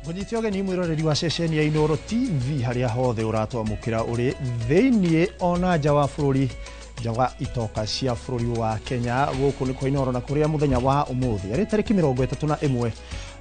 Ngũnyite ũgeni mwĩroreri wa ceceni ya Inooro TV harĩa hothe ũratwamũkĩra ũrĩ thĩiniĩ ona nja wa bũrũri, nja wa itoka cia bũrũri wa Kenya. Gũkũ nĩ kwa Inooro na kũrĩa mũthenya wa ũmũthĩ arĩ tarĩki 31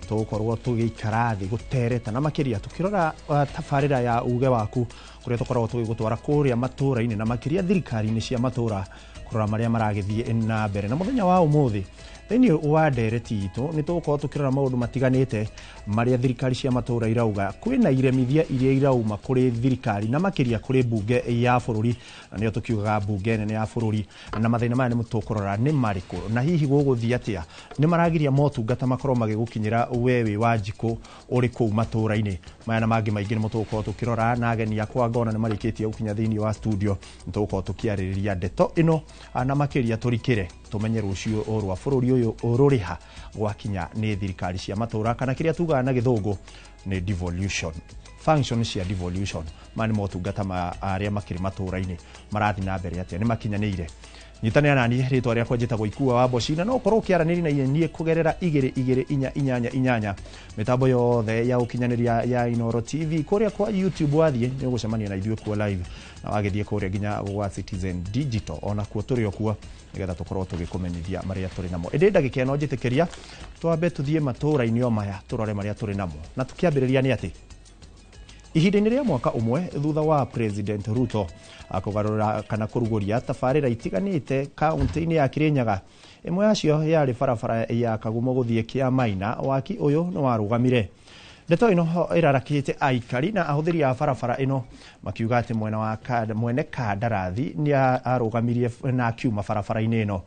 tũgũkorwo tũgĩikara thĩ gũtereta na makĩria tũkĩrora tabarĩra ya uge waku, kũrĩa tũkoragwo tũgĩgũtwara kũrĩa matũra-inĩ na makĩria thirikari-inĩ cia matũra kũrora marĩa maragĩthiĩ na mbere. Na mũthenya wa ũmũthĩ thĩinĩ wa ndereti itũ nĩ tũgũkorwo tũkĩrora maũndũ matiganĩte marĩa thirikari cia matũra irauga kwĩna iremithia iria irauma kũrĩ thirikari na makĩria kũrĩ mbunge ya bũrũri, na nĩyo tũkiugaga mbunge nene ya bũrũri. Na mathĩna maya nĩ tũkũrora nĩ marĩkũ na hihi gũgũthiĩ atĩa, nĩ maragiria motungata makorwo magĩgũkinyĩra we wĩ wa njikũ ũrĩ kũu matũra-inĩ maya na mangĩ maingĩ. Nĩmo tũgũkorwo tũkĩrora na ageni akwa ngona nĩ marĩkĩtie gũkinya thĩinĩ wa studio. Nĩ tũgũkorwo tũkĩarĩrĩria ndeto ĩno na makĩria tũrikĩre tũmenye rũciũ rwa bũrũri ũyũ rũrĩha gwakinya nĩ thirikari cia matũra, kana kĩrĩa tugaga na gĩthũngũ nĩ devolution, function cia devolution. Maya nĩ motungata ma arĩa makĩrĩ matũra-inĩ marathiĩ na mbere atĩa, nĩ makinyanĩire? Nyitanĩra naniĩ, rĩtwa rĩakwa njĩtagwo Ikua wa Mbocina. No ũkorwo ũkĩaranĩria na niĩ kũgerera 22488, mĩtambo yothe ya ũkinyanĩria ya Inooro TV. Kũrĩa kwa YouTube wathiĩ nĩ ũgũcemania na ithuĩ kuo live, na wagĩthiĩ kũrĩa nginya gwa Citizen Digital onakuo tũrĩ o kuo, nĩgetha tũkorwo tũgĩkũmenyithia marĩa tũrĩ namo. Ĩndĩ ndagĩka ĩno njĩtĩkĩria twambe tũthiĩ matũra-inĩ o maya tũrore marĩa tũrĩ namo. Na tũkĩambĩrĩria nĩ atĩ ihinda-inĩ rĩa mwaka ũmwe thutha wa President Ruto kũgarũra kana kũrugũria tabarĩra itiganĩte kaunti-inĩ ya Kirinyaga, ĩmwe yacio yarĩ barabara ya Kagumo gũthiĩ Kĩamaina, waki ũyũ nĩ warũgamire. Ndeto ĩno ĩrarakĩte aikari na ahũthĩri a barabara ĩno makiuga atĩ mwena wa mwene kandarathi nĩ arũgamirie na akiuma barabara-inĩ ĩno.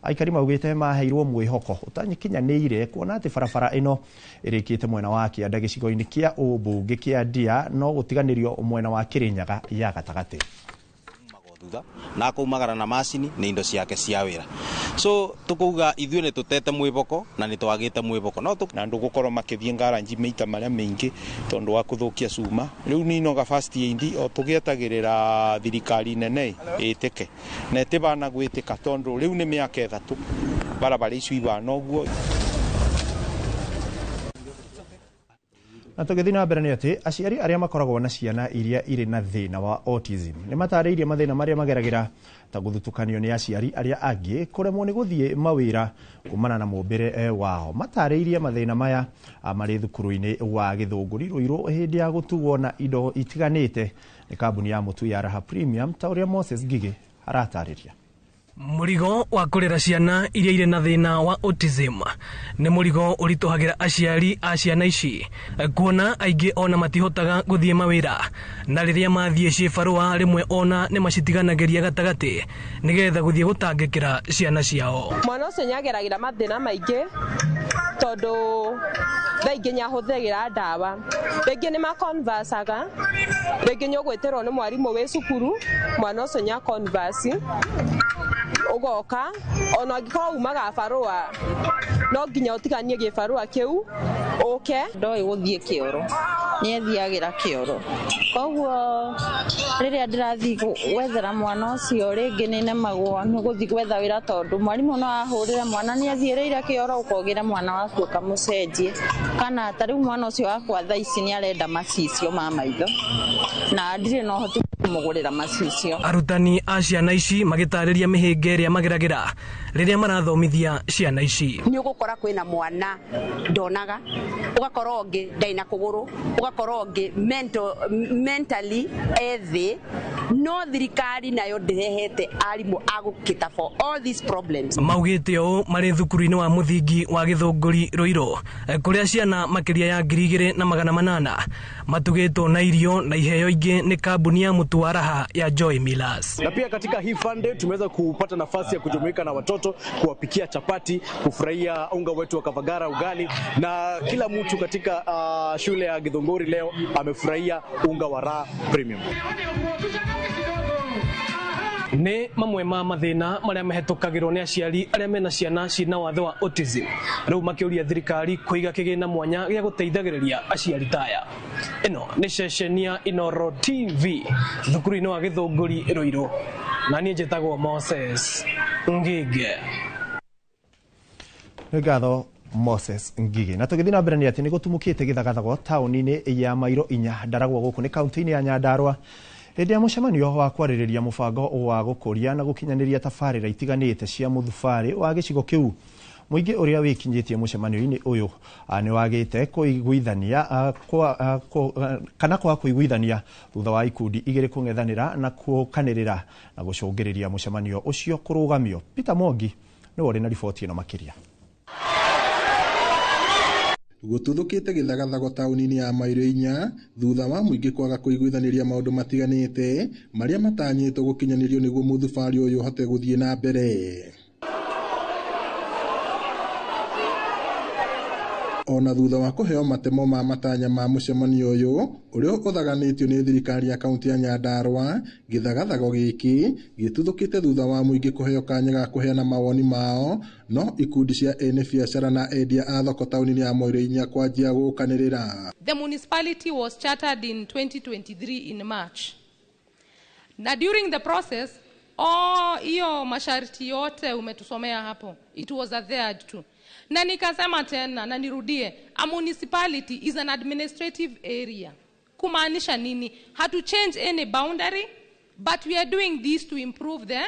Aikari maugĩte maheirwo mwĩhoko ũtanyikinyanĩire, kuona atĩ barabara ĩno ĩrĩkĩte mwena wa kĩanda gĩcigo-inĩ kĩa ũmbunge kĩa Ndia, no gũtiganĩrio mwena wa Kirinyaga ya gatagatĩ. Thutha na akaumagara na macini nĩ indo ciake cia wĩra, so tukuga ithuĩ nĩ tũtete mwĩboko na nĩ twagĩte mwĩboko no na andũ gũkorwo makĩthiĩ ngaranji maita marĩa maingĩ tondũ wa kũthũkia cuma. Rĩu ninoga first aid o tũgĩetagĩrĩra thirikari nene ĩtĩke na ĩtĩbana gwĩtĩka, tondũ rĩu nĩ mĩaka 3 barabara icio ibana ũguo. Na tũgĩthiĩ na mbere nĩ atĩ aciari arĩa makoragwo na ciana iria irĩ na thĩna wa autism nĩ matarĩirie mathĩna marĩa mageragĩra, ta gũthutũkanio nĩ aciari arĩa angĩ, kũremwo nĩ gũthiĩ mawĩra kumana na mũmbĩre wao. Matarĩirie mathĩna maya marĩ thukuru-inĩ wa Gĩthũngũri Rũirũ hĩndĩ ya gũtugwo na indo itiganĩte nĩ kambuni ya mũtu ya Raha Premium, ta ũrĩa Moses Ngigĩ aratarĩria. Mũrigo wa kũrera ciana iria irĩ na thĩna wa autism nĩ mũrigo ũritũhagĩra aciari a ciana ici, kuona aingĩ ona matihotaga gũthiĩ mawĩra, na rĩrĩa mathiĩ ciĩbarũa rĩmwe ona nĩ macitiganagĩria gatagatĩ nĩgetha gũthiĩ gũtangĩkĩra ciana ciao. Mwana ũcio nĩageragĩra mathĩna maingĩ, tondũ thaa ingĩ nĩahũthagĩra ndawa, rĩngĩ nĩ maconversaga, rĩngĩ nĩ ũgwĩtĩrwo nĩ mwarimũ wĩ cukuru, mwana ũcio nĩ aconverse, ũgoka ona angĩkorwo umaga barũa no nginya ũtiganie gĩbarũa kĩu ũke. Ndoĩ gũthiĩ kĩoro, nĩethiagĩra kĩoro, koguo rĩrĩa ndĩrathiĩ gwethera mwana ũcio rĩngĩ nĩnemagwo nĩ gũthiĩ gwetha wĩra, tondũ mwarimũ no ahũrĩre mwana nĩathiĩrĩire kĩoro, ũkogĩra mwana waku ũkamũcenjie. Kana ta rĩu mwana ũcio wakwa thaa ici nĩarenda macicio ma maitho na ndirĩ na ũhoti kũmũgũrĩra macicio. Arutani a ciana ici magĩtarĩria mĩhĩnga ĩrĩa mageragĩra rĩrĩa marathomithia ciana ici. Nĩ ũgũkora kwĩna mwana ndonaga, ũgakora ũngĩ ndarĩ na kũgũrũ, ũgakora ũngĩ mentally ethĩ, no thirikari nayo ndĩrehete arimũ a gũkĩta for all these problems. Maugĩte ũũ marĩ thukuru-inĩ wa mũthingi wa Gĩthũngũri Rũirũ, kũrĩa ciana makĩria ya 2800 matugĩtwo na irio na iheo ingĩ nĩ kambuni ya mũtu wa Raha ya Joy Millers. Na pia katika hii fun day tumeweza kupata nafasi ya kujumuika na watoto, kuwapikia chapati, kufurahia unga wetu wa Kavagara ugali, na kila mtu katika shule ya Githunguri leo amefurahia unga wa Raha Premium. Nĩ mamwe ma mathĩna marĩa mahĩtũkagĩrwo nĩ aciari arĩa mena ciana ciĩna wathe wa autism, rĩu makĩũria thirikari kũiga kĩgĩna mwanya gĩa gũteithagĩrĩria aciari ta aya. Ĩno nĩ ceceni ya Inooro TV thukuru-inĩ wa Gĩthũngũri Rũirũ, na niĩ njĩtagwo Moses Ngige. Nĩ ngatho Moses Ngigi. Na tũgĩthiĩ na mbere nĩ atĩ nĩ gũtumũkĩte gĩthagathago taũni-inĩ ya Mairo inya Ndaragwa gũkũ nĩ kaunti-inĩ ya Nyandarua hĩndĩ ya mũcemanio wa kwarĩrĩria mũbango wa gũkũria na gũkinyanĩria tabarĩra itiganĩte cia mũthubarĩ wa gĩcigo kĩu. Mũingĩ ũrĩa wĩkinyĩtie mũcemanio-inĩ ũyũ nĩ wagĩte kũiguithania kana kwaga kũiguithania thutha wa ikundi igĩrĩ kũng'ethanĩra na kũkanĩrĩra na gũcũngĩrĩria mũcemanio ũcio kũrũgamio. Peter Mwangi nĩwe ũrĩ na riboti ĩno makĩria. Gũtuthũkĩte gĩthagathago taũni-inĩ ya Mairo inya thutha wa mũingĩ kwaga kũiguithanĩria maũndũ matiganĩte marĩa matanyĩtwo gũkinyanĩrio nĩguo mũthubarĩ ũyũ ũhote gũthiĩ na mbere. Ona thutha wa kũheo matemo ma matanya ma mũcemanio ũyũ ũrĩa ũthaganĩtio nĩ thirikari ya kaunti ya Nyandarua, gĩthagathago gĩkĩ gĩtuthũkĩte thutha wa mũingĩ kũheo kanya ga kũheana mawoni mao, no ikundi cia ene biacara na endia a thoko taũni-inĩ ya Mairo inya kwanjia gũkanĩrĩra. The municipality was chartered in 2023 in March. Na during the process, hiyo masharti yote umetusomea hapo, it was adhered to. Na nikasema tena na nirudie, a municipality is an administrative area. Kumaanisha nini? Hatu change any boundary, but we are doing this to improve the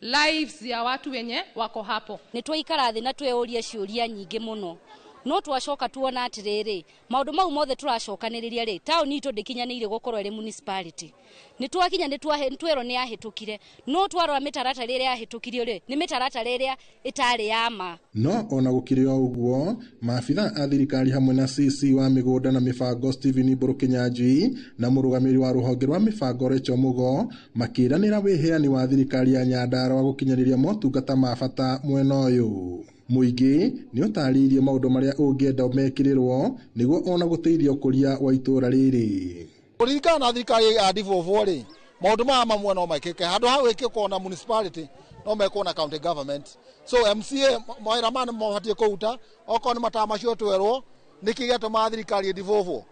lives ya watu wenye wako hapo. Nĩ twaikara thĩ na tweuria ciũria nyingĩ mũno, no twacoka tuona atĩrĩrĩ, maũndũ mau mothe tũracokanĩrĩria rĩ, taũni itũ ndĩkinyanĩire gũkorwo ĩrĩ municipality. Nĩ twakinya nĩ twerwo nĩ yahĩtũkire, no twarora mĩtaratara ĩrĩa yahĩtũkirio rĩ, nĩ mĩtaratara ĩrĩa ĩtarĩ ya ma. No ona gũkĩrĩ o ũguo, maabitha a thirikari hamwe na CC wa mĩgũnda na mĩbango Stephen Mburu Kinyanjui na mũrũgamĩrĩri wa rũhonge rwa mĩbango Rachel Mugo makĩranĩra wĩheani wa thirikari ya Nyandarua gũkinyanĩria motungata ma bata mwena ũyũ. Mũingĩ nĩ ũtarĩirie maũndũ marĩa ũngĩenda mekĩrĩrwo nĩguo ona gũteithia ũkũria wa itũũra rĩrĩ. Kũringana na thirikari ya devolve rĩ, maũndũ maya mamwe no mekĩke handũ ha gwĩkĩkwo na municipality no mekwo na county government. So MCA mawĩra maya nĩ mabatiĩ kũruta, okorwo nĩ mataa macio twerwo nĩkĩ gĩatũmaga thirikari ĩdevolve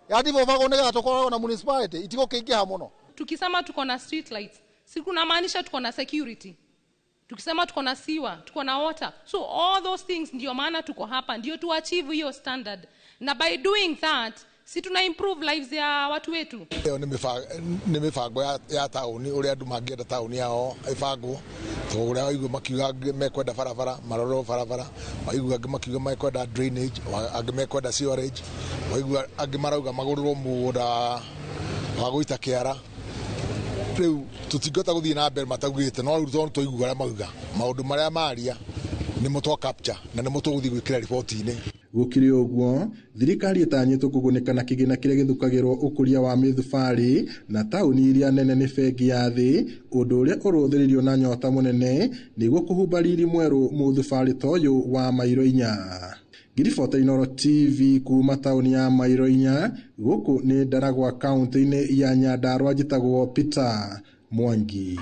ya devolvagwo nĩgetha tũkoragwo na municipality itigũkĩingĩha mũno. Tukisema tuko na street lights, si kunamaanisha tuko na security. Tukisema tuko na sewer, tuko na water. So all those things ndio maana tuko hapa, ndio tu achieve hiyo standard. Na by doing that, si tuna improve lives ya watu wetu. Ĩyo nĩ mĩbango ya taũni ũrĩa andũ mangĩenda taũni yao ĩbangwo. Tondũ ũrĩa waigua makiuga angĩ mekwenda barabara, marorwo barabara, waigua angĩ makiuga mekwenda drainage, angĩ mekwenda sewerage, waigua angĩ marauga magũrĩrwo mũgũnda wa gũita kĩara. Rĩu tũtingĩhota gũthiĩ na mbere mataugĩte, no rĩu tondũ twaigua ũrĩa mauga, maũndũ marĩa maria nĩmo twa capture na nĩmo tũgũthiĩ gwĩkĩra riboti-inĩ. Gũkĩrĩ ũguo, thirikari ĩtanyĩtwo kũgunĩka na kĩgĩna kĩrĩa gĩthukagĩrwo ũkũria wa mĩthubarĩ na taũni iria nene nĩ bengi ya thĩ, ũndũ ũrĩa ũrũthĩrĩirio na nyota mũnene nĩguo kũhumba riri mwerũ mũthubarĩ ta ũyũ wa Mairo inya. Ngiribota Inooro TV kuma taũni ya Mairo inya, gũkũ nĩ Ndaragwa kaunti-inĩ ya Nyandarua, njĩtagwo Peter Mwangi.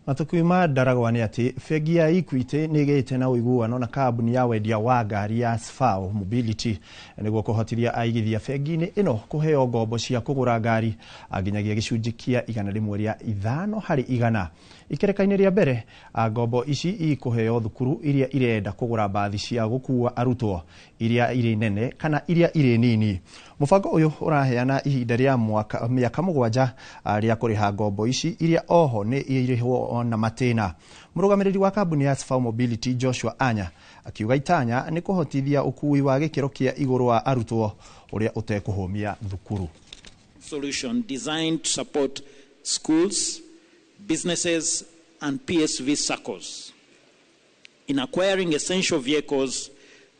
Na tukiuma Ndaragwa nĩ atĩ bengi ya Equity nĩ ĩgĩte na ũiguano na kambuni ya wendia wa ngari ya Sfao Mobility nĩguo kũhotithia aigithia bengi-inĩ ĩno kũheo ngombo cia kũgũra ngari nginyagia gĩcunjĩ kĩa 105 harĩ igana. Ikereka-inĩ rĩa mbere, ngombo ici ikũheo thukuru iria irenda kũgũra mbathi cia gũkua arutwo iria irĩ nene kana iria irĩ nini. Mũbango ũyũ ũraheana ihinda rĩa mĩaka 7 rĩa kũrĩha ngombo ici iria oho nĩ irĩhwo na matĩna. Mũrũgamĩrĩri wa kambuni ya Sfao Mobility Joshua Anya akiuga itanya nĩ kũhotithia ũkui wa gĩkĩro kĩa igũrũ wa arutwo ũrĩa ũtekũhũmia thukuru. Solution designed to support schools, businesses and PSV SACCOs in acquiring essential vehicles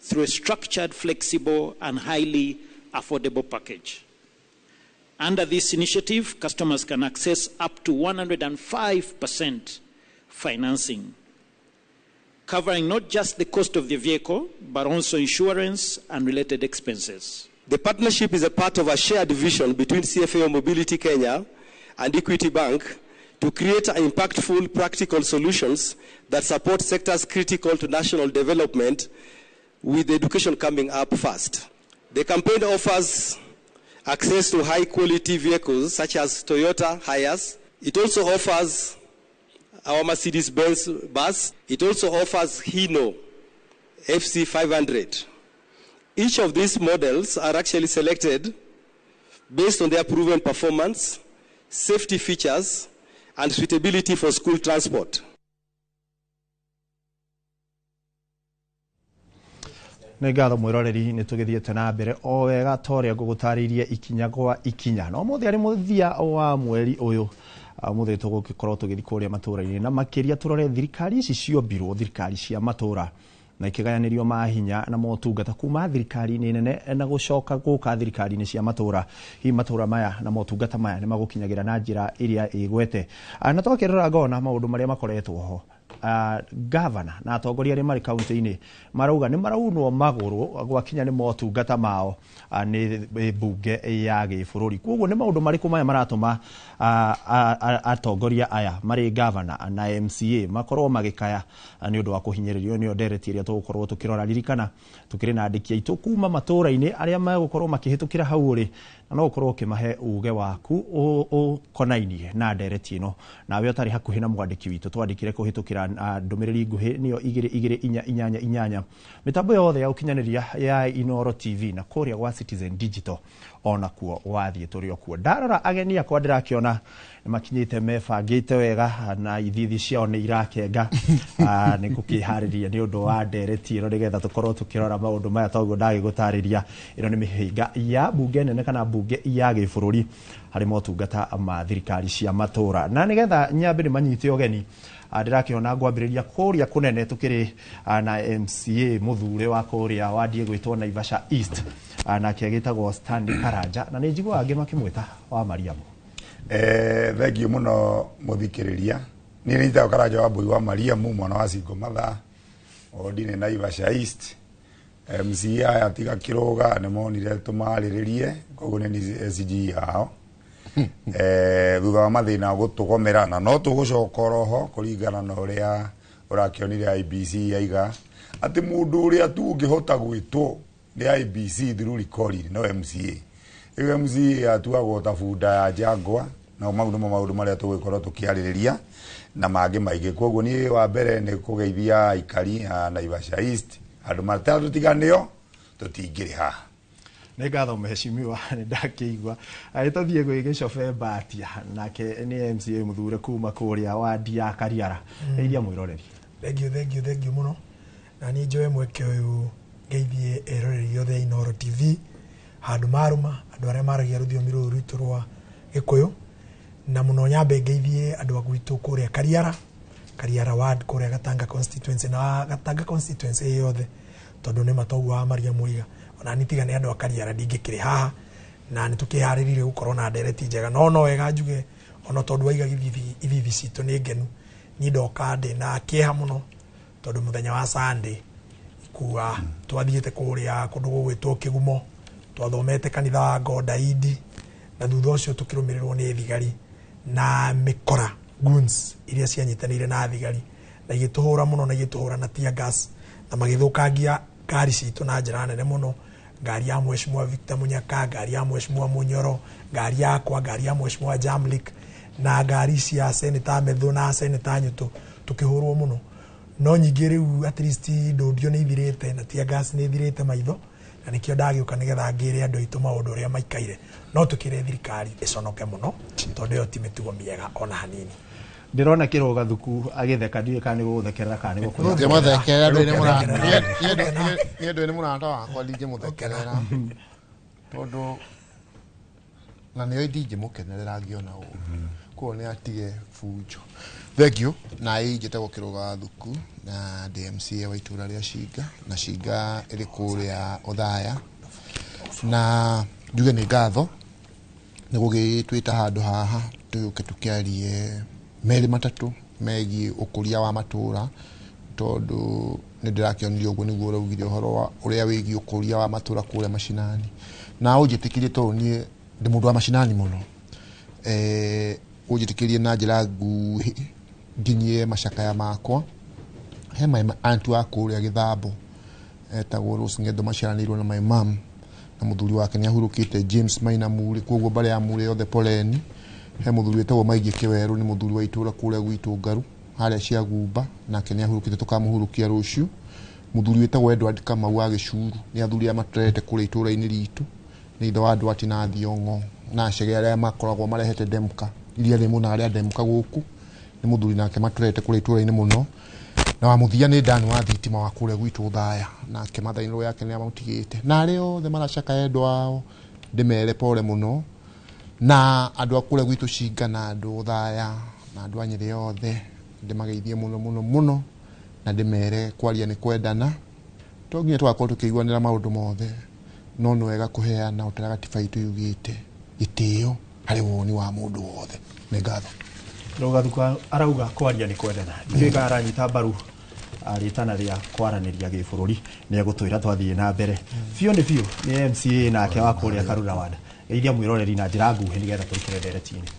through a structured, flexible and highly affordable package. Under this initiative, customers can access up to 105% financing, covering not just the cost of the vehicle, but also insurance and related expenses. The partnership is a part of a shared vision between CFAO Mobility Kenya and Equity Bank to create impactful, practical solutions that support sectors critical to national development, with education coming up first. The campaign offers access to high-quality vehicles such as Toyota Hiace. It also offers our Mercedes-Benz bus. It also offers Hino FC500. Each of these models are actually selected based on their proven performance, safety features, and suitability for school transport. Nĩ ngatho mwĩroreri, nĩ tũgĩthiĩte na mbere o wega ta ũrĩa ngũgũtarĩirie ikinya gwa ikinya. Na ũmũthĩ arĩ mũthia wa mweri ũyũ, ũmũthĩ tũgũgĩkorwo tũgĩthiĩ kũrĩa matũũra-inĩ na makĩria tũrore thirikari ici ciombirwo, thirikari cia matũũra, na ikĩgayanĩrio mahinya na motungata kuma thirikari-inĩ nene na gũcoka gũka thirikari-inĩ cia matũũra. Hihi matũũra maya na motungata maya nĩ magũkinyagĩra na njĩra ĩrĩa ĩgwete? Na twakĩrora ngona maũndũ marĩa makoretwo ho, gavana na atongoria arĩa marĩ kaunti-inĩ marauga nĩ maraunwo magũrũ gwakinya nĩ motungata mao nĩ mbunge ya gĩbũrũri. Koguo nĩ maũndũ marĩkũ maya maratũma atongoria aya marĩ gavana na MCA makorwo magĩkaya nĩ ũndũ wa kũhinyĩrĩrio? Nĩyo ndereti ĩrĩa tũgũkorwo tũkĩrora. Ririkana tũkĩrĩ na andĩki aitũ kuma matũũra-inĩ arĩa megũkorwo makĩhĩtũkĩra hau ũrĩ, na no ũkorwo ũkĩmahe uge waku ũkonainie na ndereti ĩno. Nawe ũtarĩ hakuhĩ na mwandĩki witũ, twandĩkire kũhĩtũkĩra ndũmĩrĩri nguhĩ, nĩyo 22488, mĩtambo yothe ya ũkinyanĩria ya Inooro TV na kũrĩa gwa Citizen Digital onakuo wathiĩ tũrĩ o kuo. Ndarora ageni akwa ndĩrakĩona nĩ makinyĩte mebangĩte wega na ithithi ciao nĩ irakenga nĩ gũkĩharĩria nĩ ũndũ wa ndereti ĩno, nĩgetha tũkorwo tũkĩrora maũndũ maya toguo ndagĩgũtarĩria. Ĩno nĩ mĩhĩnga ya mbunge nene kana mbunge ya gĩbũrũri harĩ motungata ma thirikari cia matũũra. Na nĩgetha nyambe nĩ manyite ũgeni, ndĩrakĩona ngwambĩrĩria kũrĩa kũnene, tũkĩrĩ na MCA mũthure wa kũrĩa wandie gwĩtwo Naivasha East, nake agĩtagwo Stanley Karanja, na nĩ njiguaga angĩ makĩmwĩta wa Mariamu. Thengiũ mũno mũthikĩrĩria. Niĩ nĩ njĩtagwo Karanja wa Mbui wa Mariamu, mwana wa Cingo Matha, wodi nĩ Naivasha East. MCA aya tiga kĩrũga nĩ monire tũmarĩrĩrie, koguo nĩ niĩ SG yao. Thutha wa mathĩna gũtũgomera, na no tũgũcoka oroho kũringana na ũrĩa ũrakĩonire IEBC yaiga atĩ mũndũ ũrĩa tu ũngĩhota gwĩtwo nĩ IEBC through recalling no MCA. Rĩu MCA atuagwo ta bunda ya njangwa, na mau nĩmo maũndũ marĩa tũgũgĩkorwo tũkĩarĩrĩria na mangĩ maingĩ. Koguo niĩ wa mbere nĩ kũgeithia aikari a Naivasha East, andũ matatũtiganĩo tũtingĩrĩ haha. Nĩ ngatho mheshimiwa, nĩ ndakĩigua. Tũthiĩ gwĩ Gĩcobe Mbatia, nake nĩ MCA mũthure kuma kũrĩa wandi ya Kariara. Geithia mwĩroreri. Thengiũ, thengiũ, thengiũ mũno. Na niĩ njoe mweke ũyũ ngeithie eroreri othe a Inooro TV handũ marũma, andũ arĩa maragia rũthiomi rũrũ rwitũ rwa Gĩkũyũ, na mũno nyambe ngeithie andũ a gwitũ kũrĩa Kariara, Kariara ward, kũrĩa Gatanga constituency na Gatanga constituency ĩ yothe, tondũ nĩ matoguo wa Maria Muiga. Ona niĩ tiga nĩ andũ a Kariara ndingĩkĩrĩ haha, na nĩ tũkĩharĩrĩirie gũkorwo na ndereti njega. No wega njuge ona tondũ waiga ithithi citũ nĩ ngenu, niĩ ndoka ndĩna kĩeha mũno, tondũ mũthenya wa Sunday ikua twathiĩte kũrĩa kũndũ gũgwĩtwo Kĩgumo, twathomete kanitha wa Ngodaidi, na thutha ũcio tũkĩrũmĩrĩrwo nĩ thigari na mĩkora goons iria cianyitanĩire na thigari, na igĩtũhũra mũno, na igĩtũhũra na tear gas, na magĩthũkangia ngari citũ na njĩra nene mũno. Ngari ya Mheshimiwa Victor Munyaka, ngari ya Mheshimiwa Munyoro, ngari yakwa, ngari ya Mheshimiwa Jamlik, na ngari cia Senator Methu na Senator Nyutu, tukĩhũrwo mũno. No nyingĩ rĩu at least ndũndio nĩ ithirĩte na tear gas nĩ ithirĩte maitho, na nĩkĩo ndagĩũka nĩgetha ngĩre andũ aitũ maũndũ ũrĩa maikaire. No tũkĩre thirikari ĩconoke mũno, tondũ ĩyo ti mĩtugo mĩega ona hanini. Ndĩrona kĩrũga thuku agĩtheka, ndiũĩ kana nĩ gũgũthekerera kana nĩ gũkũrĩa. Ndingĩmũthekerera, niĩ ndũĩ nĩ mũrata wakwa, ndingĩmũthekerera tondũ na nĩo ndingĩmũkenerera ngĩona ũũ, koguo nĩ atige bunjo. Thengiũ. Na ĩ njĩtagwo Kĩrũga Thuku na ndĩ MCA wa itũra rĩa Cinga, na Cinga ĩrĩ kũrĩa Othaya, na njuge nĩ ngatho nĩ gũgĩtwĩta handũ haha tũgĩũke tũkĩarie merĩ matatũ megiĩ ũkũria wa matũra, tondũ nĩ ndĩrakĩonire ũguo nĩguo ũraugire ũhoro wa ũrĩa wĩgiĩ ũkũria wa matũra kũrĩa macinani. Na ũnjĩtĩkĩrie, tondũ niĩ ndĩ mũndũ wa macinani mũno, ũnjĩtĩkĩrie na njĩra nguhĩ nginyie macakaya makwa he my aunt wa kũrĩa Gĩthambo etagwo Rose Ng'endo, maciaranĩirwo na my mom, na mũthuri wake nĩ ahurũkĩte, James Maina Murĩ, koguo mbarĩ ya Murĩ yothe poleni. He mũthuri wĩtagwo Maingĩ Kĩwerũ, nĩ mũthuri wa itũra kũrĩa gwitũ Ngaru harĩa Ciagumba, nake nĩ ahurũkĩte, tũkamũhurũkia rũciũ. Muthuri wĩtagwo Edward Kamau wa Gĩcuru nĩ athuri arĩa matũrehete kũrĩa itũũra-inĩ ritũ, nĩ ithe wa andũ Ati na Thiong'o na Chege arĩa makoragwo marehete Demka iria rĩ mũno arĩa Demka gũkũ, nĩ mũthuri nake matũrehete kũrĩa itũũra-inĩ mũno. Na wa mũthia nĩ Dan wa thitima wa kũrĩa gwitũ Thaya, nake mother-in-law yake nĩ amũtigĩte, na arĩa othe maracakaya endwa ao ndĩmere pole mũno, na andũ a kũrĩa gwitũ Cinga na andũ Thaya na andũ a Nyĩrĩ othe ndĩmageithie mũno mũno mũno, na ndĩmere kwaria nĩ kwendana, to nginya tũgakorwo tũkĩiguanĩra maũndũ mothe, no nĩ wega kũheana ũrĩa gatiba itũ yugĩte gĩtĩo harĩ woni wa mũndũ wothe. Nĩ ngatho. Rũgathuka arauga kwaria nĩ kwendana, ndiũĩ kana aranyita mbaru rĩtana rĩa kwaranĩria gĩbũrũri, nĩ egũtwĩra twathiĩ na mbere biũ. Nĩ biũ nĩ MCA nake wa kũrĩa Karura Ward, geithia mwĩroreri na njĩra nguhĩ nĩgetha tũikĩre ndereti-inĩ.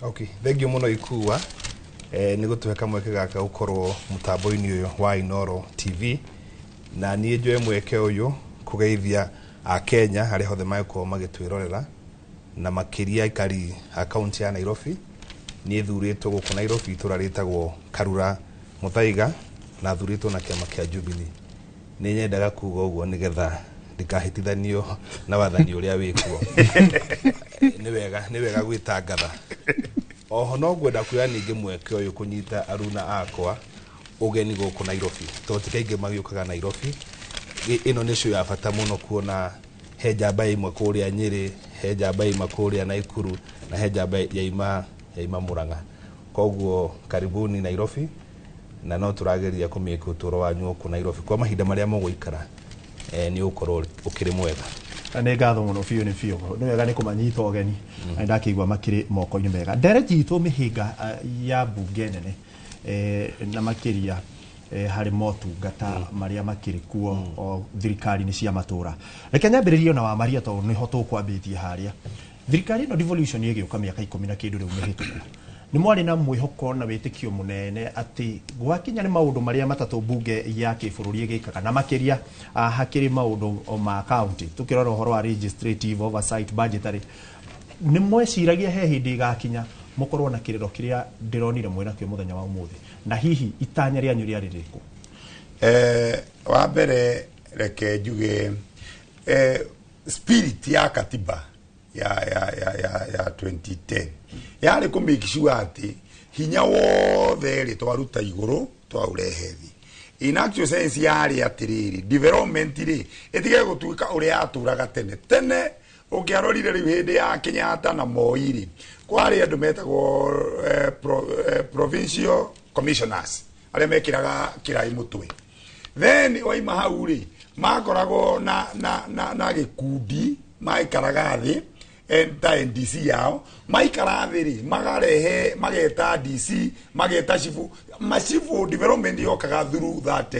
Okay, thank you mũno Ikua nĩ gũtũhe kamweke gaka gũkorwo mũtambo-inĩ ũyũ wa Inoro TV, na niĩ njoe mweke ũyũ kũgeithia akenya harĩa hothe mangĩkorwo magĩtwĩrorera, na makĩria aikari a kaunti ya Nairobi. Niĩ thurĩtwo gũkũ Nairobi, itũra rĩtagwo Karura Mũthaiga, na thurĩtwo na kĩama kĩa Jubilee. Nĩ nyendaga kuga ũguo nĩgetha ndikahĩtithanio na wathani ũrĩa wĩkuo. Nĩ wega gwĩtangatha. Oho no ngwenda kuoya ningĩ mweke ũyũ kũnyita aruna akwa ũgeni gũkũ Nairobi, tondũ ti kaingĩ magĩũkaga Nairobi. Ĩno nĩ show ya bata mũno, kuona he njamba ĩmwe kũrĩa Nyĩrĩ, he njamba ĩmwe kũrĩa Naikuru, na he njamba yaima Murang'a. Koguo karibuni Nairobi, na no tũrageria kũmĩka ũtũũro wanyu gũkũ Nairobi kwa mahinda marĩa mũgũikara nĩ ũgũkorwo ũkĩrĩ mwega. Na nĩ ngatho mũno biũ, nĩ biũ, nĩ wega nĩ kũmanyita ũgeni, na ndakĩigua makĩrĩ moko-inĩ mega. Ndereti itũ mĩhĩnga ya mbunge nene na makĩria harĩ motungata marĩa makĩrĩ kuo o thirikari-inĩ cia matũra. Reke nyambĩrĩrie na wa Maria, tondũ nĩho tũkwambĩtie harĩa. Thirikari ĩno devolution ĩgĩũka mĩaka 10 na kĩndũ rĩu mĩhĩtũku, nĩ mwarĩ na mwĩhoko na wĩtĩkio mũnene atĩ gwakinya nĩ maũndũ marĩa matatũ mbunge ya kĩbũrũri ĩgĩkaga, na makĩria hakĩrĩ maũndũ ma county, tũkĩrora ũhoro wa legislative oversight, budgetary, nĩ mweciragia he hĩndĩ ĩgakinya mũkorwo na kĩrĩro kĩrĩa ndĩronire mwĩnakĩo mũthenya wa ũmũthĩ, na hihi itanya rĩanyu rĩarĩ rĩrĩkũ? Wa mbere reke njuge spirit ya katiba ya 2010 yarĩ kũ make sure atĩ hinya wothe rĩ twaruta igũrũ twaũrehe thĩ. In actual sense yarĩ atĩrĩrĩ, development rĩ ĩtige gũtuĩka ũrĩa yatũraga tene tene. Ũngĩarorire rĩu hĩndĩ ya Kenyatta na Moi rĩ, kwarĩ andũ metagwo provincial commissioners arĩa mekĩraga kĩraĩ mũtwe. Then waima hau rĩ, makoragwo na gĩkundi maikaraga thĩ ta NDC yao. Maikara thĩ rĩ, magarehe, mageta DC, mageta chifu, machifu. Development yokaga through that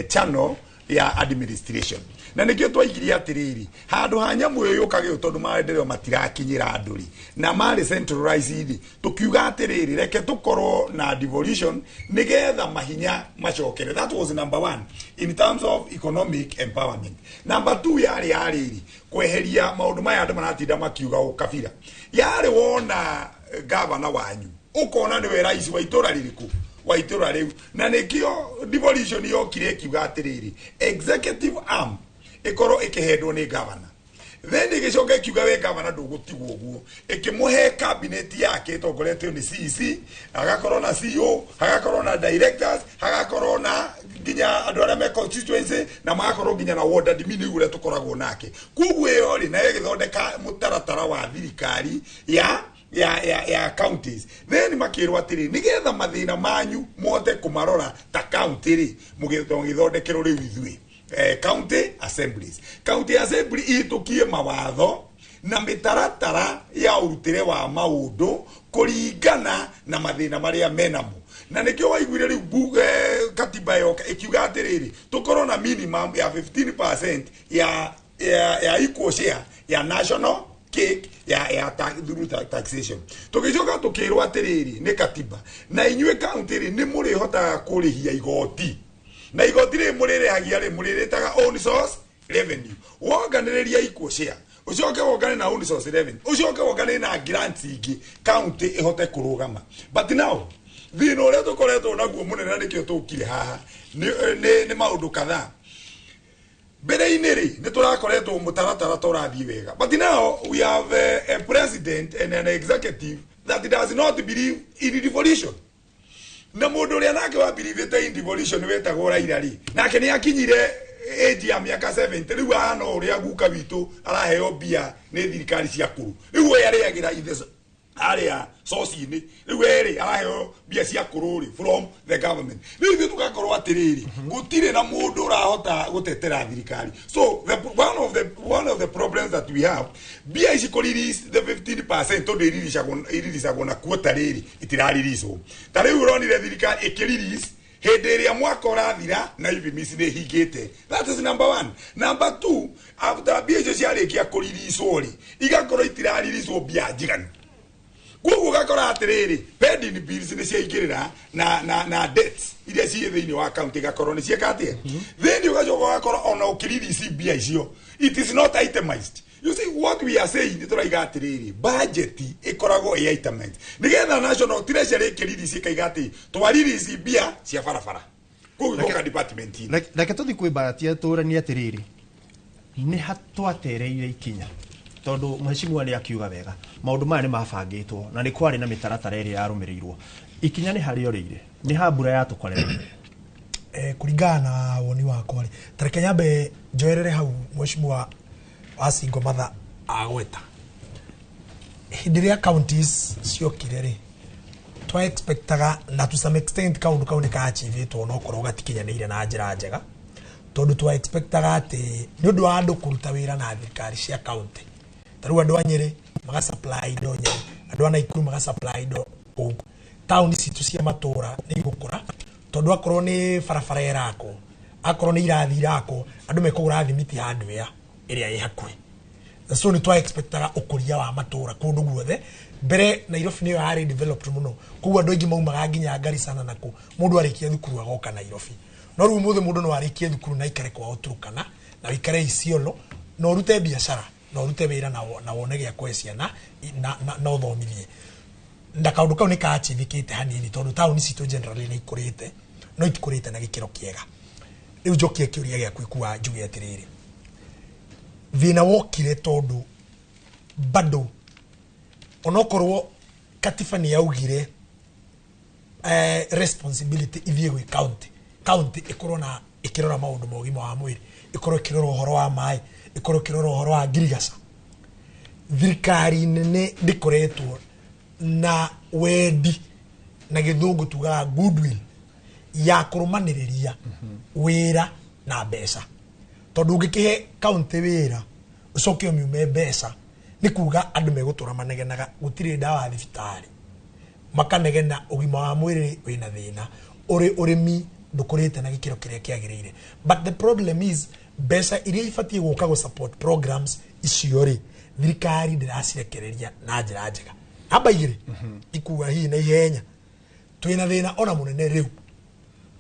channel ya administration, na nikio twaigirie atiriri handũ ha nyamũ ĩyo yũkage ũ, tondũ maendeleo matirakinyĩra andũ rĩ na marĩ centralized rĩ, tukiuga atiriri reke tukorwo na devolution nigetha mahinya macokere. That was number one in terms of economic empowerment. Number two yarĩ yarĩrĩ kweheria maũndũ maya andũ maratinda makiuga ũkabira. Yarĩ wona gavana wanyu ũkona nĩwe rais wa itũra rĩrĩkũ, wa itũra rĩu, na nĩkĩo devolution yokire ĩkiuga atĩrĩrĩ, executive arm ĩkorwo ĩkĩhendwo nĩ governor. Then ĩgĩcoka ĩkiuga we governor ndũgũtigwo ũguo, ĩkĩmũhe cabinet yake ĩtongoretio nĩ CEC, hagakorwo na CEO, hagakorwo na directors, hagakorwo na nginya andũ arĩa me constituency, na magakorwo nginya na ward admin ũrĩa tũkoragwo nake. Koguo ĩyo rĩ nayo ĩgĩthondeka mũtaratara wa thirikari ya counties. Then makĩrwo atĩrĩ, nĩgetha mathĩna manyu mũhote kũmarora ta county rĩ, mũgĩthondekerwo rĩu ithuĩ county assemblies. County assembly ihĩtũkie mawatho na mĩtaratara ya ũrutĩre wa maũndũ kũringana na mathĩna marĩa menamo, na nĩkĩo waiguire rĩu katiba yoka ĩkiuga atĩrĩrĩ, tũkorwo na minimum ya 15% ya equal share ya national cake ya through taxation. Tũgĩcoka tũkĩrwo atĩrĩrĩ nĩ katiba, na inyuĩ county rĩ, nĩ mũrĩhotaga kũrĩhia igoti, na igoti rĩ mũrĩrĩhagia rĩ mũrĩrĩtaga own source revenue. Wonganĩrĩria equal share, ucoke wongane na own source revenue, ucoke wongane na grants ingĩ, county ĩhote kũrũgama. But now thĩna ũrĩa tũkoretwo naguo mũnene, na nĩkĩo tũkire haha, Nĩ maũndũ kadhaa. Mbere-inĩ rĩ, nĩ tũrakoretwo mũtaratara tũrathiĩ wega, but now we have a president and an executive that does not believe in devolution. Na mũndũ ũrĩa nake wa believe in devolution wetagwo Raila rĩ, nake nĩ akinyire age ya mĩaka 70. Rĩu ahana ũrĩa guka witũ araheo mbia nĩ thirikari cia kũrũ. Rĩu we arĩagĩra ithe harĩa soci-inĩ. Rĩu erĩ araheo mbia cia kũrũ rĩ from the government. Rĩu ithuĩ tũgakorwo atĩrĩrĩ, gũtirĩ na mũndũ ũrahota gũtetera thirikari. So the, one of the one of the problems that we have, mbia ici kũ release the 15%, tondũ iriricagwo na quota rĩrĩ, itiraririswo. Ta rĩu ũronire thirikari ĩkĩ-release hĩndĩ ĩrĩa mwaka ũrathira na IFMIS nĩ hingĩte. That is number one. Number two, after mbia icio ciarĩkia kũririswo rĩ, igakorwo itiraririswo mbia njiganu. Koguo ũgakora atĩrĩrĩ, pending bills nĩ ciaingĩrĩra na debts iria ciĩ thĩinĩ wa county igakorwo nĩ ciĩka atĩa. Thĩinĩ ũgacoka ũgakora ona ũkĩririci mbia icio, it is not itemized. You see what we are saying, nĩ tũraiga atĩrĩrĩ, budget ĩkoragwo ĩ itemized nĩgetha National Treasury ĩkĩririci ĩkaiga atĩ twaririci mbia cia barabara koguo igoka department-inĩ. Reke tũthiĩ kwĩ Mbatia tũranie atĩrĩrĩ, nĩ hatwatereire ikinya, tondũ mheshimiwa nĩ akiuga wega maũndũ maya nĩ mabangĩtwo na nĩ kwarĩ na mĩtaratara ĩrĩa yarũmĩrĩirwo. Ikinya nĩ harĩa ũrĩire, nĩ ha mbura yatũkorera? Kũringana na woni wakwa rĩ, ta reke nyambe njoerere hau mheshimiwa wa Singo Matha agweta. Hĩndĩ ĩrĩa counties ciokire rĩ, twa expectaga na to some extent kaũndũ kau nĩ kaachivĩtwo, no korwo gatikinyanĩire na njĩra njega, tondũ twa expectaga atĩ nĩ ũndũ wa andũ kũruta wĩra na thirikari cia county, ta rĩu andũ a Nyĩrĩ maga supply indo Nyĩrĩ, andũ a Naikuru maga supply indo kũu, taũni citũ cia matũra nĩ igũkũra, tondũ akorwo nĩ barabara ĩrakwo, akorwo nĩ irathi irakwo, andũ mekũgũra thimiti handũ ĩa ĩrĩa ĩ hakuhĩ. So nĩ twa expectaga ũkũria wa matũra kũndũ guothe. Mbere Nairobi nĩyo yarĩ developed mũno, koguo andũ aingĩ maumaga nginya Garissa na nakũ, mũndũ arĩkia thukuru agoka Nairobi. No rĩu ũmũthĩ mũndũ no arĩkie thukuru na aikare kwao Turkana, na ũikare Isiolo, na ũrute biacara, na ũrute wĩra, na wone gĩa kũhe ciana, na ũthomithie. Na kaũndũ kau nĩ kachivĩkĩte hanini, tondũ taũni citũ generally nĩ ikũrĩte, no itikũrĩte na gĩkĩro kĩega. Rĩu njokie kĩũria gĩaku ikua, njuge atĩrĩrĩ, thĩna wokire tondũ bado onokorwo katiba nĩ yaugire responsibility ithiĩ gwĩ county, county ĩkorwo na ĩkĩrora maũndũ ma ũgima wa mwĩrĩ, ĩkorwo ĩkĩrora ũhoro wa maĩ, ĩkorwo ĩkĩrora ũhoro wa ngirigaca, thirikari nene ndĩkoretwo na wendi, na gĩthũngũ tugaga goodwill, ya kũrũmanĩrĩria wĩra na mbeca. Tondũ ũngĩkĩhe county wĩra ũcoke ũmiume mbeca, nĩ kuga andũ megũtũra manegenaga gũtirĩ ndawa thibitarĩ, makanegena ũgima wa mwĩrĩ wĩna thĩna, ũrĩ ũrĩmi ndũkũrĩte na gĩkĩro kĩrĩa kĩagĩrĩire. But the problem is, mbeca iria ibatiĩ gũka gũ support programs icio rĩ, thirikari ndĩracirekereria na njĩra njega. Namba igĩrĩ, ikuga hihi na ihenya twĩna thĩna ona mũnene rĩu,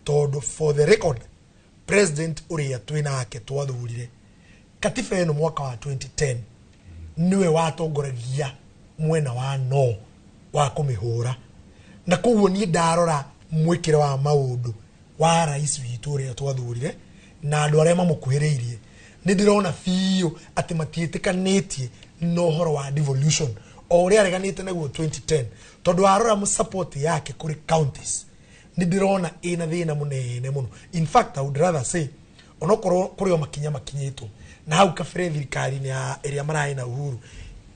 tondũ for the record, president ũrĩa twĩnake twathurire katiba ĩno mwaka wa 2010 nĩwe watongoragia mwena wa no wa kũmĩhũra. Na koguo niĩ ndarora mwĩkĩre wa maũndũ wa rais witũ ũrĩa twathurire na andũ arĩa mamũkuhĩrĩirie, nĩ ndĩrona biũ atĩ matiĩtĩkanĩtie na ũhoro wa devolution o ũrĩa areganĩte naguo 2010, tondũ warora support yake kũrĩ counties, nĩ ndĩrona ĩna thĩna mũnene mũno. In fact, I would rather say onokorwo kũrĩ o makinya makinyĩtwo na hau kabere thirikari-inĩ ya ĩrĩa mararĩ na Uhuru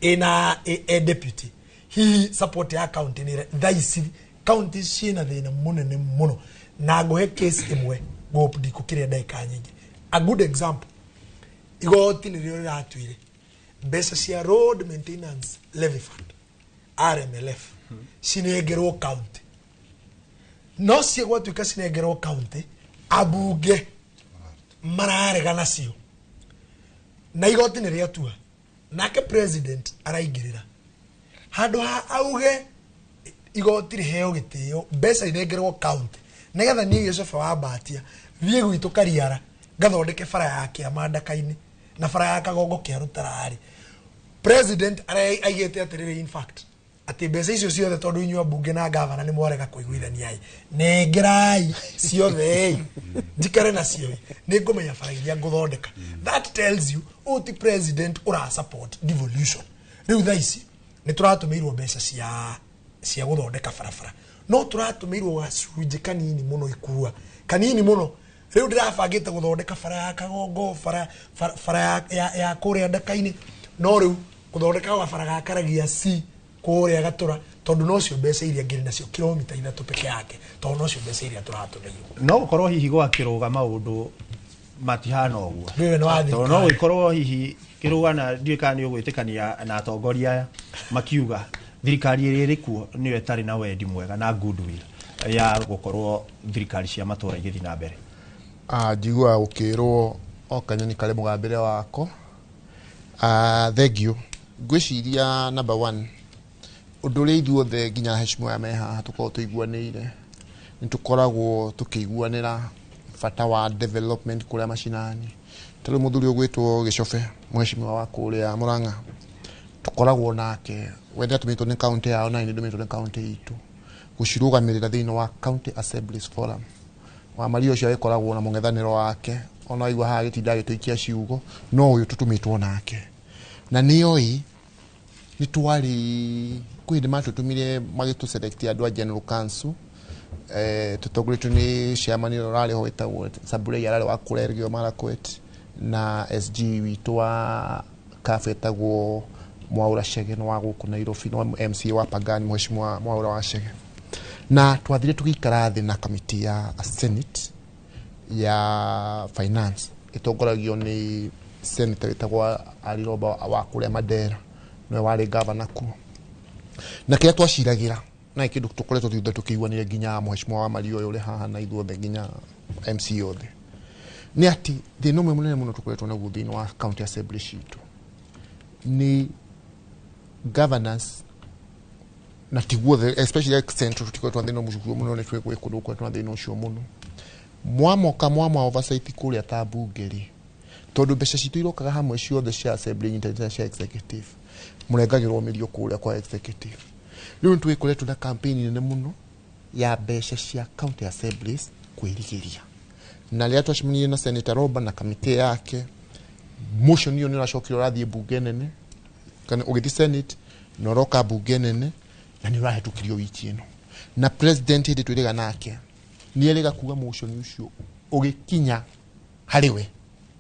ĩna e deputy, hihi support ya county nĩ thaa ici county ciĩna thĩna mũnene mũno. Na ngũhe case ĩmwe, ndikũkĩrĩa ndagĩka nyingĩ. A good example, igoti nĩrĩo rĩratuire mbeca cia Road Maintenance Levy Fund, RMLF, cinengerwo county. No cie gwatuĩka cinengerwo county, ambunge mararega nacio, na igoti nĩ rĩatua. Nake president araingĩrĩra handũ ha auge igoti rĩheo gĩtĩo, mbeca inengerwo county, nĩgetha niĩ Gĩcoba wa Mbatia thiĩ gwitũ Kariara ngathondeke bara ya Kĩama Ndaka-inĩ na bara ya Kagongo kĩa Rũtararĩ. President aigĩte atĩrĩrĩ, in fact, Atĩ mbeca icio ciothe tondũ inyuĩ ambunge na gavana nĩ mwarega kũiguithania ĩ, nengerai ciothe ĩ, njikare nacio ĩ, nĩ ngũmenya bara iria ngũthondeka. That tells you ũyũ ti president ũra support devolution. Rĩu thaa ici nĩ tũratũmĩirwo mbeca cia gũthondeka barabara, no tũratũmĩirwo gacunjĩ kanini mũno, ikua kanini mũno. Rĩu ndĩrabangĩte gũthondeka bara ya Kagongo, bara ya kũrĩa Ndaka-inĩ, no rĩu gũthondeka gabara ga Karagia C kũrĩa Gatũra, tondũ nocio mbeca iria ngĩrĩ nacio kilomita 3 peke yake, tondũ nocio mbeca iria tũratũmĩirwo. No gũkorwo hihi gwakĩrũga maũndũ matihana ũguo. Rĩu nĩ wa Tondũ no gũkorwo hihi kĩrũga na ndiũĩ kana nĩ ũgwĩtĩkania na atongoria aya makiuga thirikari ĩrĩa ĩrĩ kuo nĩyo ĩtarĩ na wendi mwega na goodwill ya gũkorwo thirikari cia matũra igĩthiĩ na mbere. Njiguaga gũkĩrwo o kanyoni karĩ mũgambĩre wako. Thengiũ. Ngwĩciria number one, ũndũ ũrĩa ithuothe nginya heshima aya me haha tũkoragwo tũiguanĩire, nĩ tũkoragwo tũkĩiguanĩra bata wa development kũrĩa macinani. Ta rĩu mũthuri ũgwĩtwo Gĩcobe, mheshimiwa wa kũrĩa Mũrang'a, tũkoragwo nake, we nĩatũmĩtwo nĩ county yao na niĩ ndũmĩtwo nĩ county itũ gũcirũgamĩrĩra thĩinĩ wa County Assemblies Forum. Wa Maria ũcio agĩkoragwo na mũng'ethanĩro wake, ona waigua haha agĩtinda agĩtũikia ciugo, no ũyũ tũtũmĩtwo nake. Na nĩoĩ nĩ twarĩ kwĩ hĩndĩ matũtũmire magĩtũ select andũ a General Council, tũtongoretio nĩ chairman ũrĩa ũrarĩ ho wĩtagwo Saburei, ararĩ wa kũrĩa Elgeyo Marakwet, na SG witũ wa CAF etagwo Mwaura Chege, nĩ wa gũkũ Nairobi, nĩ MCA wa Pangani, mheshimiwa Mwaura wa Chege. Na twathire tũgĩikara thĩ na kamĩtĩ ya Senate ya finance ĩtongoragio nĩ senator wĩtagwo Ali Roba wa kũrĩa Mandera, nĩwe warĩ gavana kuo. Na kĩrĩa twaciragĩra na kĩndũ tũkoretwo thutha tũkĩiguanĩre nginya mheshimiwa wa Maria ũyũ ũrĩ haha na ithuothe nginya MC othe, nĩ atĩ thĩna ũmwe mũnene mũno tũkoretwo naguo thĩinĩ wa county assembly citũ nĩ governance, na ti guothe, especially central tũtikoretwo na thĩna ũcio mũno, nĩ twĩ kũndũ gũkoretwo na thĩna ũcio mũno. Mwamoka mwama oversight kũrĩa ta mbunge rĩ, tondũ mbeca citũ irokaga hamwe ciothe cia assembly nyitanĩte na cia executive, mũrengagĩrwo mĩrio kũrĩa kwa executive. Rĩu nĩtũgĩkoretwo na campaign nene mũno ya mbeca cia county assemblies kwĩrigĩria. Na rĩrĩa twacemanirie na Senator Roba na kamĩtĩ yake, motion ĩyo nĩ ũracokire ũrathiĩ mbunge nene, kana ũgĩthiĩ Senate na ũroka mbunge nene, na nĩ ũrahĩtũkirio wiki ĩno. Na president hĩndĩ twĩrĩga nake nĩ erĩga kuga motion ũcio ũgĩkinya harĩ we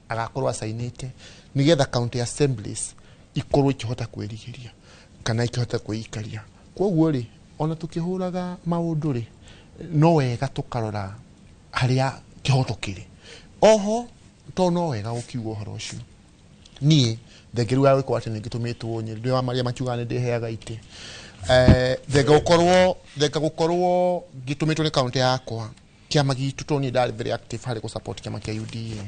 agakorwo acainĩte, nĩgetha county assemblies ikorwo ikĩhota kwĩrigĩria kana ikĩhota kwĩikaria. Koguo rĩ, ona tũkĩhũraga maũndũ rĩ, no wega tũkarora harĩa kĩhoto kĩrĩ. Oho to no wega gũkiuga ũhoro ũcio, niĩ thengeru ya gwĩkwo atĩ nĩngĩtũmĩtwo Nyĩrĩ, ndĩ wa marĩa makiugaga nĩ ndĩheaga itĩ. Thenga gũkorwo ngĩtũmĩtwo nĩ county yakwa, kĩama gitũ, tondũ niĩ ndarĩ very active harĩ gũ-support kĩama kĩa UDA.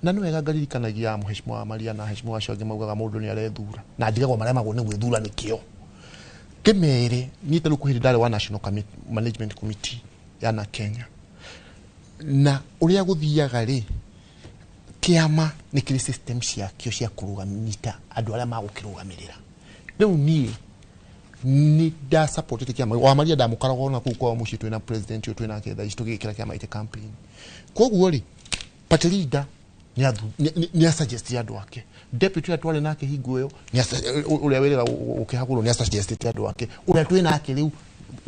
Na nĩ wega ngaririkanagia mheshimiwa wa Maria na mheshimiwa acio angĩ maugaga mũndũ nĩ arethura, na ndigagwo maremagwo nĩ gwĩthura nĩkĩo. Ngĩmere niĩ ta rĩu kwĩ hĩndĩ ndarĩ wa National Management Committee ya na Kenya, na ũrĩa gũthiaga rĩ, kĩama nĩ kĩrĩ system ciakĩo cia kũrũgamita andũ arĩa magũkĩrũgamĩrĩra. Rĩu niĩ nĩ ndasupportĩte kĩama wa Maria, ndamũkoragwo ona kũu kwao mũciĩ twĩna president ũyũ twĩnake thaa ici tũgĩkĩra kĩama gĩake campaign. Koguo rĩ, party leader nĩ asuggest andũ ake, deputy ũrĩa twarĩ nake hingo ĩyo ũrĩa wĩrĩga gũkĩhagũrwo nĩ asuggestĩte andũ ake, ũrĩa twĩ nake rĩu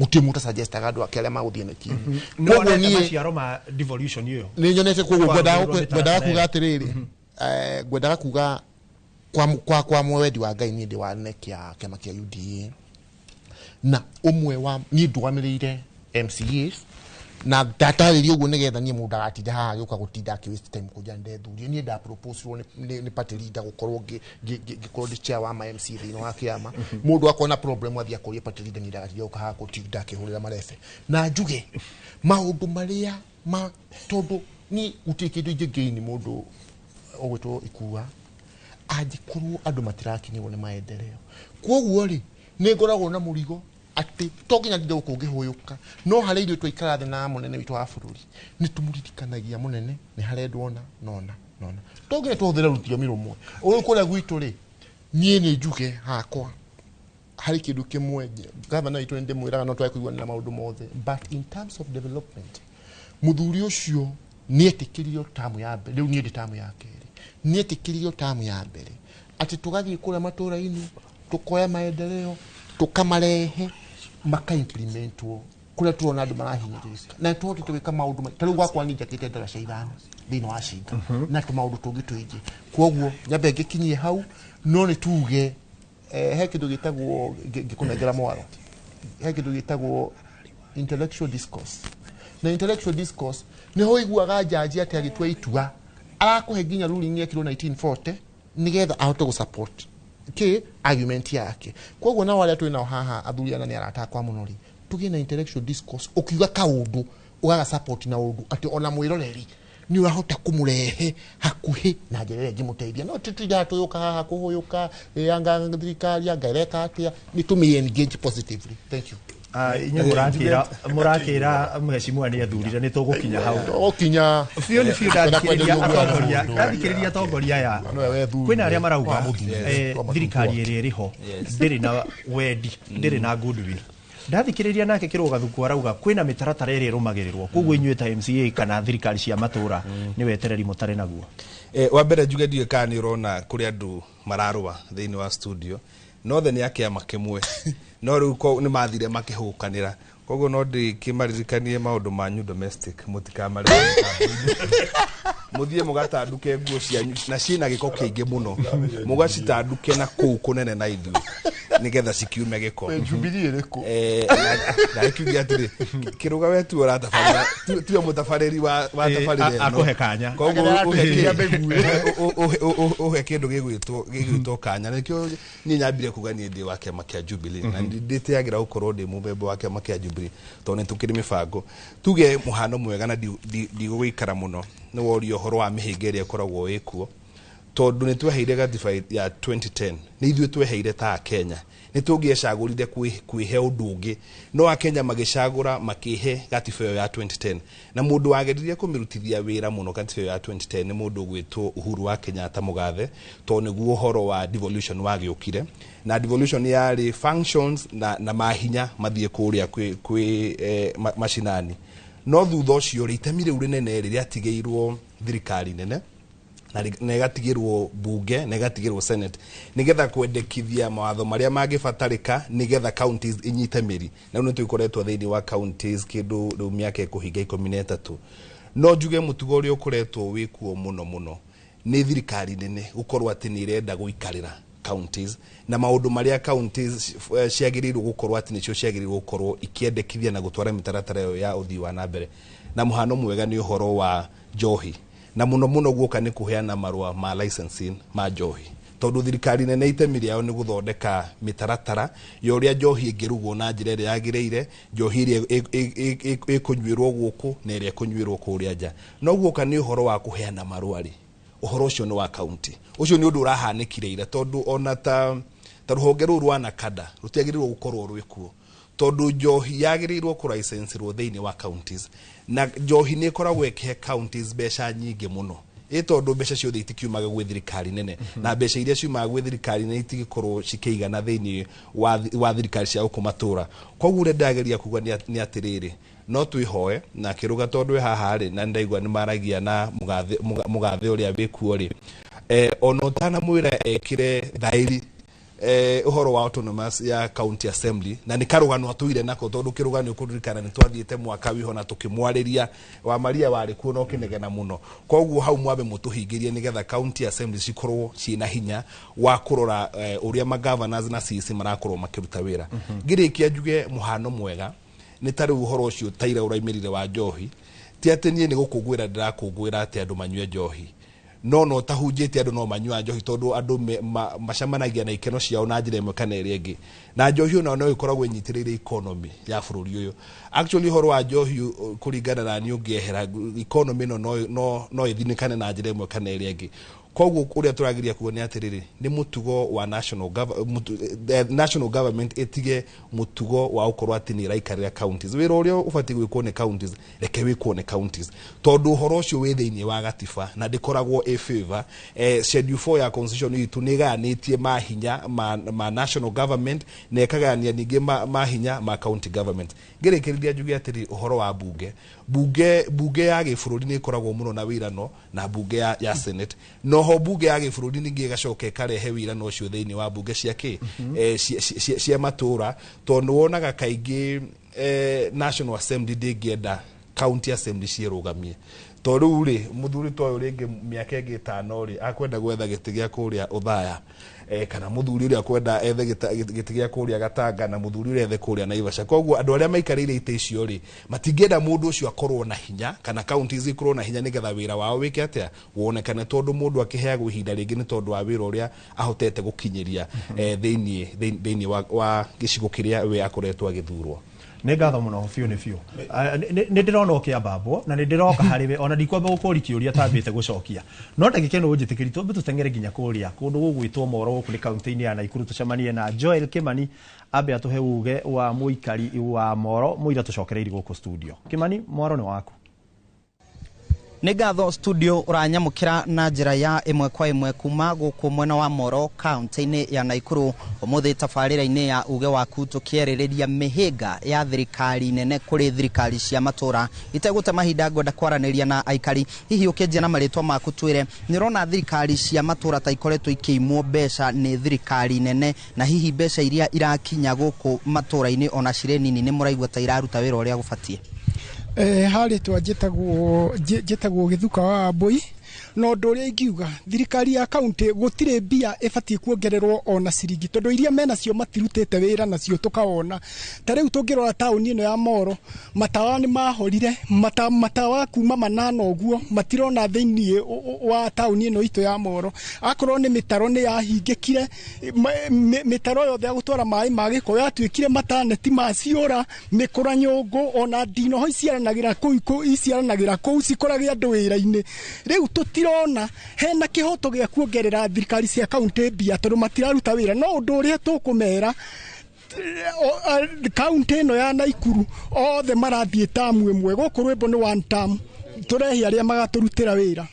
gũtirĩ mũndũ asuggestaga andũ ake arĩa magũthiĩ na kĩĩ. Koguo niĩ maciaro ma devolution ĩyo nĩ nyonete. Koguo ngwendaga kuga atĩrĩrĩ, ngwendaga kuga kwa mwendi wa Ngai niĩ ndĩ wa NEC ya kĩama kĩa UDA, na ũmwe wa niĩ ndũgamĩrĩire MCAs, na ndatarĩria ũguo nĩgetha niĩ mũndũ ndagatinda haha agĩũka gũtinda akĩ waste time kũnjĩra ndethurie. Niĩ nda proposirwo nĩ party leader gũkorwo ngĩkorwo ndĩ chair wa ma MC thĩinĩ wa kĩama. Mũndũ akorwo na problem athiĩ akũrie party leader, niĩ ndagatinda gũka haha gũtinda akĩhũrĩra marebe. Na njuge maũndũ marĩa ma tondũ niĩ gũtirĩ kĩndũ ingĩgain mũndũ ũgwĩtwo Ikua angĩkorwo andũ matirakinyĩrwo nĩ maendeleo. Koguo rĩ, nĩ ngoragwo na mũrigo atĩ to nginya ndinde gũkũ ngĩhũyũka, no harĩa ithuĩ twaikara thĩ na mũnene witũ wa bũrũri nĩ tũmũririkanagia mũnene nĩ harendwo na nona nona, to nginya tũhũthĩre rũthiomi rũmwe. Ũyũ kũrĩa gwitũ rĩ, niĩ nĩ njuge hakwa Harĩ kĩndũ kĩmwe gavana witũ nĩ ndĩmwĩraga no twage kũiguanĩra maũndũ mothe, but in terms of development mũthuri ũcio nĩ etĩkĩririo tamu ya mbere. Rĩu niĩ ndĩ tamu ya kerĩ. Nĩ etĩkĩririo tamu ya mbere atĩ tũgathiĩ kũrĩa matũũra-inĩ, tũkoya maendeleo, tũkamarehe maka-implementwo kũrĩa tũrona andũ marahinyĩrĩrĩka, na tũhotete gwĩka maũndũ ta rĩu gwakwa niĩ njakĩte ndaraca 5 thĩinĩ wa Cinga na tũmaũndũ tũngĩ tũingĩ. Koguo nyambe ngĩkinyie hau, no nĩ tuge he kĩndũ gĩtagwo, ngĩkũnengera mwaro, he kĩndũ gĩtagwo intellectual discourse. Na intellectual discourse nĩho ũiguaga njanji atĩ agĩtua itua arakũhe nginya ruling yekirwo 1940 nĩgetha ahote gũ-support kĩ argument yake. Koguo nao arĩa twĩ nao haha athuri ana nĩ arata akwa mũno rĩ, tũgĩe na intellectual discourse, ũkiuga kaũndũ ũgaga support na ũndũ atĩ ona mwĩroreri nĩ ũrahota kũmũrehe hakuhĩ na njĩra ĩrĩa ĩngĩmũteithia. No tũtindaga tũyũka haha kũhũyũka anga thirikari anga ĩreka atĩa, nĩ tũmĩ engage positively. Thank you. Inyuĩ mũrakĩra mheshimiwa nĩ ethurire, nĩ tũgũkinya hau. Tũgũkinya. Biũ nĩ biũ. Ndathikĩrĩria atongoria aya, kwĩna arĩa marauga thirikari ĩrĩa ĩrĩ ho ndĩrĩ na wendi, ndĩrĩ na goodwill. Ndathikĩrĩria nake Kĩrũga Thuku arauga kwĩna mĩtaratara ĩrĩa ĩrũmagĩrĩrwo, koguo inyuĩ ta MCA kana thirikari cia matũra nĩ wetereri mũtarĩ naguo. Wa mbere njuge ndiũĩ kana nĩ ũrona kũrĩ andũ mararũa thĩinĩ wa studio, no othe nĩ a kĩama kĩmwe, no rĩu nĩ mathire makĩhũkanĩra. Koguo no ndĩkĩmaririkanie maũndũ manyu domestic mũtikamarĩre, mũthiĩ mũgatanduke nguo cianyu na ciĩna gĩko kĩingĩ mũno, mũgacitanduke na kũu kũnene na ithuĩ nĩgetha cikiume gĩko. Jubilee ĩrĩkũ? Na ĩkiuge atĩrĩ, Kĩrũga we tuwe ũratabarĩra, tuwe mũtabarĩri wa tabarĩra ĩno. Akũhe kanya. Koguo ũhe kĩndũ gĩgwĩtwo kanya. Nĩkĩo niĩ nyambire kuga niĩ ndĩ wa kĩama kĩa Jubilee na ndĩtĩagĩra gũkorwo ndĩ mũmemba wa kĩama kĩa Jubilee tondũ nĩ tũkĩrĩ mĩbango. Tuge mũhano mwega na ndigũgũikara mũno nĩ woria ũhoro wa mĩhĩnga ĩrĩa ĩkoragwo ĩkuo, tondũ nĩ tweheire gatiba ya 2010. Nĩ ithuĩ tweheire ta Akenya, nĩ tũngĩecagũrire kwĩhe ũndũ ũngĩ, no Akenya magĩcagũra makĩhe gatiba ĩyo ya 2010. Na mũndũ wageririe kũmĩrutithia wĩra mũno gatiba ĩyo ya 2010 nĩ mũndũ ũgwĩtwo Uhuru wa Kenyatta mũgathe, tondũ nĩguo ũhoro wa devolution wagĩũkire, na devolution yarĩ functions na mahinya mathiĩ kũrĩa kwĩ macinani. No thutha ũcio rĩ, itemi rĩu rĩnene rĩ rĩatigĩirwo thirikari nene na ĩgatigĩrwo bunge na ĩgatigĩrwo senate nĩgetha kwendekithia mawatho marĩa mangĩbatarĩka nĩgetha counties inyite mĩri. Na rĩu nĩ tũkoretwo thĩinĩ wa counties kĩndũ rĩu mĩaka ĩkũhinga 13. No njuge mũtugo ũrĩa ũkoretwo wĩkuo mũno mũno nĩ thirikari nene gũkorwo atĩ nĩ ĩrenda gũikarĩra counties na maũndũ marĩa counties ciagĩrĩirwo gũkorwo atĩ nĩcio ciagĩrĩirwo gũkorwo ikĩendekithia na gũtwara mĩtaratara ĩyo ya ũthii wa na mbere. Na mũhano mwega nĩ ũhoro wa njohi, na mũno mũno guoka nĩ kũheana marũa ma licensing ma njohi, tondũ thirikari nene itemi rĩao nĩ gũthondeka mĩtaratara ya ũrĩa njohi ĩngĩrugwo na njĩra ĩrĩa yagĩrĩire, njohi ĩrĩa ĩkũnyuĩrwo gũkũ na ĩrĩa ĩkũnyuĩrwo kũrĩa nja. No guoka nĩ ũhoro wa kũheana marũa rĩ, ũhoro ũcio nĩ wa county. Ũcio nĩ ũndũ ũrahanĩkire ira, tondũ ona ta rũhonge rũu rwa NACADA rũtiagĩrĩirwo gũkorwo rwĩkuo, tondũ njohi yagĩrĩirwo kũlicensirwo thĩinĩ wa counties, na njohi nĩ ĩkoragwo ĩkĩhe counties mbeca nyingĩ mũno, ĩ tondũ mbeca ciothe itikiumaga gwĩ thirikari nene, na mbeca iria ciumaga gwĩ thirikari nene itigĩkorwo cikĩigana thĩinĩ wa thirikari cia gũkũ matũra. Koguo ũrĩa ndĩrageria kuga nĩ atĩrĩrĩ, no twĩhoe na Kĩrũga, tondũ haha rĩ na nĩndaigua nĩ maragia na mũgathe ũrĩa wĩkuo rĩ, ona ũtanamwĩra ekĩre thaĩri ũhoro wa autonomous ya county assembly, na nĩ karũgano atũire nako, tondũ Kĩrũga nĩ ũkũririkana nĩ twathiĩte mwaka wĩho na tũkĩmwarĩria wa Maria warĩ kuo na ũkĩnegena mũno. Koguo hau mwambe mũtũhingĩrie nĩgetha county assembly cikorwo ciĩna hinya wa kũrora ũrĩa magovernors na CEC marakorwo makĩruta wĩra. Ngĩrĩkia njuge mũhano mwega nĩ ta rĩu ũhoro ũcio taira ũraimĩrire wa njohi. Ti atĩ niĩ nĩ gũkũngũĩra ndĩrakũngũĩra atĩ andũ manyue njohi, no tahunjĩte andũ no manyua njohi, tondũ andũ macemanagia na ikeno ciao na njĩra ĩmwe kana ĩrĩa ĩngĩ, na njohi onayo no ĩkoragwo ĩnyitĩrĩire economy ya bũrũri ũyũ. Actually ũhoro wa njohi, kũringana na niĩ, ũngĩehera economy ĩno no ĩthinĩkane na njĩra ĩmwe kana ĩrĩa ĩngĩ. Koguo ũrĩa tũrageria kuga nĩ atĩrĩrĩ, nĩ mũtugo wa national government ĩtige mũtugo wa gũkorwo atĩ nĩ ĩraikarĩra counties. Wĩra ũrĩa ũbatiĩ gwĩkwo nĩ counties, reke wĩkwo nĩ counties, tondũ ũhoro ũcio wĩ thĩinĩ wa gatiba na ndĩkoragwo ĩ favor. Schedule 4 ya constitution itũ nĩ ĩgayanĩtie mahinya ma national government na ĩkagayania ningĩ mahinya ma county government. Ngĩrĩkĩrĩria njuge atĩrĩ, ũhoro wa bunge ya gĩbũrũri nĩ ĩkoragwo mũno na wĩrano na bunge ya senate, noho bunge ya gĩbũrũri ningĩ ĩgacoka ĩkarehe wĩrano ũcio thĩinĩ wa bunge cia kĩ cia matũra, tondũ wonaga kaingĩ national assembly ndĩngĩenda county assembly ciĩrũgamie. To rĩu rĩ, mũthuri ta ũyũ rĩngĩ mĩaka ĩngĩ 5 rĩ, akwenda gwetha gĩtĩ gĩa kũrĩa Othaya, kana mũthuri ũrĩa akwenda ethe gĩtĩ gĩa kũrĩa Gatanga, na mũthuri ũrĩa ethe kũrĩa Naivasha. Koguo andũ arĩa maikarĩire itĩ icio rĩ, matingĩenda mũndũ ũcio akorwo na hinya kana counties ikorwo na hinya, nĩgetha wĩra wao wĩke atĩa, wonekane, tondũ mũndũ akĩheagwo ihinda rĩngĩ nĩ tondũ wa wĩra ũrĩa ahotete gũkinyĩria thĩinĩ wa gĩcigo kĩrĩa we akoretwo agĩthurwo. Nĩ ngatho mũno biũ, nĩ biũ. Nĩ ndĩrona ũkĩambambwo na nĩ ndĩroka harĩ we, ona ndikwamba gũkũria kĩũria tambĩte gũcokia, no ndagĩka ĩno ũnjĩtĩkĩri twambe tũteng'ere nginya kũrĩa kũndũ gũgwĩtwo Moro, gũkũ nĩ kaunti-inĩ ya Naikuru, tũcemanie na Joel Kimani ambe atũhe uge wa mũikari wa Moro mũira tũcokereire gũkũ studio. Kimani, mwaro nĩ waku. Nĩ ngatho studio ũranyamũkĩra na njĩra ya ĩmwe kwa ĩmwe kuma gũkũ mwena wa Moro, kaunti-inĩ ya Naikuru. Ũmũthĩ tabarĩra-inĩ ya uge waku tũkĩarĩrĩria mĩhĩnga ya thirikari nene kũrĩ thirikari cia matũra. Itegũte mahinda, ngwenda kwaranĩria na aikari. Hihi ũkĩanjia na marĩtwa maku, twĩre nĩ ũrona thirikari cia matũra ta ikoretwo ikĩimwo mbeca nĩ thirikari nene, na hihi mbeca iria irakinya gũkũ matũra-inĩ ona cirĩ nini nĩ mũraigua ta iraruta wĩra ũrĩa gũbatiĩ? Harĩtwa njĩtagwo Gĩthuka wa Mbui. Na ũndũ ũrĩa ingiuga, thirikari ya kaunti gũtirĩ mbia ĩbatiĩ kuongererwo ona ciringi, tondũ iria menacio matirutĩte wĩra nacio tũkawona. Ta rĩu tũngĩrora taũni ĩno ya Moro, matawa nĩ mahorire, matawa kuma 8 ũguo matirona thĩinĩ wa taũni ĩno itũ ya Moro. Akorwo nĩ mĩtaro nĩ yahingĩkire, mĩtaro yothe ya gũtwara maĩ ma gĩko yatuĩkire mataneti maciũra, mĩkũra nyũngũ ona ndinoho iciaranagĩra kũu cikorage andũ wĩra-inĩ. Rĩu tũtirona hena kĩhoto gĩa kuongerera thirikari cia kaunti mbia, tondũ matiraruta wĩra. No ũndũ ũrĩa tũkũmera, kaunti ĩno ya Naikuru othe marathiĩ tamu ĩmwe, gũkũ rwĩmbo nĩ one term, tũrehe arĩa magatũrutĩra wĩra.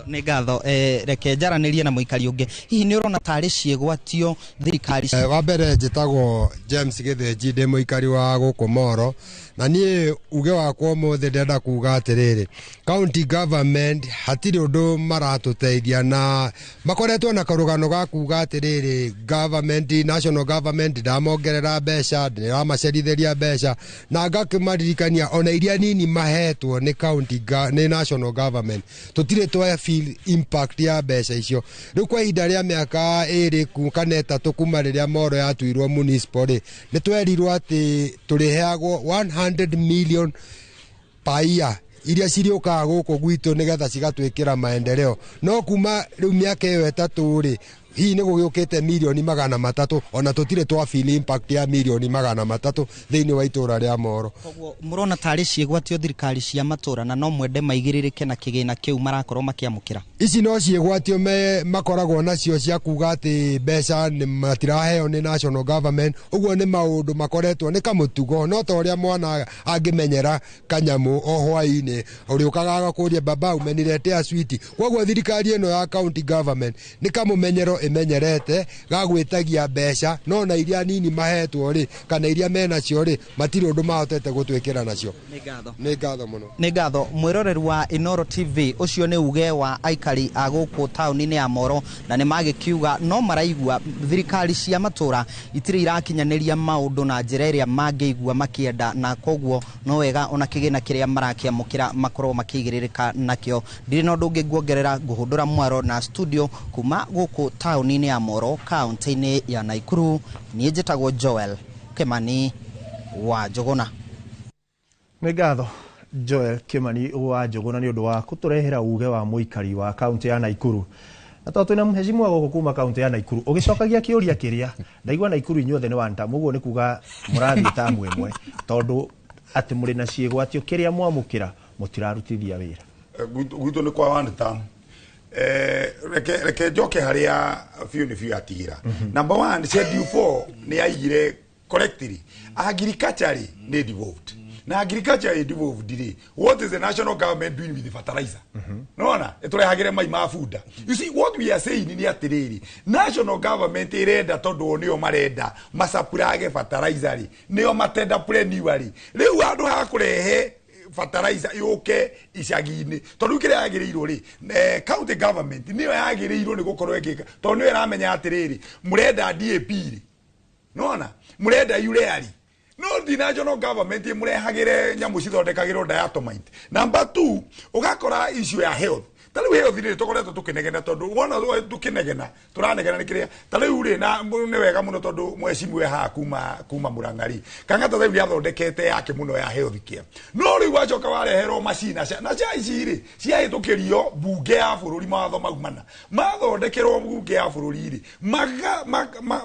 Nĩ ngatho. Reke njaranĩrie na mũikari ũngĩ. Hihi nĩ ũrona tarĩ ciĩgwatio thirikari? Wa mbere njĩtagwo James Gĩthĩnji, ndĩ mũikari wa gũkũ Moro, na niĩ uge wakwa ũmũthĩ ndĩrenda kuga atĩrĩrĩ, county government hatirĩ ũndũ maratũteithia, na makoretwo na karũgano ga kuga atĩrĩrĩ, government, national government ndamongerera mbeca, ndĩramacerithĩria mbeca, na ngakĩmaririkania ona iria nini mahetwo nĩ county nĩ national government tũtirĩ twa feel impact ya mbeca icio. Rĩu kwa ihinda rĩa mĩaka 2 kana 3 kuma rĩrĩa Moro yatuirwo municipal rĩ, nĩ twerirwo atĩ tũrĩheagwo 100 million per year iria cirĩũkaga gũkũ gwitũ nĩgetha cigatwĩkĩra maendeleo, no kuma rĩu mĩaka ĩyo 3 rĩ, hihi nĩ gũgĩũkĩte mirioni 300, ona tũtirĩ twa feel impact ya mirioni 300 thĩinĩ wa itũra rĩa Moro. Koguo mũrona tarĩ ciĩgwatio thirikari cia matũra, na no mwende maigĩrĩrĩke na kĩgĩna kĩu marakorwo makĩamũkĩra? Ici no ciĩgwatio makoragwo nacio cia kuga atĩ mbeca nĩ matiraheo nĩ national government. Ũguo nĩ maũndũ makoretwo nĩ kamũtugo, no ta ũrĩa mwana angĩmenyera kanyamũ o hwaĩ-inĩ ũrĩũkaga agakũria baba umeniletea switi. Koguo thirikari ĩno ya county government nĩ kamũmenyero ĩmenyerete ga gwĩtagia mbeca, no na iria nini mahetwo rĩ kana iria menacio rĩ, matirĩ ũndũ mahotete gũtwĩkĩra nacio. Nĩ ngatho mũno. Nĩ ngatho mwĩroreri wa Inooro TV. Ũcio nĩ uge wa aikari a gũkũ taũni-inĩ ya Moro, na nĩ magĩkiuga no maraigua thirikari cia matũra itirĩ irakinyanĩria maũndũ na njĩra ĩrĩa mangĩigua makĩenda, na koguo no wega ona kĩgĩna kĩrĩa marakĩamũkĩra makorwo makĩigĩrĩrĩka nakĩo. Ndirĩ na ũndũ ũngĩ nguongerera, ngũhũndũra mwaro na studio kuma gũkũ taũni-inĩ ya Moro, kaunti-inĩ ya Naikuru. Niĩ njĩtagwo Joel Kimani wa Njũgũna. Nĩ ngatho Joel Kimani wa Njũgũna nĩ ũndũ wa kũtũrehera uge wa mũikari wa kaunti ya Naikuru. Na tondũ twĩna mheshimiwa gũkũ kuma kaunti ya Naikuru, ũgĩcokagia kĩũria kĩrĩa ndaigua Naikuru inyuothe nĩ one term, ũguo nĩ kuga mũrathiĩ tamu ĩmwe, tondũ atĩ mũrĩ na ciĩgwatio kĩrĩa mwamũkĩra mũtirarutithia wĩra. Gwitũ nĩ kwa one term. Reke njoke harĩa biũ nĩ biũ atigĩra. Number one, schedule 4 nĩ aigire correctly agriculture rĩ nĩ devolved, na agriculture ĩ devolved rĩ, what is the national government doing with the fertilizer? Nona ĩtũrehagĩre mai ma bunda. You see, what we are saying nĩ atĩrĩrĩ, national government ĩrenda, tondũ o nĩo marenda macapurage fertilizer rĩ, nĩo matenderpreneur rĩ, rĩu handũ ha kũrehe fertilizer yũke icagi-inĩ, tondũ kĩrĩa yagĩrĩirwo rĩ, county government nĩyo yagĩrĩirwo nĩ gũkorwo ĩgĩka, tondũ nĩyo ĩramenya atĩrĩrĩ, mũrenda DAP rĩ, nona mũrenda urea rĩ, no the national government ĩmũrehagĩre nyamũ cithondekagĩrwo diatomite. Number two, ũgakora issue ya health. Ta rĩu health rĩ, tũkoretwo tũkĩnegena, tondũ wona tũkĩnegena, tũranegena nĩ kĩrĩa ta rĩu rĩ, na nĩ wega mũno tondũ mheshimiwa haha kuma Murang'a rĩ, Kang'ata rĩu nĩathondekete yake mũno ya health care, no rĩu wacoka wareherwo macina na cia ici rĩ, ciahĩtũkĩrio bunge ya bũrũri, mawatho mau mana mathondekerwo bunge ya bũrũri rĩ,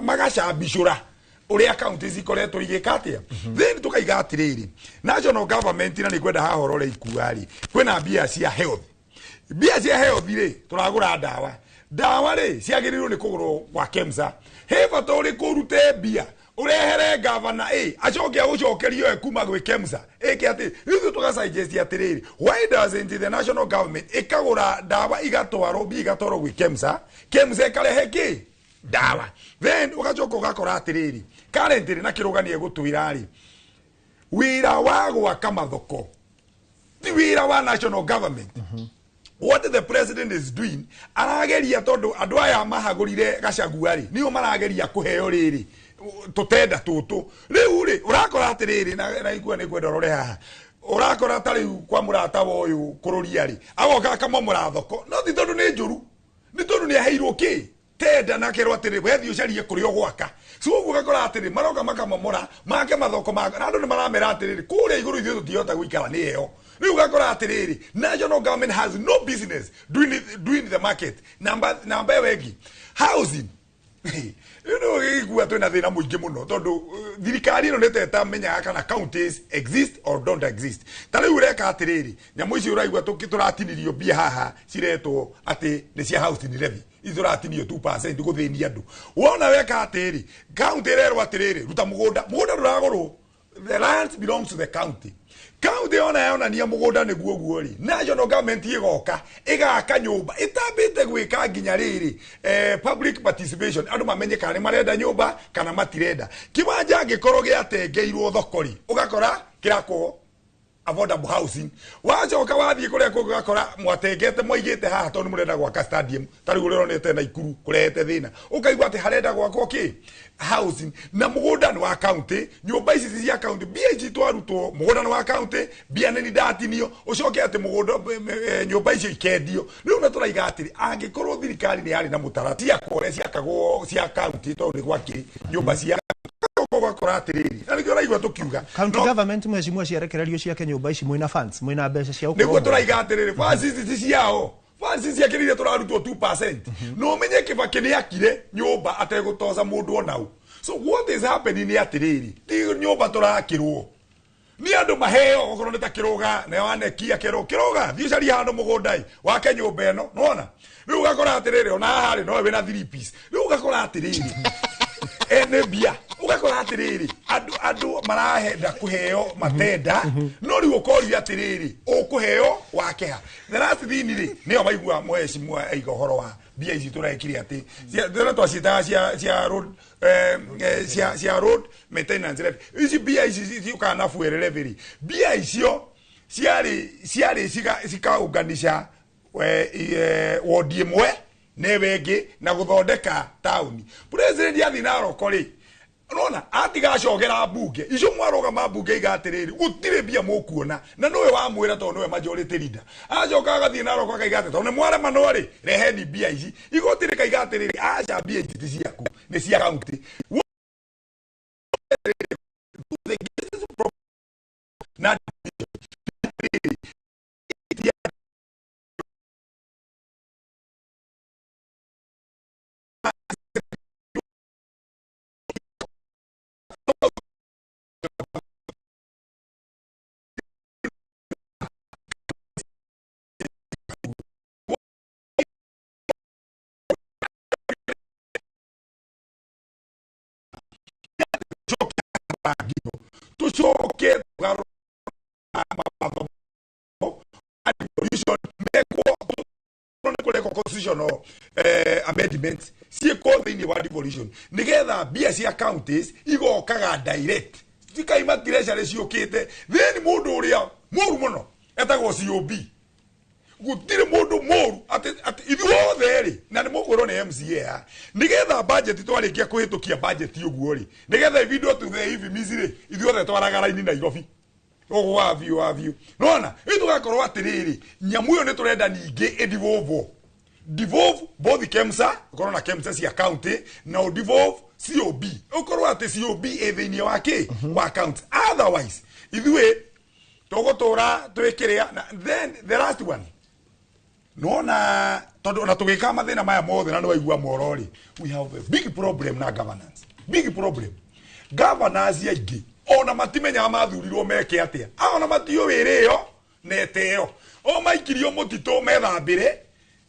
magacambicũra ũrĩa counties ikoretwo igĩka atĩa. Then tukaiga atĩrĩrĩ, national government, na nĩ kwenda haha ũrore ikua rĩ, kwĩna mbia cia health. Mbia cia health rĩ, tũragũra ndawa. Ndawa rĩ, ciagĩrĩirwo nĩ kũgũrwo gwa KEMSA. He bata ũrĩkũ ũrute mbia ũrehere gavana ĩ acoke agũcokerio kuma gwĩ KEMSA ĩke atĩ? Rĩu tũgasuggest atĩrĩrĩ, why doesn't the national government ĩkagũra ndawa, igatwarwo, mbia igatwarwo gwĩ KEMSA, KEMSA ĩkarehe kĩ ndawa? Then ũgacoka ũgakora atĩrĩrĩ, currently na kĩrũgania gũtwĩra rĩ, wĩra wa gwaka mathoko ti wĩra wa national government. What the president is doing, arageria, tondũ andũ aya mahagũrire Gachagua rĩ, nĩo marageria kũheo rĩrĩ tũtenda tũtũ. Rĩu rĩ, ũrakora atĩrĩrĩ, na igua nĩ kwenda ũrore haha, ũrakora ta rĩu kwa mũrata wa ũyũ kũrũria rĩ, agoka akamomora thoko, no ti tondũ nĩ njũru, nĩ tondũ nĩ aheirwo kĩ tenda na kerwo atĩrĩ, we thiĩ ũcarie kũrĩa ũgwaka. So ũguo ũgakora atĩrĩ, maroka makamomora make mathoko ma na andũ nĩ maramera atĩrĩrĩ, kũrĩa igũrũ ithuĩ tũtingĩhota gũikara nĩ ĩyo. Rĩu ũgakora atĩrĩrĩ, national government has no business doing the market. Namba ĩyo ĩngĩ, housing. Rĩu nĩ igua twĩna thĩna mũingĩ mũno, tondũ thirikari ĩno nĩ ĩtamenyaga kana counties exist or don't exist. Ta rĩu ũreka atĩrĩrĩ, nyamũ ici ũraigua tũratinirio mbia haha ciretwo atĩ nĩ cia housing levy, ici tũratinio 2% gũthĩnia andũ. Wona weka atĩrĩ, county ĩrerwo atĩrĩrĩ, ruta mũgũnda. Mũgũnda ndũragũrwo, the land belongs to the county. County ona yonania mũgũnda nĩguo guo rĩ, national government ĩgoka ĩgaka nyũmba ĩtambĩte gwĩka nginya rĩrĩ public participation, andũ mamenye kana nĩ marenda nyũmba kana matirenda. Kĩwanja angĩkorwo gĩatengeirwo thoko rĩ, ũgakora kĩrakwo affordable housing. Wacoka wathiĩ kũrĩa kũngĩ, ũgakora mwatengete, mwaigĩte haha tondũ mũrenda gwaka stadium. Ta rĩu ũrĩronete Naikuru kũrehete thĩna, ũkaigua atĩ harenda gwakwo kĩ housing, na mũgũnda nĩ wa county, nyũmba ici ti cia county, mbia ici twarutwo, mũgũnda nĩ wa county, mbia nĩ ndatinio, ũcoke atĩ mũgũnda, nyũmba icio ikendio. Rĩu na tũraiga atĩrĩ, angĩkorwo thirikari nĩ yarĩ na mũtaratara ciakwo ciakagwo cia county, tondũ nĩ gwakĩrĩ nyũmba cia, ũgakora atĩrĩrĩ, na nĩkĩo ũraigua tũkiuga County government, mheshimiwa, ciarekererio ciake nyũmba ici, mwĩna funds, mwĩna mbeca cia nĩguo gũkorwo tũraiga atĩrĩrĩ, funds ici ti ciao, funds ici ciakĩrĩire tũrarutwo 2%. No ũmenye Kĩbakĩ nĩ akire nyũmba ategũtoca mũndũ ona ũ. So what is happening nĩ atĩrĩrĩ, ti nyũmba tũrakĩrwo, nĩ andũ maheo, okorwo nĩ ta Kĩrũga na wanekia kerwo, Kĩrũga, thiĩ ũcarie handũ mũgũnda ĩ wake nyũmba ĩno. Nĩwona rĩu ũgakora atĩrĩrĩ, ona haha rĩ, nowe wĩna 3 piece. Rĩu ũgakora atĩrĩrĩ, nĩ mbia. Ũgakora atĩrĩrĩ, andũ marahenda kũheo matenda, no rĩu ũkorio atĩrĩrĩ, ũkũheo wakeha. The last thing rĩ, nĩyo maigua mheshimiwa aiga ũhoro wa mbia ici tũrekire atĩ tũrĩa twaciĩtaga cia road, cia road maintenance levy. Ici mbia ici ciũkaga na fuel levy rĩ, mbia icio ciarĩ cikaunganisha wodi ĩmwe na ĩyo ĩngĩ na gũthondeka taũni. President athiĩ Narok rĩ, nona atigacogera mbunge icio mwarũgama mbunge iga atĩrĩrĩ, gũtirĩ mbia mũkuona, na nĩwe wamwĩra tondũ nĩwe majority leader. Acoka agathiĩ Narok akaiga atĩ tondũ nĩ mwaremanwo rĩ, reheni mbia ici. Igoti rĩkaiga atĩrĩrĩ, aca, mbia ici ti ciaku, nĩ cia county. Na nginyo tucoke tugarũra mawatho ma devolution mekwo nĩ kũrekwo constitutional amendments ciĩkwo thĩinĩ wa devolution nĩgetha mbia cia counties igokaga direct cikaima treasury ciũkĩte. Then mũndũ ũrĩa mũru mũno etagwo COB. Gũtirĩ mũndũ mũru atĩ ithuothe rĩ, na nĩ mũkwĩrwo nĩ MCA nĩgetha budget twarĩkia kũhĩtũkia budget ũguo rĩ, nĩgetha ibindwo tuthe hivi rĩ, ithuothe twaraga raini Nairobi ũguo wabiũ wabiũ. Nona rĩu tũgakorwo atĩrĩrĩ, nyamũ ĩyo nĩ tũrenda ningĩ ĩdevolve devolve both KEMSA, ũkorwo na KEMSA cia county na ũdevolve COB, ũkorwo atĩ COB ĩ thĩinĩ wa kĩ wa county. Otherwise ithuĩ tũgũtũra twĩkĩrĩa. Na then the last one, nona tondũ ona tũgĩka mathĩna maya mothe na nĩwaigua moro rĩ, we have a big problem na governance, big problem. Governors aingĩ ona matimenyaga mathurirwo meke atĩa, ona matiũĩ wĩra ĩyo na ĩtĩo, o maikirio mũtitũ methambĩre.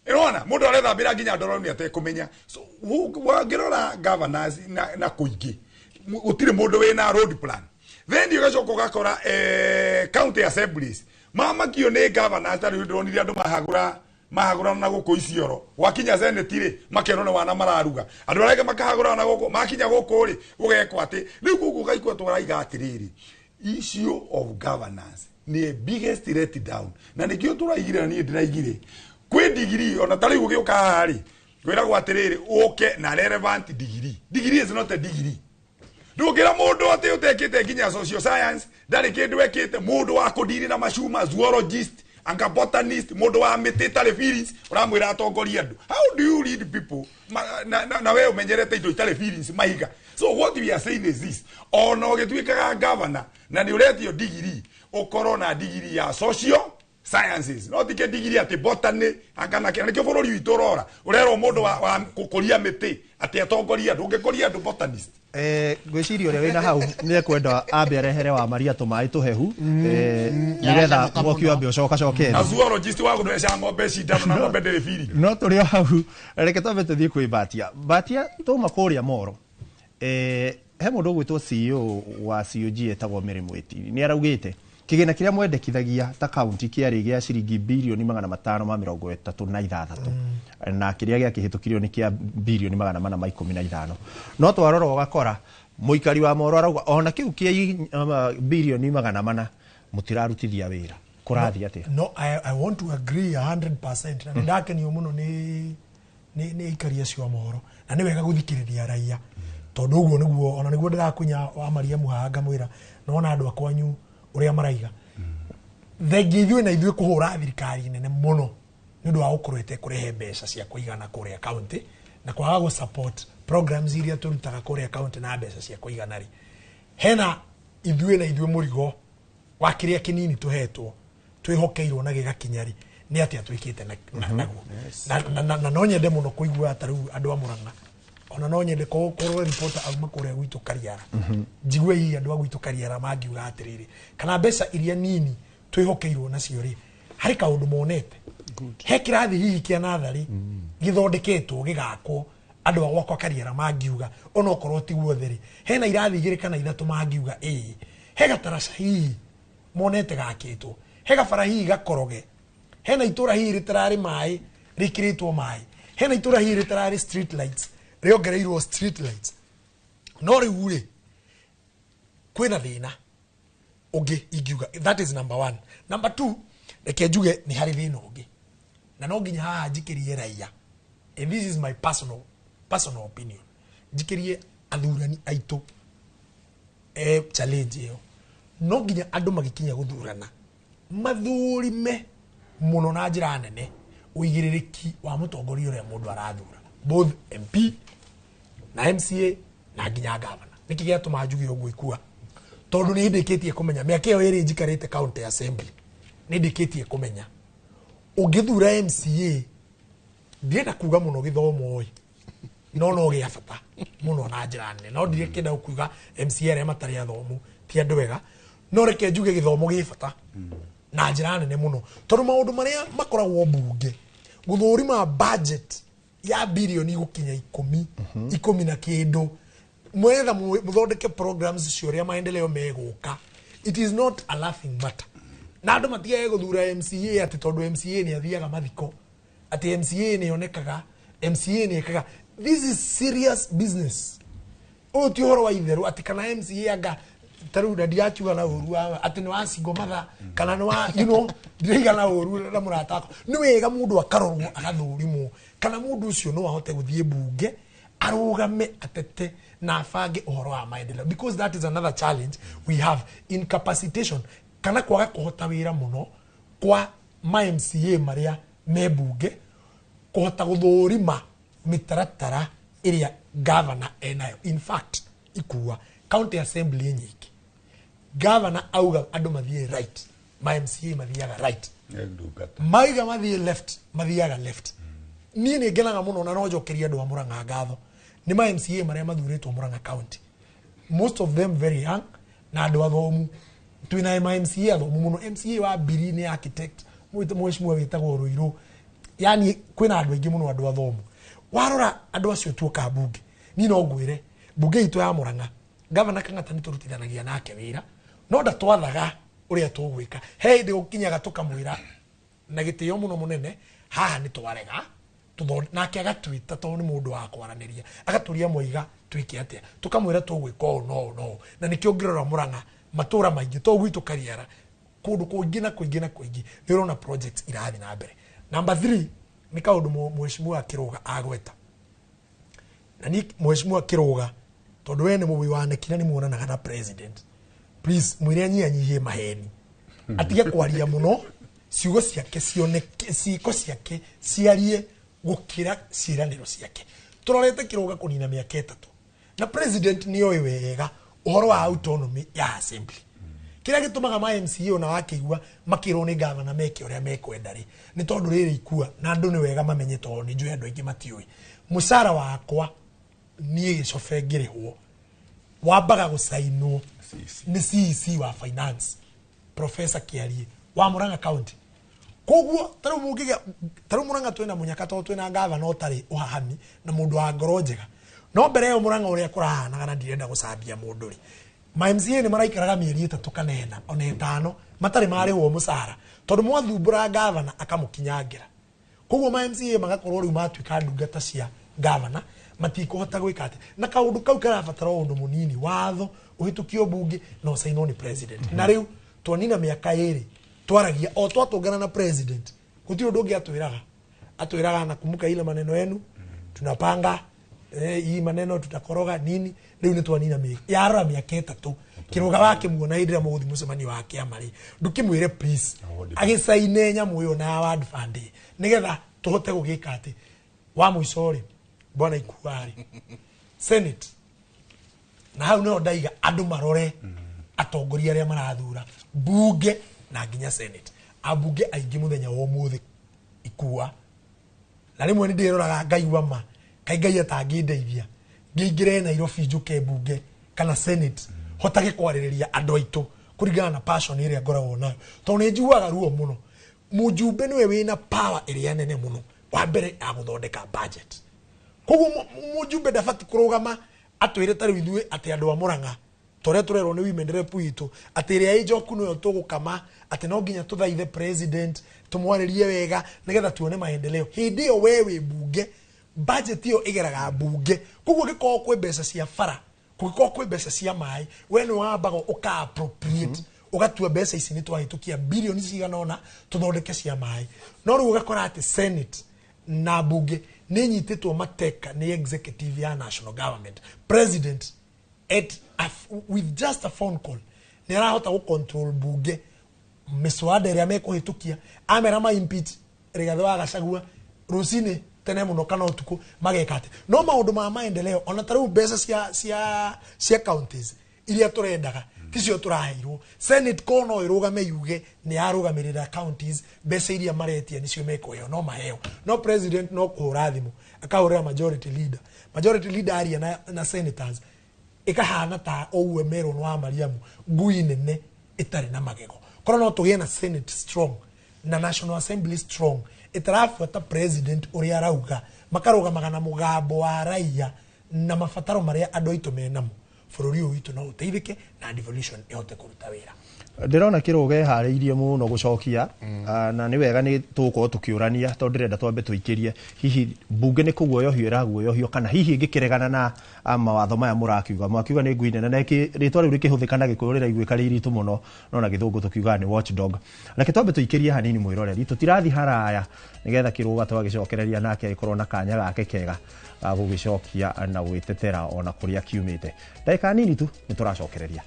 Ĩrona mũndũ arethambĩra nginya ndoro nĩ atekũmenya. So wangĩrora governors na kũingĩ gũtirĩ mũndũ wĩna road plan. Then ũgacoka ũgakora county assemblies mamakio nĩ governors. Ta rĩu ndĩronire andũ mahagũrana na gũkũ Isiolo, gwakinya senate rĩ makerwo nĩ wana mararuga, andũ arĩa angĩ makahagũrana na gũkũ, makinya gũkũ rĩ gũgekwo atĩ rĩu gũkũ gaikwo tũraiga atĩrĩrĩ, issue of governance nĩ biggest let down. Na nĩkĩo tũraigire, na niĩ ndĩraigire kwĩ degree ona ta rĩu ũgĩũka haha rĩ kwĩragwo atĩrĩrĩ ũke na relevant degree. Degree is not a degree. Ndũngĩra mũndũ atĩ ũtekĩte nginya social science, ndarĩ kĩndũ ekĩte, mũndũ wa kũndiri na macuma, zoologist anga botanist, mũndũ wa mĩtĩ ĩtarĩ feelings, ũramwĩra atongorie andũ. How do you lead people na we ũmenyerete indo itarĩ feelings mahiga? So what we are saying is this, ona ũgĩtuĩkaga governor na nĩ ũretio degree, ũkorwo na degree ya social sciences, no tike degree atĩ botany anga na kĩ. Nĩkĩo bũrũri witũ ũrora ũrerwo mũndũ wa gũkũria mĩtĩ atĩ atongorie andũ, ũngĩkũria andũ botanist. Ngwĩciria ũrĩa wĩna hau nĩ ekwenda ambe arehere wa Maria tũmaĩ tũhehu, nĩgetha mwaki wambe ũcokacoke na zoologist wa gũtheca ng'ombe cindano na ng'ombe ndĩrĩ feeling. No tũrĩ o hau, reke twambe tũthiĩ kwĩ Mbatia. Mbatia tũma kũrĩa Moro, he mũndũ ũgwĩtwo CEO wa COG etagwo Mary Mwiti, nĩ araugĩte kĩgĩna kĩrĩa mwendekithagia ta kaunti kĩarĩ gĩa ciringi birioni 536 na kĩrĩa gĩakĩhĩtũkirio nĩ kĩa birioni 415. No twarora ũgakora mũikari wa Moro arauga ona kĩu kĩa birioni 400 mũtirarutithia wĩra. Kũrathiĩ atĩa? No, I want to agree 100% na nĩndakenio mũno nĩ aikari acio a Moro, na nĩ wega gũthikĩrĩria raia tondũ ũguo nĩguo ona nĩguo ndĩrakunya wa Mariamu haha ngamwĩra nĩwona andũ a kwanyu ũrĩa maraiga. Thengia ithuĩ na ithuĩ kũhũra thirikari nene mũno nĩ ũndũ wa gũkorwo ĩtekũrehe mbeca cia kũigana kũrĩa county na kwaga gũ support programs iria tũrutaga kũrĩa county na mbeca cia kũigana rĩ, hena ithuĩ na ithuĩ mũrigo wa kĩrĩa kĩnini tũhetwo twĩhokeirwo na gĩgakinya rĩ, nĩ atĩa twĩkĩte naguo. Na no nyende mũno kũigua ta rĩu andũ a Murang'a, ona no nyende korwo reporter auma kũrĩa gwitũ Kariara, njigue hihi andũ a gwitũ Kariara mangiuga atĩrĩrĩ, kana mbeca iria nini twĩhokeirwo nacio rĩ, harĩ kaũndũ monete he kĩrathi hihi kĩa natharĩ gĩthondeketwo gĩgakwo andũ a gwakwa Kariara mangiuga onokorwo ti guothe rĩ, hena irathi 2 kana 3 mangiuga ĩĩ, he gataraca hihi monete gakĩtwo, he gabara hihi gakoroge, hena itũra hihi rĩtararĩ maĩ rĩkĩrĩtwo maĩ, hena itũra hihi rĩtararĩ street lights rĩongereirwo street lights. No rĩu rĩ kwĩna thĩna ũngĩ ingiuga, that is number 1. Number 2, reke njuge nĩ harĩ thĩna ũngĩ na no nginya haha njikĩrie raia, and this is my personal opinion, njikĩrie athurani aitũ challenge ĩyo. No nginya andũ magĩkinya gũthurana mathurime mũno na njĩra nene ũigĩrĩrĩki wa mũtongoria ũrĩa mũndũ arathura, both MP na MCA na nginya governor. Nĩkĩ gĩatũma njuge ũguo ikua? Tondũ nĩ ndĩkĩtie kũmenya mĩaka ĩyo ĩrĩ njikarĩte county assembly, nĩ ndĩkĩtie kũmenya ũngĩthura MCA, ndirenda kuga mũno gĩthomo ĩ, no gĩa bata mũno na njĩra nene, no ndirĩkĩenda kuga MCA arĩa matarĩ athomu ti andũ ega, no reke njuge gĩthomo gĩ bata na njĩra nene mũno, tondũ maũndũ marĩa makoragwo mbunge gũthũrima budget ya birioni gũkinya 10 na kĩndũ Mwetha muthondeke programs cia ũrĩa maendeleo megũka. It is not a laughing matter. Na andũ matigage gũthura MCA atĩ tondũ MCA nĩ athiaga mathiko, atĩ MCA nĩ onekaga, MCA nĩ ekaga. This is serious business. Ũyũ ti ũhoro wa itherũ atĩ kana MCA anga tarĩu na ndirakiuga na ũru wa atĩ nĩ wa single mother kana nĩ wa ndiraiga na ũru na mũrata wakwa. Nĩ wega mũndũ akarorwo agathũrimwo kana mũndũ ũcio no ahote gũthiĩ mbunge arũgame atete na abange ũhoro wa maendeleo, because that is another challenge we have, incapacitation kana kwaga kũhota wĩra mũno kwa ma MCA marĩa me mbunge kũhota gũthũrima mĩtaratara ĩrĩa governor enayo. In fact, ikua county assembly nyingĩ governor auga andũ mathiĩ right, ma MCA mathiaga right, maiga mathiĩ left, mathiaga left. Niĩ nĩ ngenaga mũno na no njokerie andũ a Murang'a ngatho nĩ ma MCA marĩa mathurĩtwo Murang'a county, most of them very young na andũ athomu. Twĩna ma MCA athomu mũno. MCA wa Mbiri nĩ architect, mheshimiwa wĩtagwo Rũirũ. Yani kwĩna andũ aingĩ mũno andũ athomu. Warora andũ acio tuoka mbunge, niĩ no ngwĩre mbunge itũ ya Murang'a, Gavana Kang'ata nĩ tũrutithanagia nake wĩra, no ndatwathaga ũrĩa tũgwĩka. He hĩndĩ gũkinyaga tũkamwĩra na gĩtĩo mũno mũnene, haha nĩ twarega, nake agatwĩta tondũ nĩ mũndũ wa kwaranĩria, agatũria mwaiga twĩke atĩa, tũkamwĩra tũgwĩka ũũ na ũũ na ũũ. Na nĩkĩo ũngĩrora Murang'a matũra maingĩ to gwitũ Kariara, kũndũ kũingĩ na kũingĩ na kũingĩ nĩ ũrona projects irathiĩ na mbere. Number 3 nĩ kaũndũ mheshimiwa Kĩrũga agweta, na ni mheshimiwa Kĩrũga tondũ we nĩ mũbui wa nekina nĩ muonanaga na president, please mwĩre anyihanyihie maheni, atige kwaria mũno, ciugo ciake cioneke, ciĩko ciake ciarie gũkĩra ciĩranĩro ciake. Tũrorete Kĩrũga kũnina mĩaka 3 na president nĩ oĩ wega ũhoro wa autonomy ya assembly. Kĩrĩa gĩtũmaga ma MCA ona wakĩigua makĩrwo nĩ gavana meke ũrĩa mekwenda rĩ, nĩ tondũ rĩrĩ ikua na andũ nĩ wega mamenye, tondũ nĩ njũĩ andũ aingĩ matiũĩ. Mũcara wakwa niĩ gĩcobe ngĩrĩhwo wambaga gũcainwo nĩ CEC wa finance, Professor Kĩarie wa Murang'a county. Koguo tarĩu mũngĩgĩa tarĩu Murang'a twĩna mũnyaka tondũ twĩna gavana ũtarĩ ũhahami na mũndũ wa ngoro njega. No mbere ĩyo Murang'a ũrĩa kũrahanaga na ndirenda gũcambia mũndũ rĩ, ma MCA nĩ maraikaraga mĩeri 3 kana 4 ona 5 matarĩ marĩhwo mũcara tondũ mwathumbũra gavana akamũkinyangĩra. Koguo ma MCA magakorwo rĩu matuĩka ndungata cia gavana, matikũhota gwĩka atĩ. Na kaũndũ kau karabatara ũndũ mũnini, watho ũhĩtũkio mbunge na ũcainwo nĩ president. Na rĩu twanina mĩaka 2 twaragia o twatũngana na president, gũtirĩ ũndũ ũngĩ atwĩraga. Atwĩraga nakumbuka ile maneno yenu tunapanga, hii maneno tutakoroga nini. Rĩu nĩ twanina yarora mĩaka 3 Kĩrũga wakĩmuona hĩndĩ ĩrĩa mũgũthiĩ mũcemanio wa kĩama rĩ, ndũkĩmwĩre please agĩcaine nyamũ ĩyo na ward fund nĩgetha tũhote gũgĩka atĩ. Wa mũico rĩ, bwana Ikua rĩ, Senate na hau nĩho ndaiga andũ marore atongoria arĩa marathura mbunge na nginya Senate. Ambunge aingĩ mũthenya wa ũmũthĩ Ikua, na rĩmwe nĩ ndĩroraga ngaigua ma kaĩ Ngai atangĩndeithia ngĩingĩre Nairobi njũke mbunge kana Senate hotage kwarĩrĩria andũ aitũ kũringana na passion ĩrĩa ngoragwo nayo, tondũ nĩ njiguaga ruo mũno. Mũjumbe nĩwe wĩna power ĩrĩa nene mũno wa mbere ya gũthondeka budget. Koguo mũjumbe ndabati kũrũgama atwĩre ta rĩu ithuĩ atĩ andũ a Murang'a ta ũrĩa tũrerwo nĩ women rep witũ atĩ ĩrĩa ĩ njoku nĩyo tũgũkama, atĩ no nginya tũthaithe president tũmwarĩrie wega nĩgetha tuone maendeleo. Hĩndĩ ĩyo we wĩ mbunge, budget ĩyo ĩgeraga mbunge. Koguo gĩkorwo kwĩ mbeca cia bara, kũngĩkorwo kwĩ mbeca cia maĩ, we nĩ wambaga ũka appropriate, ũgatua mbeca ici nĩ twahĩtũkia bilioni cigana ũna tũthondeke cia maĩ. No rĩu ũgakora atĩ Senate na mbunge nĩ inyitĩtwo mateka nĩ executive ya national government. President with just a phone call nĩ arahota gũ control mbunge, mĩswada ĩrĩa mekũhĩtũkia, amera ma impeach Rigathĩ wa Gachagua rũcinĩ tene mũno kana ũtukũ mageka atĩ. No maũndũ ma maendeleo ona ta rĩu mbeca cia counties iria tũrendaga ticio tũraheirwo. Senate ko no ĩrũgame yuge nĩ yarũgamĩrĩra counties, mbeca iria maretia nĩcio mekũheo no maheo. No president no kũhũra thimũ akahũrĩra majority leader, majority leader aria na senators, ĩkahana ta ũguo merwo nĩ wa Mariamu, ngui nene ĩtarĩ na magego. Korwo no tũgĩe na Senate strong na National Assembly strong ĩtarabuata president ũrĩa arauga, makarũgamaga na mũgambo wa raia Na mabataro marĩa andũ aitũ menamo bũrũri ũyũ witũ no ũteithĩke na devolution ĩhote kũruta wĩra. Ndĩrona Kĩrũga eharĩirie mũno gũcokia, na nĩ wega nĩ tũgũkorwo tũkĩũrania tondũ ndĩrenda twambe tũikĩrie hihi mbunge nĩ kũguoyohio ĩraguoyohio kana hihi ĩngĩkĩregana na mawatho maya mũrakiuga mwakiuga nĩ ngui nene na rĩtwa rĩu rĩkĩhũthĩka na Gĩkũyũ rĩraiguĩka rĩ iritũ mũno no na Gĩthũngũ tũkiugaga nĩ watchdog. Reke twambe tũikĩrie hanini mwĩroreri tũtirathi haraya nĩgetha Kĩrũga twagĩcokereria nake agĩkorwo na kanya gake kega ga gũgĩcokia na gwĩtetera ona kũrĩa kiumĩte. Ndagĩka nini tu nĩ tũracokereria.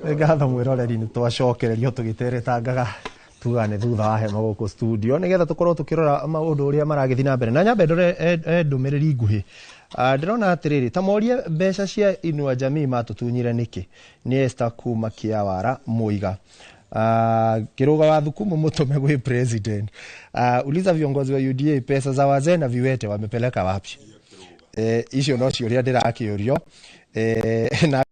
Ngatho mwĩroreri nĩ twacokererio tũgĩteretangaga tuga nĩ thutha wa hema gũkũ studio nĩgetha tũkorwo tũkĩrora maũndũ ũrĩa maragĩthiĩ na mbere na nyambe ndore ndũmĩrĩri nguhĩ. Ndĩrona atĩrĩrĩ ta morie mbeca cia Inua Jamii matũtunyire nĩkĩ nĩ Esther kuma Kĩawara Mũiga. Kĩrũga wa Thukumu mũtũme gwĩ president. Uliza viongozi wa UDA pesa za wazee na viwete wamepeleka wapi? Icio no ciũria ndĩrakĩũrio. Na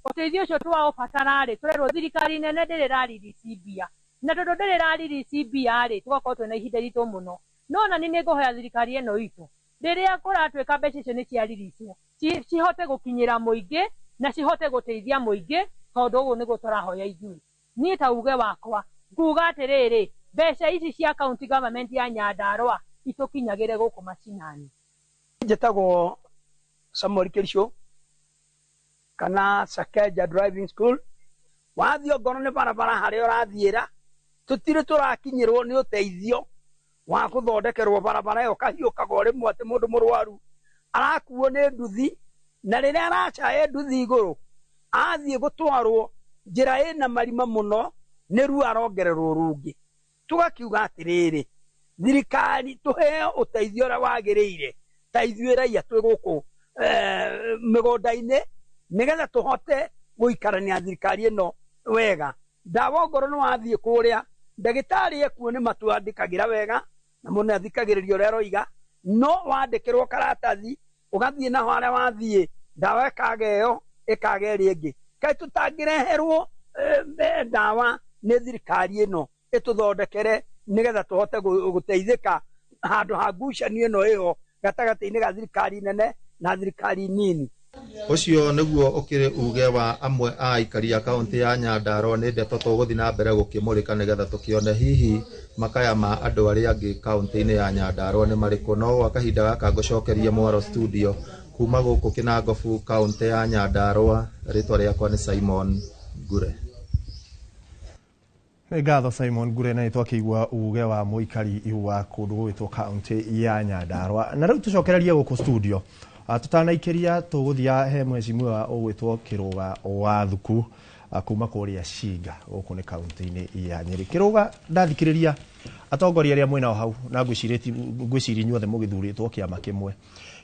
Ũteithio ũcio tũraũbatara rĩ tũrerwo thirikari nene ndĩrĩ ĩraririci mbia na tondũ ndĩrĩ ĩraririci mbia rĩ tũgakorwo twĩna ihinda iritũ mũno no na nĩ ngũhoya thirikari ĩno itũ rĩrĩa kũratuĩka mbeca icio nĩ ciariricwo cihote gũkinyĩra mũingĩ na cihote gũteithia mũingĩ tondũ ũguo nĩguo tũrahoya ithuĩ. Niĩ ta uge wakwa nguga atĩrĩrĩ mbeca ici cia county government ya Nyandarua itũkinyagĩre gũkũ macinani. Njĩtagwo Samuel Kĩricũ kana Sakeja Driving School. Wathiĩ ongorwo nĩ barabara harĩa ũrathiĩra tũtirĩ tũrakinyĩrwo nĩ ũteithio wa gũthondekerwo barabara ĩyo kahiũkaga o rĩmwe atĩ mũndũ mũrwaru arakuo nĩ nduthi na rĩrĩa aracaya nduthi igũrũ athiĩ gũtwarwo njĩra ĩna marima mũno nĩ ruo arongererwo rũngĩ. Tũgakiuga atĩrĩrĩ thirikari tũheo ũteithio ũrĩa wagĩrĩire ta ithuĩ raia twĩ gũkũ mĩgũnda-inĩ nĩgetha tũhote gũikarania thirikari ĩno wega. Ndawa ongorwo nĩ wathiĩ kũrĩa ndagĩtarĩ ekuo nĩ matwandĩkagĩra wega na mũndũ nĩathikagĩrĩria ũrĩa aroiga no wandĩkĩrwo karatathi ũgathiĩ naho harĩa wathiĩ ndawa ĩkaga ĩyo ĩkaga ĩrĩa ĩngĩ. Kaĩ tũtangĩreherwo ndawa nĩ thirikari ĩno ĩtũthondekere nĩgetha tũhote gũteithĩka handũ ha ngucanio ĩno ĩho gatagatĩ-inĩ ga thirikari nene na thirikari nini. Ũcio nĩguo ũkĩrĩ uge wa amwe a aikari a kaunti ya Nyandarua. Nĩ ndeto tũgũthiĩ na mbere gũkĩmũrĩka nĩgetha tũkĩone hihi makaya ma andũ arĩa angĩ kaunti-inĩ ya Nyandarua nĩ marĩkũ. No gwa kahinda gaka ngũcokerie mwaro studio kuma gũkũ Kĩnangobu kaunti ya Nyandarua. Rĩtwa rĩakwa nĩ Simon Ngure. Nĩ ngatho Simon Ngure, na nĩtwakĩigua uge wa mũikari wa kũndũ gũgwĩtwo kaunti ya Nyandarua. Na rĩu tũcokererie gũkũ studio. Tutanaikĩria tũgũthia he mheshimiwa ũgwĩtwo Kĩrũga wa Thuku kuma kũrĩa Cinga gũkũ nĩ kaunti-inĩ ya Nyĩrĩ. Kĩrũga, ndathikĩrĩria atongoria arĩa mwĩnao hau na ngwĩciria inyuothe mũgĩthurĩtwo kĩama kĩmwe,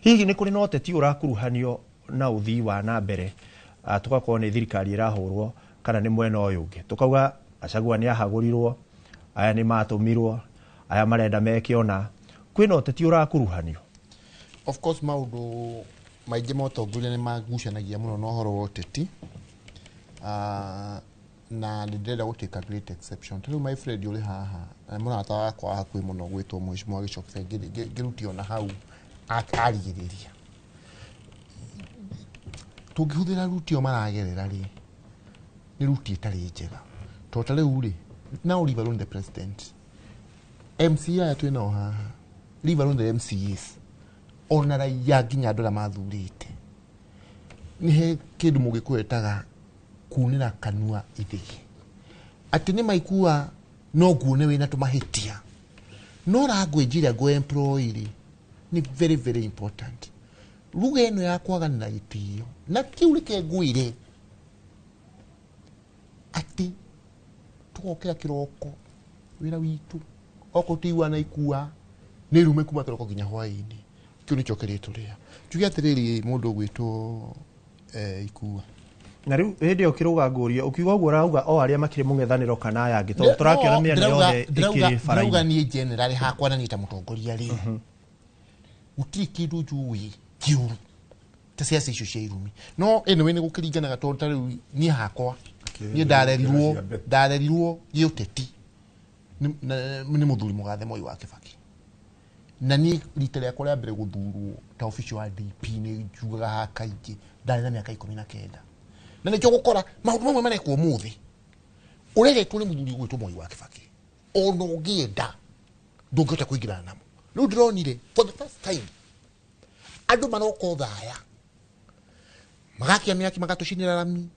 hihi nĩ kũrĩ na ũteti ũrakuruhanio na ũthii wa na mbere, tũgakorwo nĩ thirikari ĩrahũrwo kana nĩ mwena ũyũ ũngĩ, tũkauga Gachagua nĩ ahagũrirwo, aya nĩ matũmirwo, aya marenda meke ona, kwĩna ũteti ũrakuruhanio? Of course maũndũ maingĩ ma ũtongoria nĩ magucanagia mũno na ũhoro wa ũteti, na nĩ ndĩrenda gũ take a great exception. Ta rĩu my friend ũrĩ haha na mũrata wakwa wa hakuhĩ mũno gwĩtwo Mheshimiwa Gĩcoke ngĩrutia ona hau arigĩrĩria. Tũngĩhũthĩra ruti ĩyo maragerera rĩ, nĩ ruti ĩtarĩ njega. Tondũ ta rĩu rĩ, now leave alone the president, MCA aya twĩ nao haha, leave alone the MCAs, Ona raia nginya andũ arĩa mathurĩte. Nĩ he kĩndũ mũgĩkũyũ etaga kunĩra kanua ithigi. Atĩ nĩ maikua no nguone wĩna tũmahĩtia. No language ĩrĩa ngũ employ rĩ nĩ very very important. Lugha ĩno ya kwaganĩra gĩtĩo na kĩu reke ngwĩre atĩ tũgokĩra kĩroko wĩra witũ okorwo tũiguana ikua nĩ rume kuma kĩroko nginya hwaĩ-inĩ kĩu nĩkĩo kĩrĩa tũrĩa. Njuge atĩrĩrĩ mũndũ ũgwĩtwo Ikua na rĩu hĩndĩ ĩyo kĩrũga ngũrie ũkiuga ũguo ũrauga o arĩa makĩrĩ mũng'ethanĩro kana aya angĩ tondũ tũrakĩona mĩena yothe ĩkĩrĩ barainĩ. Ndĩrauga niĩ generally hakwa na niĩ ta mũtongoria rĩ gũtirĩ kĩndũ njũĩ kĩũru ta ciaca icio cia irumi no anyway nĩ gũkĩringanaga tondũ ta rĩu niĩ hakwa niĩ ndarerirwo gĩũteti nĩ mũthuri mũgathe Moi wa Kibaki na niĩ rita rĩakwa rĩa mbere gũthurwo ta official wa DP nĩ njugaga haha kaingĩ ndarĩ na mĩaka 19 na nĩkĩo gũkora maũndũ mamwe marekwo ũmũthĩ ũreretwo nĩ mũthuri ũgwĩtwo Moi wa Kibaki ona ũngĩenda ndũngĩhota kũingĩrana namo. Rĩu ndĩronire for the first time andũ maroka ũthaya magakia mĩaki magatũcinĩra rami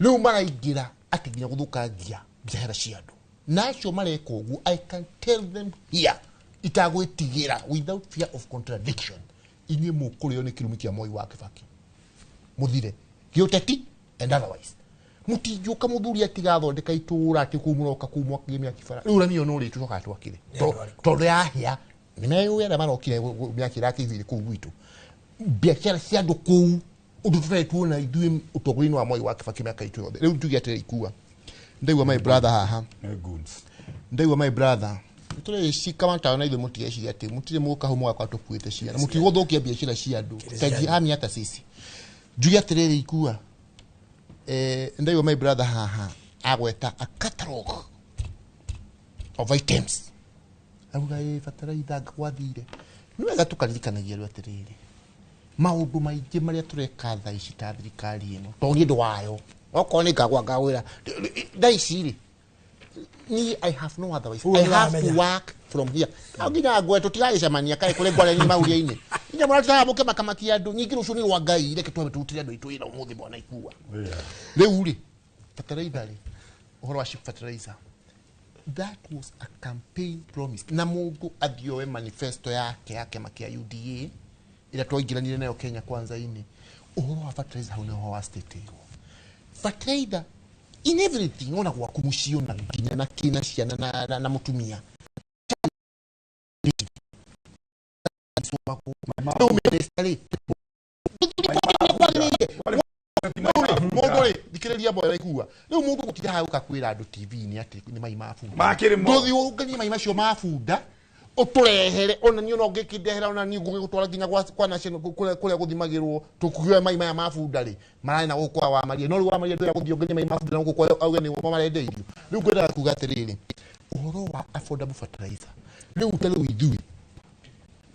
rĩu maraingĩra atĩ nginya gũthũkangia biacara cia andũ na acio mareka ũguo. I can tell them here itagwĩtigĩra without fear of contradiction inyuĩ mũkũrĩo nĩ kĩrumi kĩa Moi wa Kibaki mũthire gĩũteti and otherwise. Mũtingĩũka mũthuri atigathondeka itũũra atĩ kũu mũroka kũu mwakagie mĩaki bara rĩu rami ĩyo no rĩtũcokaga twakire tondũ yahĩa nĩ meyũĩ arĩa marokire mĩaki ĩrakĩiguire kũu gwitũ biacara cia andũ kũu ũndũ tũtarĩ tuona ithuĩ ũtongoria-inĩ wa Moi wa Kibaki mĩaka itũ yothe. Rĩu njuge atĩrĩ Ikua ndaigua my brother haha ndaigua my brother tũrĩcika matawa na ithuĩ mũtigeciria atĩ mũtirĩ mũka hau mũgakora tũkuĩte ciana mũtigũthũkia biacara cia andũ tajihami hata sisi. Njuge atĩrĩrĩ Ikua ndaigua my brother haha agweta a catalog of items auga bataraitha gwathire nĩ wega tũkaririkanagia rĩu atĩrĩrĩ maũndũ maingĩ marĩa tũreka thaa ici ta thirikari ĩno tondũ niĩ ndĩ wayo okorwo nĩ ngagwa ngawĩra thaa ici rĩ niĩ I have no otherwise I have to work from here no nginya ngwe tũtigagĩcemania kaĩ kũrĩ ngwareni mauria-inĩ nginya mũratiraga mũkĩmakamakia andũ nyingĩ rũciũ nĩ rwa Ngai reke twambe tũrutĩre andũ aitũ wĩra ũmũthĩ mwana Ikua. Rĩu rĩ bataraitha rĩ ũhoro wa ship fertilizer that was a campaign promise na mũndũ athiĩ oe manifesto yake ya kĩama kĩa UDA ĩrĩa twaingĩranire nayo Kenya Kwanza-inĩ ũhoro wa fertilizer hau nĩho wa state-ĩrwo fertilizer in everything ona gwaku mũciĩ ona nginya na kĩna ciana na mũtumia mũndũ rĩ thikĩrĩria mboya Ikua rĩu mũndũ gũtinda haha gũka kwĩra andũ TV-inĩ atĩ nĩ mai ma bunda ndũthiĩ ũnganie mai macio ma bunda ũtũrehere ona niĩ ona ũngĩkĩndehera ona niĩ ngũgĩgũtwara nginya kwa national kũrĩa gũthimagĩrwo tũkuoya mai maya ma bunda rĩ mararĩ na gũkũ kwa Wamaria no rĩu Wamaria ndũrĩa gũthiĩ ũnganie mai ma bunda na gũkũ kwa auge nĩguo marendeirio. Rĩu ngwendaga kuga atĩrĩrĩ ũhoro wa affordable fertilizer rĩu ta rĩu ithuĩ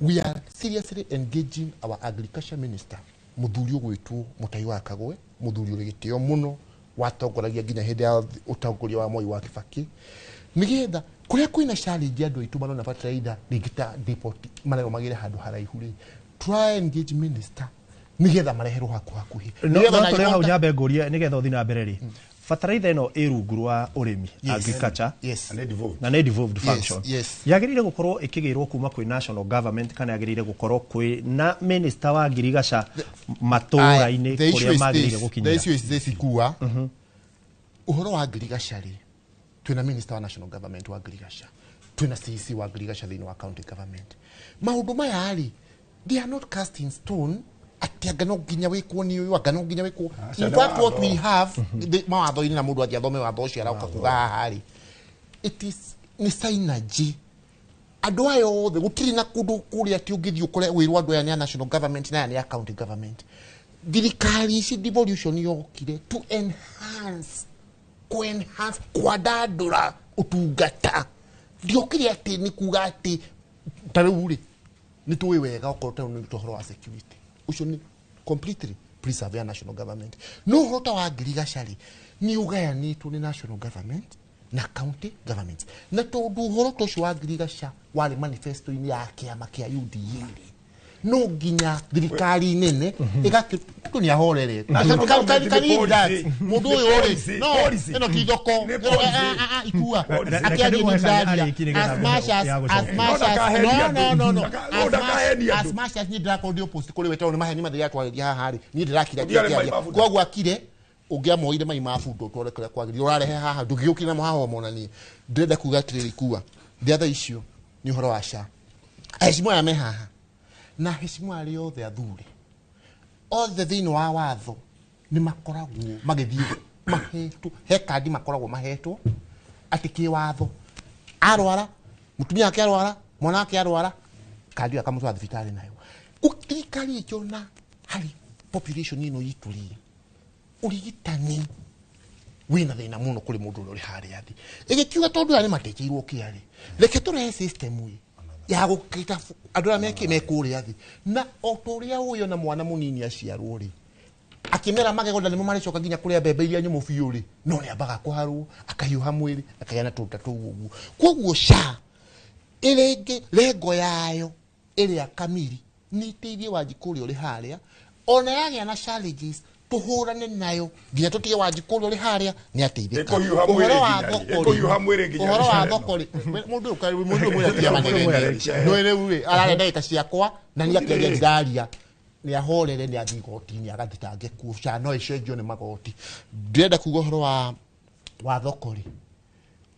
we are seriously engaging our agriculture minister mũthuri ũgwĩtwo Mũtai wa Kagwe mũthuri ũrĩ gĩtĩo mũno watongoragia nginya hĩndĩ ya ũtongoria wa Moi wa Kibaki nĩgetha kũrĩa kwĩna challenge andũ aitũ marona fertilizer rĩngĩ ta depot marerwo magĩre handũ haraihu rĩ try engage minister nĩgetha mareherwo hakuhakuhĩ. No tũrĩ hau nyambe ngũrie nĩgetha ũthiĩ na mbere rĩ fertilizer ĩno ĩ rungu rwa ũrĩmi agriculture na nĩ devolved function yagĩrĩire gũkorwo ĩkĩgĩrwo kuma kwĩ national government kana yagĩrĩire gũkorwo kwĩ na minister wa ngirigaca matũũra-inĩ kũrĩa magĩrĩire gũkinyĩra. The issue is this Ikua ũhoro wa ngirigaca rĩ twĩna minister wa national government wa ngirigaca twĩna CEC wa ngirigaca thĩinĩ wa county government maũndũ maya rĩ they are not cast in stone atĩ anga no nginya wĩkwo nĩ ũyũ anga no nginya wĩkwo. In fact what we have mawatho-inĩ na mũndũ athiĩ athome watho ũcio arauka kuga haha rĩ it is nĩ synergy andũ aya othe gũtirĩ na kũndũ kũrĩa atĩ ũngĩthiĩ ũkore wĩrwo andũ aya nĩ a national government na aya nĩ a county government. Thirikari ici devolution yokire to enhance ku-enhance kwandandũra ũtungata ndiokire atĩ nĩ kuga atĩ ta rĩu rĩ nĩ tũĩ wega okorwo ta rĩu nĩ ũhoro wa security ũcio nĩ completely preserve ya national government no ũhoro ta wa ngirigaca rĩ nĩ ũgayanĩtwo nĩ national government na county government na tondũ ũhoro ta ũcio wa ngirigaca warĩ manifesto-inĩ ya kĩama kĩa UDA rĩ No nginya thirikari nene ĩgakĩ mũndũ nĩ ahorere. Mũndũ ũyũ rĩ no ĩno ti thoko ikua akĩaria nĩ ndiraria as much as no no no as much as niĩ ndĩrakorwo ndĩ opposite kũrĩ we tondũ nĩ maheni matheri atwarĩria haha rĩ niĩ ndĩrakira kĩaria koguo akire ũngĩamoire mai ma bunda ũtware kũrĩa kwagĩrĩire ũrarehe haha ndũngĩũkire namo haha ũmonanie. Ndĩrenda kuga atĩrĩrĩ ikua the other issue nĩ ũhoro wa SHA. Aheshimiwa aya me haha na aheshimiwa arĩa othe athure othe thĩinĩ wa watho nĩ makoragwo magĩthiĩ mahetwo he kandi makoragwo mahetwo atĩ kĩwatho arwara mũtumia wake arwara mwana wake arwara kandi ĩyo akamũtwara thibitarĩ nayo. Thirikari ĩkĩona harĩ population ĩno itũ rĩ ũrigitani wĩna thĩna mũno kũrĩ mũndũ ũrĩa ũrĩ harĩa thĩ ĩgĩkiuga tondũ aya nĩ matekeirwo kĩa rĩ reke tũrehe system ĩ ya gũkĩta andũ arĩa me kũrĩa thĩ na o ta ũrĩa ũyũ na mwana mũnini aciarwo rĩ akĩmera magego na nĩmo marĩcoka nginya kũrĩa mbembe iria nyũmũ biũ rĩ no nĩ ambaga kũharwo akahiũha mwĩrĩ akagĩa na tũruta tũu ũguo. Koguo SHA ĩrĩngĩ lengo yayo ĩrĩa kamiri nĩ ĩteithie Wanjikũ ũrĩa ũrĩ harĩa ona yagĩa na challenges tũhũrane nayo nginya tũtige Wanjikũ ũrĩa ũrĩ harĩa nĩ ateithĩka. Ũhoro wa thoko rĩ mũndũ ũyũ mũndũ ũyũ atia manegene no rĩu rĩ ararĩa ndagĩka ciakwa na nĩ akĩaria ndiraria nĩ ahorere nĩ athiĩ igoti-inĩ agathitange kuo SHA no ĩcenjio nĩ magoti. Ndĩrenda kuga ũhoro wa thoko rĩ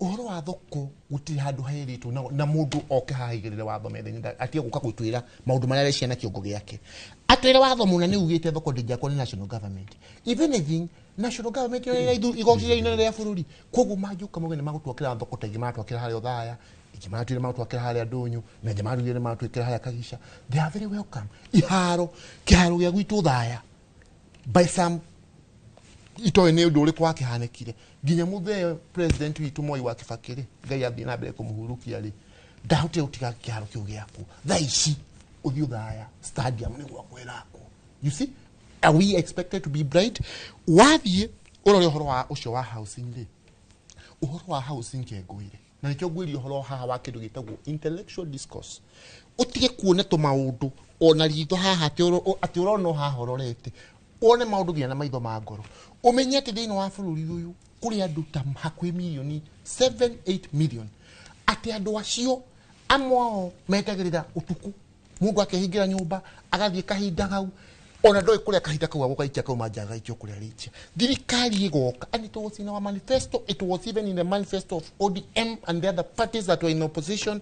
ũhoro wa thoko gũtirĩ handũ herĩtwo na mũndũ oke haha aigĩrĩre watho metha-inĩ atige gũka gwĩtwĩra maũndũ marĩa arecia na kĩongo gĩake atwĩre watho mũna nĩ ugĩte thoko ndĩngĩakwo nĩ national government. If anything national government yoire igoti rĩrĩa inene rĩa bũrũri koguo mangĩũka mauge nĩ magũtwakĩra thoko ta ingĩ maratwakĩra harĩa Othaya ingĩ maratwĩra magũtwakĩra harĩa Ndũnyũ na ingĩ maratwĩra maratwĩkĩra harĩa Kagica they are very welcome. Iharo kĩharo gĩa gwitũ Othaya by some itoĩ nĩ ũndũ ũrĩkũ wakĩhanĩkire nginya mũthee president witũ Moi wa Kibaki rĩ Ngai athiĩ na mbere kũmũhurũkia rĩ ndahotire gũtiga kĩharo kĩu gĩakwo thaa ici ũthiĩ Othaya stadium nĩ gwakwo ĩrakwo. You see, are we expected to be bright? Wathiĩ ũrore ũhoro wa ũcio wa housing rĩ ũhoro wa housing kengũire na nĩkĩo ngwĩria ũhoro haha wa kĩndũ gĩtagwo intellectual discourse ũtige kuona tũmaũndũ ona ritho haha atĩ ũrona o haha ũrorete wone maũndũ nginya na maitho ma ngoro ũmenye atĩ thĩinĩ wa bũrũri ũyũ kũrĩ andũ ta hakuhĩ mirioni 7 8 million atĩ andũ acio amwe ao metagĩrĩra ũtukũ mũndũ akehingĩra nyũmba agathiĩ kahinda kau ona ndoĩ kũrĩa kahinda kau agũgaikia kauma nja agaikio kũrĩa rĩikia thirikari ĩgoka and it was in our manifesto it was even in the manifesto of ODM and the other parties that were in opposition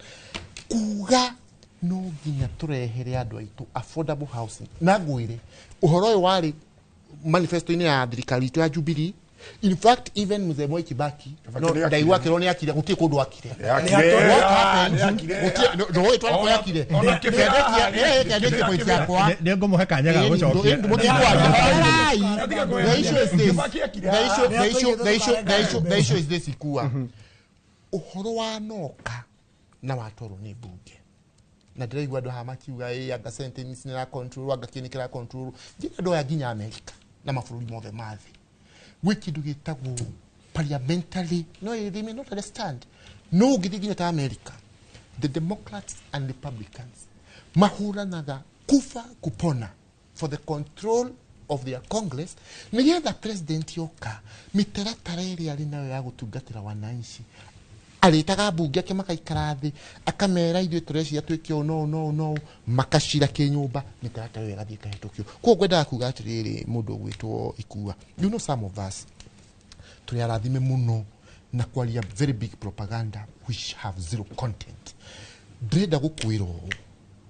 kuga no nginya tũrehere andũ aitũ affordable housing na ngwĩre ũhoro ũyũ warĩ manifesto-inĩ ya thirikari itũ ya Jubilee. In fact even Mzee Mwai Kibaki no ndaigua akĩrwo nĩ akire gũtirĩ kũndũ akire nĩ ngũmũhe kanya ga gũcokia. The issue is this ikua ũhoro wa noka na watwarwo nĩ mbunge na ndĩraigua andũ haha makiuga ĩ anga sentence nĩ control anga kĩĩ nĩ kĩra control njĩra andũ aya nginya America na mabũrũri mothe ma thĩ gwĩ kĩndũ gĩtagwo parliamentary no they may not understand no ũngĩthiĩ nginya ta America the Democrats and Republicans mahũranaga kufa kupona for the control of their Congress nĩgetha president yoka mĩtaratara ĩrĩa arĩ nayo ya gũtungatĩra wananchi arĩtaga mbunge ake makaikara thĩ akamera ithuĩ tũreciria twĩke ũũ no no no makacira kĩnyũmba mĩtaratara ĩyo ĩgathiĩ ĩkahĩtũkio. Koguo ngwendaga kuga atĩrĩrĩ mũndũ ũgwĩtwo Ikua you know some of us tũrĩ arathime mũno na kwaria very big propaganda which have zero content. Ndĩrenda gũkwĩra ũũ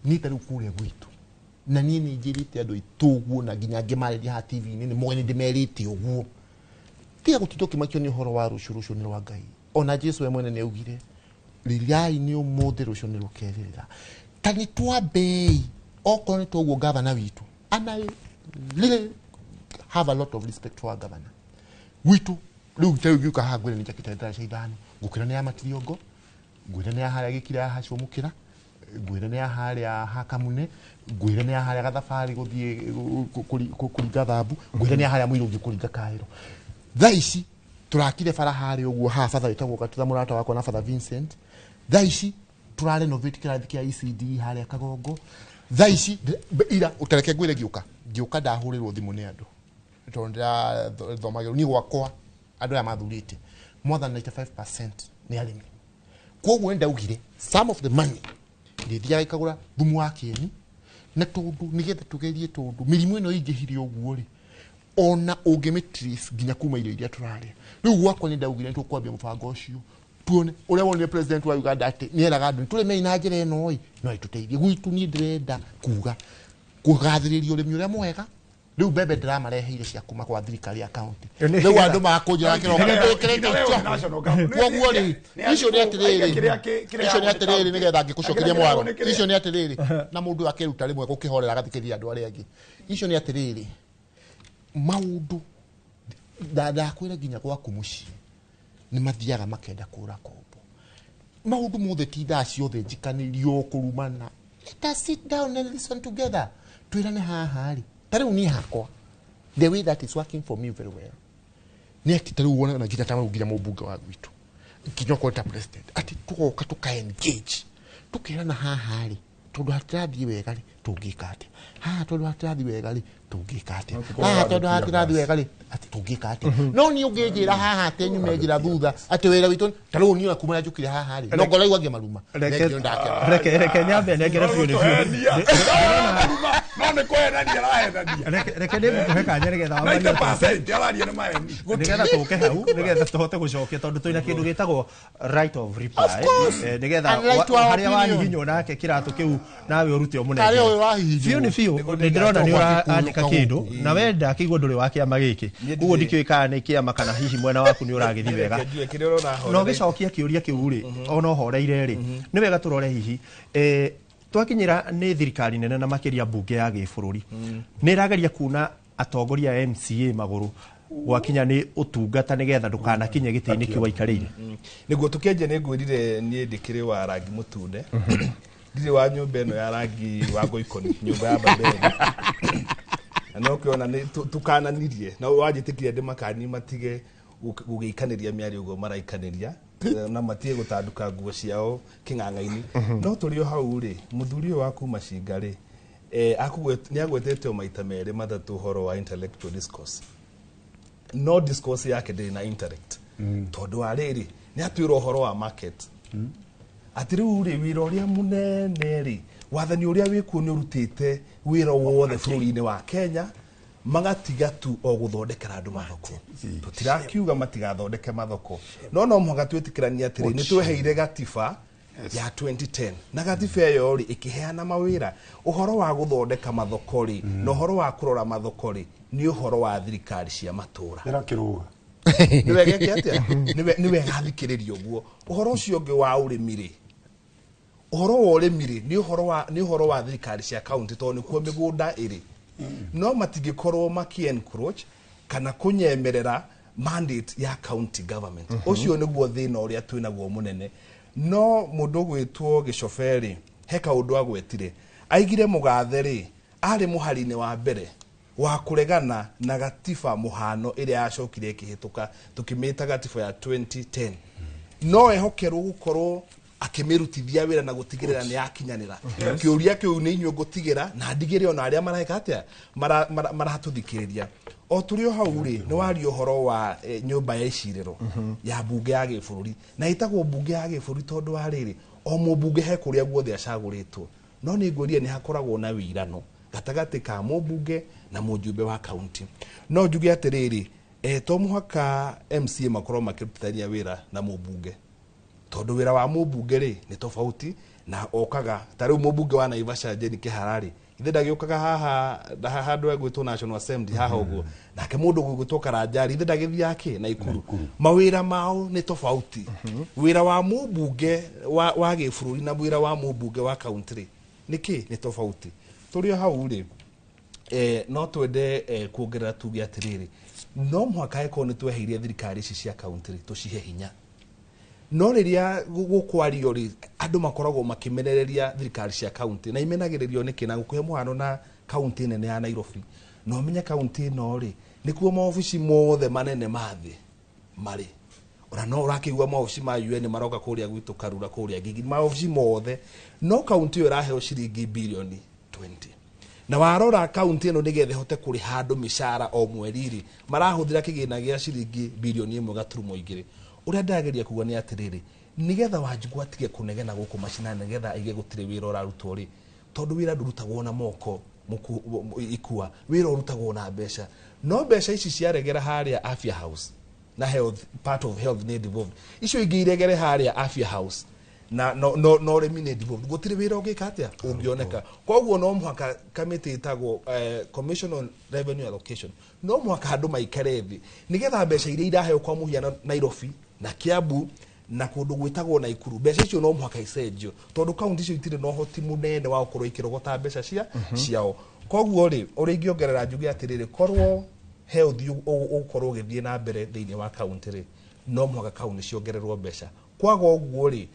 niĩ ta rĩu kũrĩa gwitũ na niĩ nĩ njĩrĩte andũ aitũ ũguo na nginya ngĩmarĩria haha TV-inĩ nĩ moĩ nĩ ndĩmerĩte ũguo tiga gũtinda ũkĩmakio nĩ ũhoro wa rũciũ rũciũ nĩ rwa Ngai ona Jesu we mwene nĩ augire rĩriai nĩ ũmũthĩ rũciũ nĩ rũkerĩrĩra ta nĩ twambei okorwo nĩ toguo gavana witũ and I really have a lot of respect for our governor witũ rĩu ta rĩu ngĩũka haha ngwĩre nĩ njakĩte ndaraca ithano ngũkĩra nĩ ya Matiriongo ngwĩre nĩ ya harĩa gĩkira ya Hacũmũkĩra ngwĩre nĩ ya harĩa Hakamune ngwĩre nĩ ya harĩa Gathabarĩ gũthiĩ kũringa Thambu ngwĩre nĩ ya harĩa Mũirũngĩ kũringa Kaĩro thaa ici turakire bara harĩa ũguo haha batha wĩtagwo Gatutha mũrata wakwa na Father Vincent thaa ici tũrarenovate kĩrathi kĩa ECD harĩa Kagongo Thaa ici ira utareke ngwire ngiuka ndahurirwo thimu ni andu tondu ndirathomagĩrwo ni gwakwa andu aya mathurite more than 95% ni arimi. Koguo ndaugire some of the money ndithiaga ikagura thumu wa kieni na tondu nigetha tugerie tondu mirimu ino ingihire uguo ri ona ungimitrace nginya kuma irio iria turaria. Riu gwakwa ni ndaugire nitukwambia mubango ucio tuone uria wonire president wa Uganda ati nieraga andu turime na njira ino ii no ituteithie gwitu. Ni ndirenda kuga kugathiriria urimi uria mwega. Riu mbembe ndiramareheire cia kuma kwa thirikari ya county. Riu andu makunjira kiroko ndikirite koguo ri icio ni atiriri, icio ni atiriri nigetha ngikucokeria mwaro. Icio ni atiriri na mundu akeruta rimwe gukihorera agathikiria andu aria angi. Icio ni atiriri maundu ndakwira nginya gwaku mucii ni mathiaga makenda kura kombo. Maundu mothe ti thaa ciothe njikanirio kurumana. Let us sit down and listen together. Twirane haha ri ta riu ni hakwa the way that is working for me very well ni ati ta riu wona nginya ta nginya mubunge wa gwitu nginya kwa ta president ati tugoka tuka engage tukirana haha ri tondu hatirathii wega ri tungika atia haha tondu hatirathii wega ri tungika atia haha tondu hatirathii wega ri ati tungika atia. No ni unginjira haha ati nyume njira thutha ati wira witu ta riu ni kuma njukire haha ri no ngora igwa maruma. Reke nyambe nengere biũ nĩ biũ. No nĩ kweherania araherania. Reke nĩ ngũkũhe kanya nĩgetha wamanie 90% araria nĩ maheni. Nĩgetha tũke hau nĩgetha tũhote gũcokia tondu twĩna kĩndũ gĩtagwo right of reply nĩgetha harĩa wahihinywo nake kĩratũ kĩu nawe ũrute ũmũnengere biũ nĩ biũ. Nĩ ndĩrona nĩ ũrandĩka kĩndũ na wenda kĩiguo ndũrĩ wa kĩama gĩkĩ koguo ndikĩũĩ kana nĩ kĩama kana hihi mwena waku nĩ ũragĩthiĩ wega. No gĩcokia kĩũria kĩu rĩ ona ũhoreire rĩ nĩ wega tũrore hihi twakinyira nĩ thirikari nene na makĩria mbunge ya gĩbũrũri nĩ ĩrageria kuna atongoria a MCA magũrũ gwakinya nĩ ũtungata nĩgetha ndũkanakinye gĩtĩ-inĩ kĩu waikarĩire. Nĩguo tũkĩanjia nĩ ngwĩrire niĩ ndĩkĩrĩ wa rangi mũtune, ndirĩ wa nyũmba ĩno ya rangi wa ngoikoni, nyũmba ya Babeli. Na no kĩona nĩ tũkananirie na wanjĩtĩkirie ndĩmakanie matige gũgĩikanĩria mĩario ũguo maraikanĩria na matige gũtanduka nguo ciao kĩng'ang'a-inĩ. No tũrĩ o hau rĩ mũthuri ũyũ wa kuma Cinga rĩ nĩ agwetete o maita merĩ matatũ ũhoro wa intellectual discourse. No discourse yake ndĩrĩ na intellect tondũ wa rĩrĩ nĩ atwĩra ũhoro wa market atĩ rĩu rĩ wĩra ũrĩa mũnene rĩ wathani ũrĩa wĩkuo nĩ ũrutĩte wĩra wothe bũrũri-inĩ wa Kenya magatiga tu o gũthondekera andũ mathoko. Tũtirakiuga matigathondeke mathoko no no mũhaka twĩtĩkĩranie atĩrĩ nĩ tweheire gatiba ya 2010 na gatiba ĩyo rĩ ĩkĩheana mawĩra. Ũhoro wa gũthondeka mathoko rĩ na ũhoro wa kũrora mathoko rĩ nĩ ũhoro wa thirikari cia matũra. Nĩ wega atĩa? Nĩ wega thikĩrĩria ũguo. Ũhoro ũcio ũngĩ wa ũrĩmi rĩ ũhoro wa ũrĩmi rĩ nĩ ũhoro wa thirikari cia kaunti tondũ nĩkuo mĩgũnda ĩrĩ. No matingĩkorwo maki encroach kana kũnyemerera mandate ya county government. Ũcio nĩguo thĩna ũrĩa twĩnaguo mũnene. No mũndũ ũgwĩtwo Gĩcobe he kaũndũ agwetire aigire mũgathe rĩ arĩ mũhari-inĩ wa mbere wa kũregana na gatiba mũhano ĩrĩa yacokire ĩkĩhĩtũka tũkĩmĩta gatiba ya 2010. No ehokerwo gũkorwo akĩmĩrutithia wĩra na gũtigĩrĩra nĩ yakinyanĩra. Kĩũria kĩu nĩ inyuĩ ngũtigĩra na ndigĩre ona arĩa mareka atĩa maratũthikĩrĩria. O tũrĩ o hau rĩ nĩ waria ũhoro wa nyũmba ya icirĩro ya mbunge ya gĩbũrũri na ĩtagwo mbunge ya gĩbũrũri tondũ wa rĩrĩ o mũmbunge he kũrĩa guothe acagũrĩtwo. No nĩ ngwĩrire nĩ hakoragwo na wĩirano gatagatĩ ka mũmbunge na mũjumbe wa kaunti. No njuge atĩrĩrĩ to mũhaka MCA makorwo makĩrutithania wĩra na mũmbunge tondũ wĩra wa mũmbunge rĩ nĩ tofauti na okaga ta rĩu mũmbunge wa Naivasha Jane Kĩhara rĩ ithe ndagĩũkaga haha handũ egwĩtwo National Assembly haha ũguo nake mũndũ ũgwĩtwo Karanja rĩ ithe ndagĩthiaga kĩ Naikuru. Mawĩra mao nĩ tofauti. Wĩra wa mũmbunge wa gĩbũrũri na wĩra wa mũmbunge wa kaunti rĩ nĩkĩ nĩ tofauti. Tũrĩ o hau rĩ no twende kuongerera tuge atĩrĩrĩ no mũhaka ĩkorwo nĩ tweheirie thirikari ici cia kaunti rĩ tũcihe hinya. No rĩrĩa gũkwario rĩ andũ makoragwo makĩmenereria thirikari cia kaunti na imenagĩrĩrio nĩkĩ na gũkũhe mũhano na kaunti nene ya Nairobi. No ũmenye kaunti ĩno rĩ nĩkuo maobici mothe manene ma thĩ marĩ. Ona no ũrakĩigua maobici ma UN maroka kũrĩa gwitũ Karura kũrĩa Gigiri maobici mothe no kaunti ĩyo ĩraheo ciringi birioni 20. Na warora kaunti ĩno nĩgetha ĩhote kũrĩha andũ mĩcara o mweri-rĩ, marahũthĩra kĩgĩna gĩa ciringi birioni 1.2. Ũrĩa ndĩrageria kuga nĩ atĩrĩrĩ, nĩgetha Wanjikũ atige kũnegena gũkũ macinani, nĩgetha aige gũtirĩ wĩra ũrarutwo rĩ, tondũ wĩra ndũrutagwo na moko ikua, wĩra ũrutagwo na mbeca. No mbeca ici ciaregera harĩa Afya House na health, part of health nĩ devolved, icio ingĩ iregere harĩa Afya House na no no no ũrĩmi nĩ devolved, gũtirĩ wĩra ũngĩka atĩa ũngĩoneka. Koguo no mũhaka kamĩtĩ ĩtagwo Commission on Revenue Allocation, no mũhaka andũ maikare thĩ nĩgetha mbeca iria iraheo kwa mũhiano Nairobi na Kiambu na kũndũ gwĩtagwo Naikuru, mbeca icio no mũhaka icenjio, tondũ kaunti icio itirĩ na ũhoti mũnene wa gũkorwo ikĩrogota mbeca cia ciao. Koguo rĩ, ũrĩa ingĩongerera njuge atĩrĩrĩ, korwo he ũthiũ ũgũkorwo ũgĩthiĩ na mbere thĩinĩ wa kaunti rĩ, no mũhaka kaunti ciongererwo mbeca. Kwaga ũguo rĩ,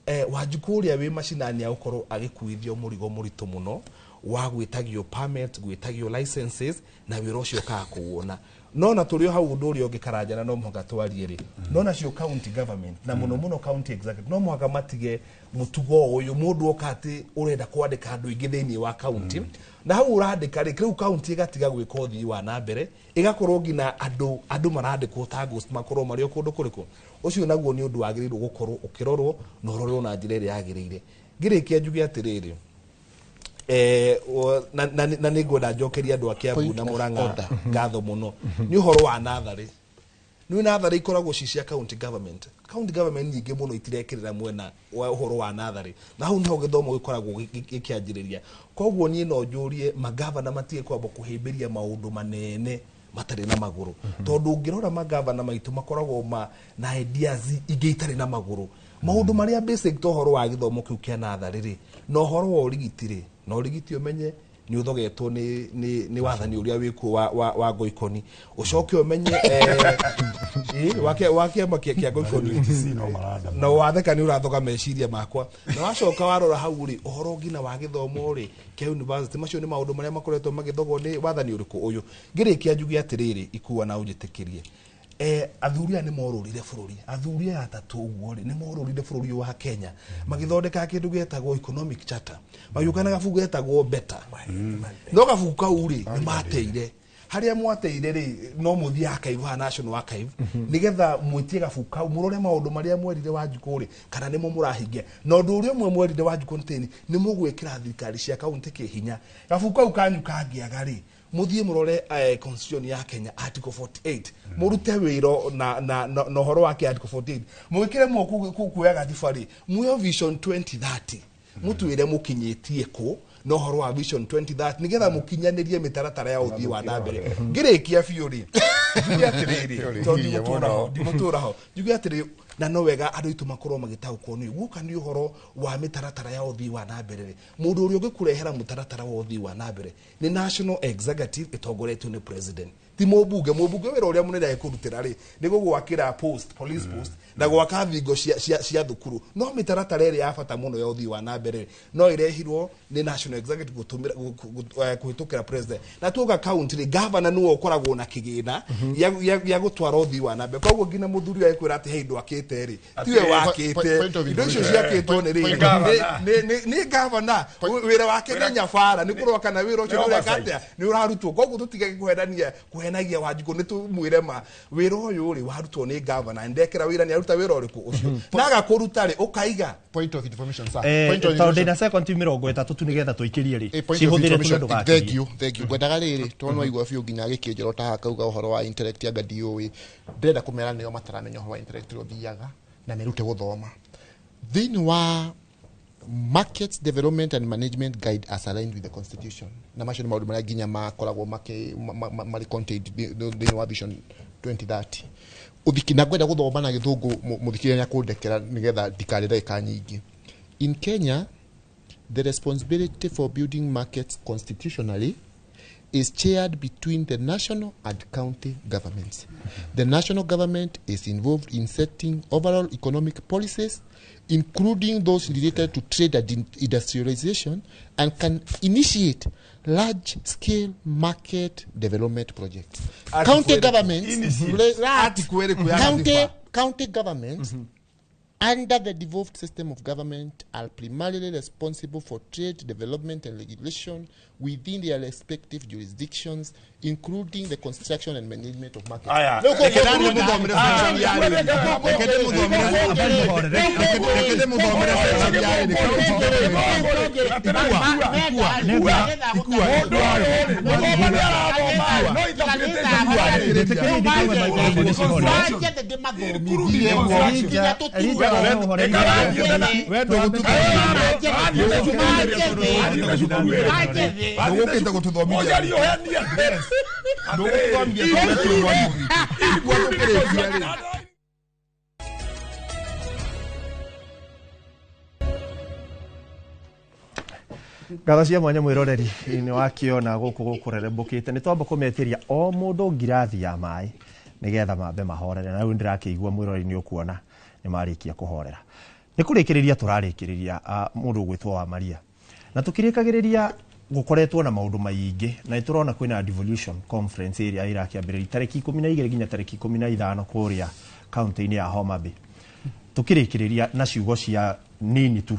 Wanjikũ ũrĩa wĩ macinani agũkorwo agĩkuithio mũrigo mũritũ mũno wa gwĩtagio permit, gwĩtagio licenses, na wĩra ũcio ũkaga kũwona. No na tũrĩ o hau, ũndũ ũrĩa ũngĩ Karanja no mũhaka twarie rĩ, no nacio county government na mũno mũno county executive no mũhaka matige mũtugo ũyũ, mũndũ oka atĩ ũrenda kwandĩka andũ aingĩ thĩinĩ wa county, na hau ũrandĩka rĩ, rĩu county ĩgatiga gwĩka ũthii wa na mbere, ĩgakorwo nginya andũ marandĩkwo ta ghost, makorwo marĩ o kũndũ kũrĩkũ. Ũcio naguo nĩ ũndũ wagĩrĩirwo gũkorwo ũkĩrorwo na ũrorwo na njĩra ĩrĩa yagĩrĩire. Ngĩrĩkia njuge atĩrĩrĩ, na nĩ ngwenda njokerie andũ a Kiambu na Murang'a ngatho mũno nĩ ũhoro wa natharĩ. Nĩ natharĩ ikoragwo ci cia county government. County government nyingĩ mũno itirekĩrĩra mwena wa ũhoro wa natharĩ, na hau nĩho gĩthomo gĩkoragwo gĩkĩanjĩrĩria. Koguo niĩ no njũrie magavana matige kwamba kũhĩmbĩria maũndũ manene matarĩ na magũrũ, tondũ ũngĩrora magavana maitũ makoragwo na ideas ingĩ itarĩ na magũrũ. Maũndũ marĩa basic ta ũhoro wa gĩthomo kĩu kĩa natharĩ rĩ, na ũhoro wa ũrigiti rĩ, na ũrigiti ũmenye nĩ ũthogetwo nĩ wathani ũrĩa wĩkuo wa Ngoikoni. Ũcoke ũmenye wa kĩama kĩa Ngoikoni, na watheka nĩ ũrathoga meciria makwa. Na wacoka warora hau rĩ, ũhoro nginya wa gĩthomo rĩ kĩa university, macio nĩ maũndũ marĩa makoretwo magĩthogwo nĩ wathani ũrĩkũ ũyũ. Ngĩrĩkia njuge atĩrĩrĩ, ikua na ũnjĩtĩkĩrie, athuri aya nĩ morũrire bũrũri, athuri aya atatũ ũguo rĩ, nĩ morũrire bũrũri wa Kenya magĩthondeka kĩndũ gĩetagwo economic charter, magĩũka na gabuku getagwo beta. No gabuku kau rĩ, nĩ mateire harĩa mwateire rĩ, no mũthiĩ archive haha National Archive nĩgetha mwĩtie gabuku kau, mũrore maũndũ marĩa mwerire Wanjikũ rĩ, kana nĩmo mũrahingia. Na ũndũ ũrĩa ũmwe mwerire Wanjikũ nĩ nĩ mũgwĩkĩra thirikari cia kaunti kĩhinya. Gabuku kau kanyu kangĩaga rĩ, mũthiĩ mũrore constitution ya Kenya article 48, mũrute wĩra na ũhoro wake article 48, mwĩkĩre moko kuoya gatiba rĩ, muoyo vision 2030, mũtwĩre mũkinyĩtie kũ na ũhoro wa vision 2030, nĩgetha mũkinyanĩrie mĩtaratara ya ũthii wa na mbere. Ngĩrĩkia biũ rĩ, njuge atĩrĩrĩ, tondũ ndigũtũra ho, njuge atĩrĩrĩ, na no wega andũ aitũ makorwo magĩtaũkwo nĩ guoka nĩ ũhoro wa mĩtaratara ya ũthii wa na mbere rĩ, mũndũ ũrĩa ũngĩkũrehera mũtaratara wa ũthii wa na mbere nĩ national executive ĩtongoretio nĩ president, ti mũmbunge. Mũmbunge wĩra ũrĩa mũnene ekũrutĩra rĩ, nĩ gũgwakĩra post, police post, na gwaka thingo cia thukuru. No mĩtaratara ĩrĩa ya bata mũno ya ũthii wa na mbere no ĩrehirwo nĩ national executive kũhĩtũkĩra president. Na tuoka county rĩ, governor nĩwe ũkoragwo na kĩgĩna gĩa gũtwara ũthii wa na mbere. Koguo nginya mũthuri ũyũ ekwĩra atĩ he indo akĩte rĩ, tiwe wakĩte, indo icio ciakĩtwo nĩ rĩ, nĩ governor. Wĩra wake nĩ nyabara, nĩ kũrora kana wĩra ũcio nĩ ũreka atĩa, nĩ ũrarutwo. Koguo tũtige kũhenagia Wanjikũ, nĩ tũmwĩre ma wĩra ũyũ rĩ warutwo nĩ governor, ndekĩra wĩra nĩ aruta wĩra ũrĩkũ ũcio, na agakũruta rĩ, ũkaiga. Point of information sir. Tondũ ndĩna second 30 tu nĩgetha tũikĩrie rĩ, cihũthĩre tu ndũgakirie. Thank you. Ngwendaga rĩrĩ, tondũ nĩwaigua biũ nginya agĩkĩnjĩra ta haha kauga ũhoro wa intellect anga ndiũĩ, ndĩrenda kũmera nĩo mataramenya ũhoro wa intellect ũrĩa ũthiaga na merute gũthoma. Thĩinĩ wa Market Development and Management Guide as aligned with the Constitution, na macio nĩ maũndũ marĩa nginya makoragwo marĩ contained thĩinĩ wa Vision 2030. Na ngwenda gũthoma na gĩthũngũ, mũthikĩrĩria nĩakũndekera nĩgetha ndikarĩe ndagĩka nyingĩ. In Kenya, the responsibility for building markets constitutionally is shared between the national and county governments. The national government is involved in setting overall economic policies, including those related to trade and industrialization, and can initiate large-scale market development projects. County governments, county governments Under the devolved system of government are primarily responsible for trade, development and regulation within their respective jurisdictions, including the construction and management of markets. Aya. Rĩu kũu Reke kũu- Ah, reke ndĩmũthomere- reke ndĩmũthomere section ya ĩrĩ. Ndũgũkĩte gũtũthomithia. Ndũgũtũthomithia tondũ ikua tũkĩrĩkia rĩ. Ngatho cia mwanya mwĩroreri nĩ wakiona gũkũ gũkũrerembũkĩte nĩ twamba kũmetĩria o mũndũ ngirathi ya maĩ nĩgetha mambe mahorere na rĩu ndĩrakĩigua mwĩroreri nĩ ũkuona nĩ marĩkia kũhorera. Nĩ kũrĩkĩrĩria tũrarĩkĩrĩria mũndũ ũgwĩtwo wa Maria na tũkĩrĩkagĩrĩria gũkoretwo na maũndũ maingĩ na nĩ tũrona kwĩna devolution conference ĩrĩa ĩrakĩambĩrĩria tarĩki 12 nginya tarĩki 15 kũrĩa kaunti-inĩ ya Homa Bay. Tũkĩrĩkĩrĩria na ciugo cia nini tu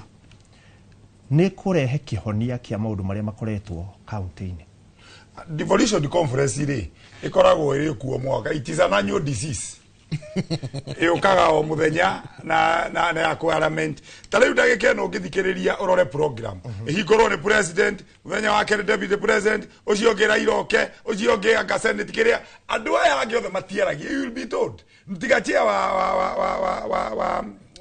nĩ kũrehe kĩhonia kĩa maũndũ marĩa makoretwo kaunti-inĩ. Devolution conference rĩ ĩkoragwo ĩrĩ kuo mwaka, it is an annual disease ĩũkaga o mũthenya na ya parliament. Ta rĩu ndagĩka ĩno ũngĩthikĩrĩria ũrore program ĩhingũrwo nĩ president, mũthenya wa kerĩ deputy president, ũcio ũngĩ Raila oke, ũcio ũngĩ anga senate kĩrĩa andũ aya angĩ othe matiaragia. You will be told tiga chair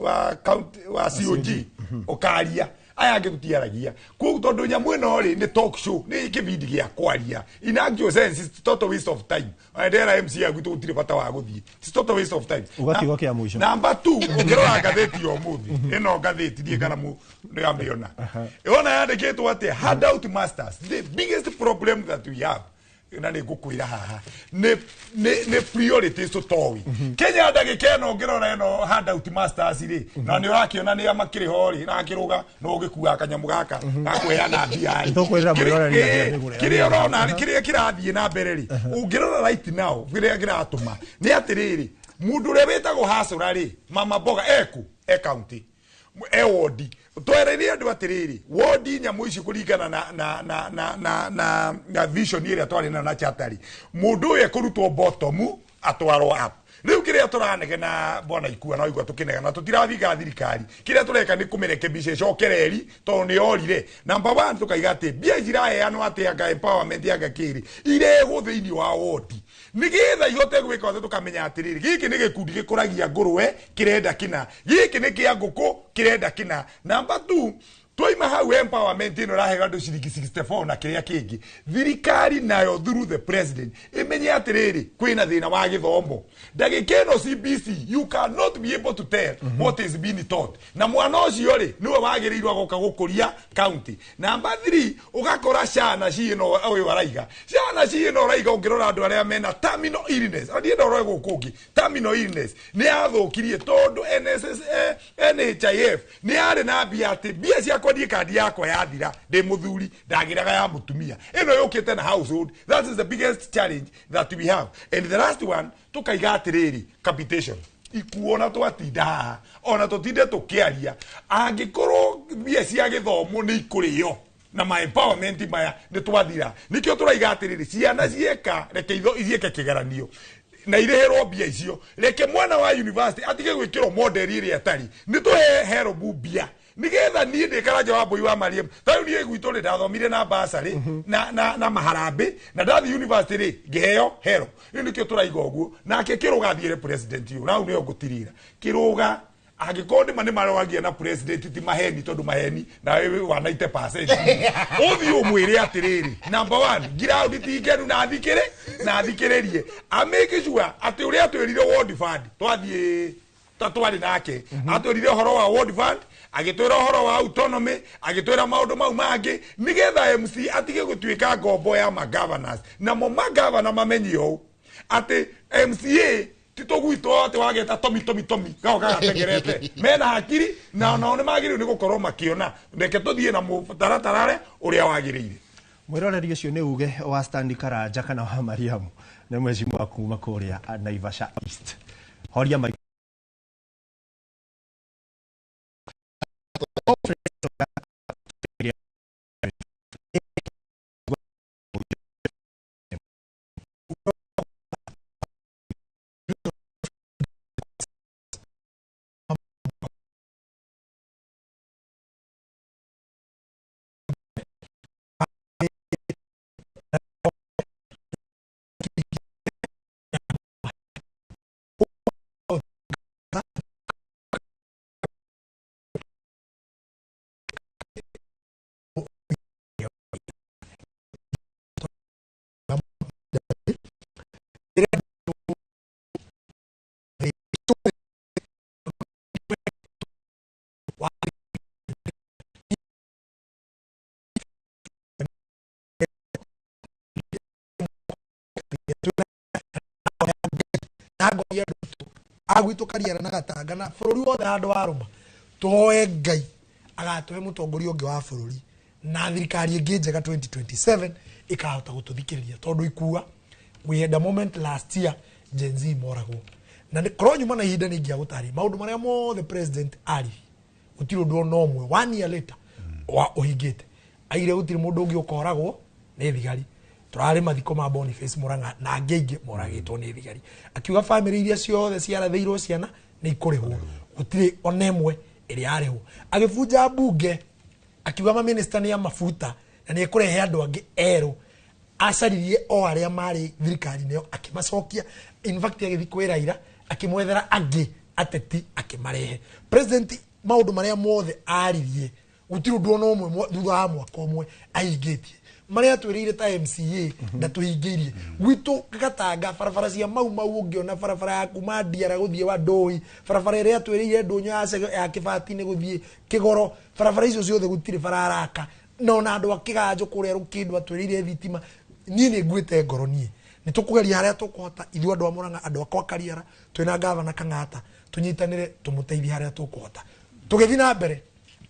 wa county wa COG ũkaria, aya angĩ tũtiaragia. Koguo tondũ nyamũ ĩno rĩ nĩ talk show, nĩ kĩbindi gĩa kwaria, in actual sense it's total waste of time. Ona ndera MC yaku tũgũtirĩ bata wa gũthiĩ, it's total waste of time. Ũgakiuga kĩa mũico. Namba 2 ũkĩrora ngathĩti ya ũmũthĩ ĩno ngathĩti ndiĩ kana nĩamĩona ĩona yandĩkĩtwo atĩ handout masters, the biggest problem that we have, na nĩ ngũkwĩra haha nĩ priorities tũtoĩ Kenya ndagĩka ĩno ũngĩrora ĩno handout masters rĩ na nĩ ũrakĩona nĩ makĩrĩ ho rĩ na akĩrũga no ũgĩkuaga kanyamũ gaka gakũheana mbia rĩ. Tũkwĩrĩra mwĩroreri atĩ nĩgũrĩa. Kĩrĩa ũrona rĩ, kĩrĩa kĩrathiĩ na mbere rĩ ũngĩrora right now kĩrĩa kĩratũma nĩ atĩrĩrĩ mũndũ ũrĩa wĩtagwo hacũra rĩ mama mboga eku e county e wodi twereire andũ atĩrĩrĩ wodi nyamũ ici kũringana na vision ĩrĩa twarĩ nayo na chatari mũndũ ũyũ ekũrutwo bottom atwarwo up. Rĩu kĩrĩa tũranegena bwana Ikua na waigua tũkĩnegena tũtirathinga thirikari, kĩrĩa tũreka nĩ kũmĩrekebisha ĩcoke reri tondũ nĩ yorire. Number 1 tũkaiga atĩ mbia ici iraheanwo atĩ anga empowerment anga kĩrĩ irehwo thĩinĩ wa wodi nĩgetha ihote gwĩka othe tũkamenya atĩrĩrĩ gĩkĩ nĩ gĩkundi gĩkũragia ngũrwe kĩrenda kĩna, gĩkĩ nĩ kĩa ngũkũ kĩrenda kĩna. Number 2 twaima hau empowerment ĩno ĩraheo andũ ciringi 64 na kĩrĩa kĩngĩ, thirikari nayo through the president ĩmenye atĩrĩrĩ kwĩna thĩna wa gĩthomo. Ndagĩka ĩno CBC you cannot be able to tell what is being taught, na mwana ũcio rĩ nĩwe wagĩrĩirwo agoka gũkũria county. Number 3 ũgakora ciana ciĩno ũyũ araiga ciana ciĩno ũraiga ũngĩrora andũ arĩa mena terminal illness, ndiĩ ndorore gũkũ ũngĩ terminal illness nĩ yathũkirie tondũ NSS, NHIF nĩ yarĩ na mbia atĩ mbia ciakwa niĩ kandi yakwa yathira ndĩ mũthuri ndagĩraga ya mũtumia, ĩno yũkĩte na household. That is the biggest challenge that we have. And the last one tũkaiga atĩrĩrĩ capitation ikuona twatinda haha ona tũtinde tũkĩaria angĩkorwo mbia cia gĩthomo nĩ ikũrĩo na ma empowerment maya nĩ twathira. Nĩkĩo tũraiga atĩrĩrĩ ciana cieka reke ithiĩke kĩgeranio na irĩhĩrwo mbia icio, reke mwana wa university atige gwĩkĩrwo model ĩrĩa ĩtarĩ, nĩ tũhe herombu mbia nigetha niĩ ndĩ Karanja wa Mbũi wa Mariam. Ta rĩu niĩ gwitũ rĩ ndathomire na bursary na maharambĩ na ndathiĩ university rĩ ngĩheo hero. Rĩu nĩkĩo tũraiga ũguo nake Kĩrũga athiĩre president ũyũ na hau nĩho ngũtirira Kĩrũga angĩkorwo nĩma nĩ maroagia na president ti maheni tondũ maheni nawe wa 90% ũthiĩ ũmwĩre atĩrĩrĩ number 1 ground ti ngenu na thikĩrĩ na thikĩrĩrie amake sure atĩ ũrĩa atwĩrire ward fund twathiĩ ta twarĩ nake atwĩrire ũhoro wa ward fund agĩtwĩra ũhoro wa autonomy agĩtwĩra maũndũ mau mangĩ nĩgetha MC atige gũtuĩka ngombo ya magovernors namo magavana mamenye ũũ atĩ MCA ti tũgwitwo atĩ wageta tomi tomi tomi gao gagatengerete mena hakiri na onao nĩ magĩrĩirwo nĩ gũkorwo makĩona reke tũthiĩ na mũtaratara ũrĩa wagĩrĩire. Mwĩroreri ũcio nĩ uge wa Stanley Karanja kana wa Mariamu nĩ mheshimiwa kuma kũrĩa Naivasha East. Horia. Agwitå kariara na gatanga na bå rå ri wothe handå warå tũhoe Ngai agatũhe mũtongoria ũngĩ wa bũrũri na thirikari ĩngĩ njega 2027 ĩkahota gũtũthikĩrĩria tondũ ikua we had a moment last year Gen Z moragwo na korwo nyuma na ihinda nĩ ingĩagũtarĩria maũndũ marĩa mothe president aririe gũtirĩ ũndũ ona ũmwe 1 year later wa ũhingĩte. Aire gũtirĩ mũndũ ũngĩ ũkoragwo nĩ thigari. Turarĩ mathiko ma Boniface Murang'a na angĩ aingĩ moragĩtwo nĩ thigari. Akiuga family iria ciothe ciarathĩirwo ciana nĩ ikũrĩhwo, gũtirĩ ona ĩmwe ĩrĩa yarĩhwo. Agĩbunja mbunge akiuga maminista nĩ a mabuta na nĩ ekũrehe andũ angĩ erũ. Acaririe o arĩa marĩ thirikari-inĩ ĩyo akĩmacokia. In fact agĩthiĩ kwĩ Raila akĩmwethera angĩ ateti akĩmarehe. President maũndũ marĩa mothe aririe gũtirĩ ũndũ ona ũmwe thutha wa mwaka ũmwe ahingĩtie. Marĩa twĩrĩire ta MCA ndatũhingĩirie. Gwitũ Gatanga barabara cia Mau Mau ũngĩona barabara ya kuma Ndiara gũthiĩ wa Ndũi, barabara ĩrĩa twĩrĩire ndũnyũ ya Kĩbati-inĩ gũthiĩ Kĩgoro, barabara icio ciothe gũtirĩ bararaka. Na ona andũ a Kĩganjo kũrĩa Rũkĩndũ atwĩrĩire thitima. Niĩ nĩ nguĩte ngoro niĩ. Nĩ tũkũgeria harĩa tũkũhota ithuĩ andũ a Murang'a, andũ akwa Kariara, twĩna gavana Kang'ata, tũnyitanĩre tũmũteithie harĩa tũkũhota. Tũgĩthiĩ na mbere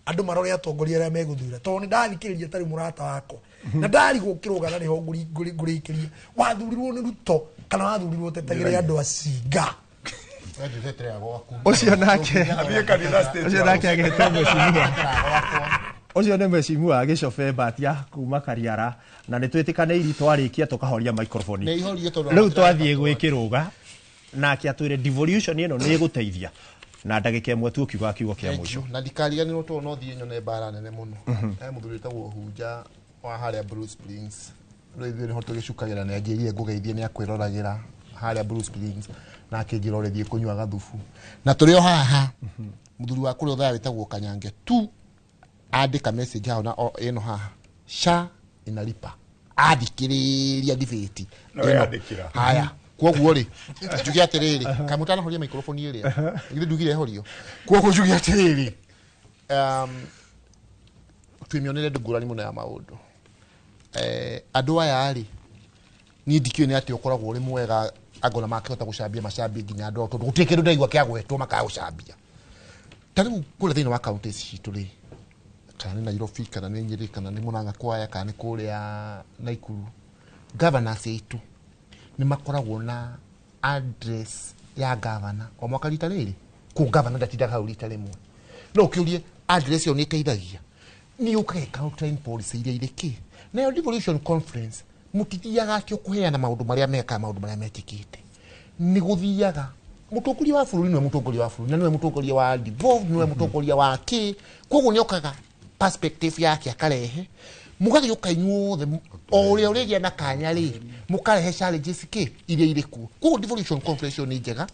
andũ marore atongoria arĩa megũthura tondũ nĩ ndathikĩrĩria tarĩ mũrata wakwa na ndarigwo kĩrũgana nĩho ngũrĩkĩria wathurirwo nĩ Ruto kana wathurirwo tetagĩre andũ acinga. Ũcio nake ũcio nake agĩte mheshimiwa ũcio nĩ mheshimiwa Gĩcobe Mbatia kuma Kariara na nĩ twĩtĩkanĩirie twarĩkia tũkahoria microphone. Rĩu twathiĩ gwĩ Kĩrũga nake atwĩre devolution ĩno nĩ ĩgũteithia na ndagĩka ĩmwe tu ũkiuga kiugo kĩa mũico. Na ndikariganĩrwo tondũ no thiĩ nyone mbara nene mũno. He mũthuri wĩtagwo Hunja wa harĩa Blue Springs. Rĩu ithuĩ nĩho tũgĩcukagĩra nĩ anjĩrire ngũgeithie nĩ akwĩroragĩra harĩa Blue Springs na akĩnjĩra ũrĩthiĩ kũnyua gathubu. Na tũrĩ o haha mũthuri wa kũrĩa ũthaa wĩtagwo Kanyange tu andĩka message hau na ĩno haha SHA inalipa athikĩrĩria debate. Haya koguo rĩ njuge atĩrĩrĩ kamũtanahoria microphone ĩrĩa githĩ ndugire horio koguo njuge atĩrĩrĩ twĩmĩonere ngũrani mũno ya maũndũ. Andũ aya rĩ niĩ ndikĩũĩ nĩ atĩ ũkoragwo ũrĩ mwega angona makĩhota gũcambia macambie nginya andũ ao tondũ gũtirĩ kĩndũ ndaigua kĩa gwetwo makaga gũcambia. Ta rĩu kũrĩa thĩinĩ wa kaũntĩ ici citũ rĩ kana nĩ Nairobi kana nĩ Nyĩrĩ kana nĩ Murang'a Kwaya kana nĩ kũrĩa Naikuru governors aitũ nĩ makoragwo na address ya governor o mwaka rita rĩrĩ kũ governor ndatindaga hau rita rĩmwe no ũkĩũrie address ĩyo nĩ ĩteithagia nĩ yũkaga outline policy iria irĩ kĩ nayo devolution conference mũtithiaga atĩ ũkũheana maũndũ marĩa mekaga maũndũ marĩa metĩkĩte nĩ gũthiaga mũtongoria wa bũrũri nĩwe mũtongoria wa bũrũri na nĩwe mũtongoria wa devolved nĩwe mũtongoria wa kĩ koguo nĩ okaga perspective yake akarehe mũgagĩũka inyuothe o ũrĩa ũrĩgĩa na kanya rĩ mũkarehe challenges kĩ iria irĩ kuo. Koguo devolution conference ĩyo nĩ njega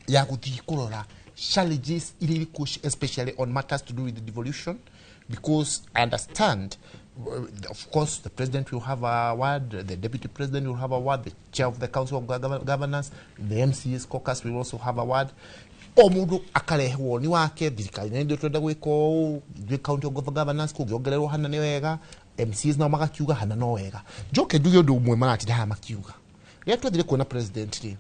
ya gũthiĩ kũrora challenges iria irĩ kuo especially on matters to do with the devolution because I understand of course the president will have a word, the deputy president will have a word, the chair of the council of governance, the MCAs caucus will also have a word. O mũndũ akarehe woni wake thirikari nĩ ndio twenda gwĩka ũũ ithuĩ county of governance kũngĩongererwo hana nĩ wega MCAs nao magakiuga hana no wega. Njoke njuge ũndũ ũmwe maratinda haha makiuga rĩrĩa twethire kuona president rĩ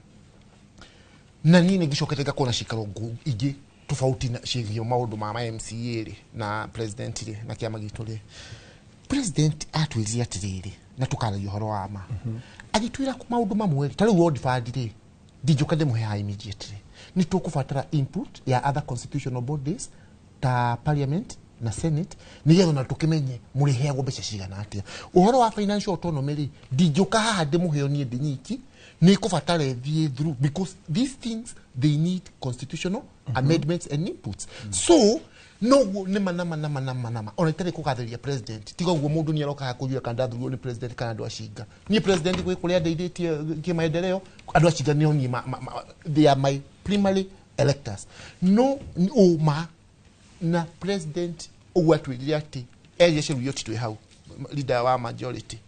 na niĩ nĩ ngĩcokete ngakuona cikaro ingĩ tofauti na ciĩgiĩ maũndũ ma MCA rĩ na president rĩ na kĩama gitũ rĩ president atwĩrire atĩrĩrĩ na tũkaragia ũhoro wa ma agĩtwĩra maũndũ mamwe ta rĩu World Fund rĩ ndingĩũka ndĩmũhe haha immediately nĩ tũkũbatara input ya other constitutional bodies ta parliament na Senate nĩgetha na tũkĩmenye mũrĩheagwo mbeca cigana atĩa. Ũhoro wa financial autonomy rĩ, ndingĩũka haha ndĩmũheo niĩ ndĩ nyiki, nĩ kũbatara ĩthiĩ through, because these things they need constitutional amendments and inputs. So noguo nĩ ma nama nama nama nama ona itarĩ kũgathĩrĩria president, tiga ũguo mũndũ nĩ aroka haha kũnjũria kana ndathurirwo nĩ president kana andũ a Cinga. Niĩ president gwĩ kũrĩa ndeithĩtie kĩmaendeleo, andũ a Cinga nĩo niĩ they are my primary electors. No ũma na president ũguo atwĩrire atĩ erire Cheruiyot twĩ hau leader wa majority,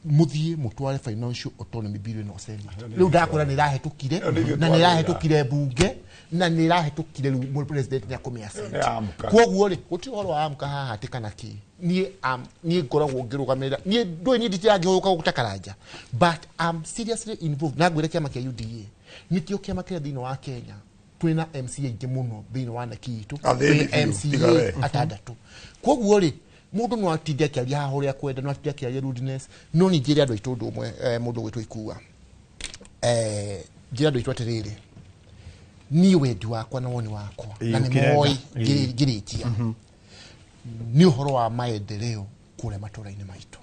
muthie mutware financial autonomy bill ĩno Senate. Rĩu ndakwĩra nĩ ĩrahĩtũkire, na nĩ ĩrahĩtũkire mbunge, na nĩ ĩrahĩtũkire rĩu president nĩ akũmĩa assent. Kwoguo rĩ, gũtirĩ ũhoro wa amka haha atĩ kana kĩ. Niĩ niĩ ngoragwo ngĩrũgamĩrĩra, niĩ ndũĩ niĩ nditirangĩhũyũka gũkũ ta Karanja, but I'm seriously involved. Na ngwĩre kĩama kĩa UDA nĩkĩo kĩama kĩrĩa thĩinĩ wa Kenya twĩna MCA aingĩ mũno thĩinĩ wa NEC itũ, twĩna MCA atandatũ. Kwoguo rĩ, mundu no atinde akiaria haha uria kwenda, no atinde akiaria rudeness, no ni njire andu aitu undu umwe, mundu gwitwo Ikua, njire andu aitu atiriri, ni wendi wakwa na woni wakwa na ni moi ngirikia ni uhoro wa maendeleo kuria matura-ini maitu.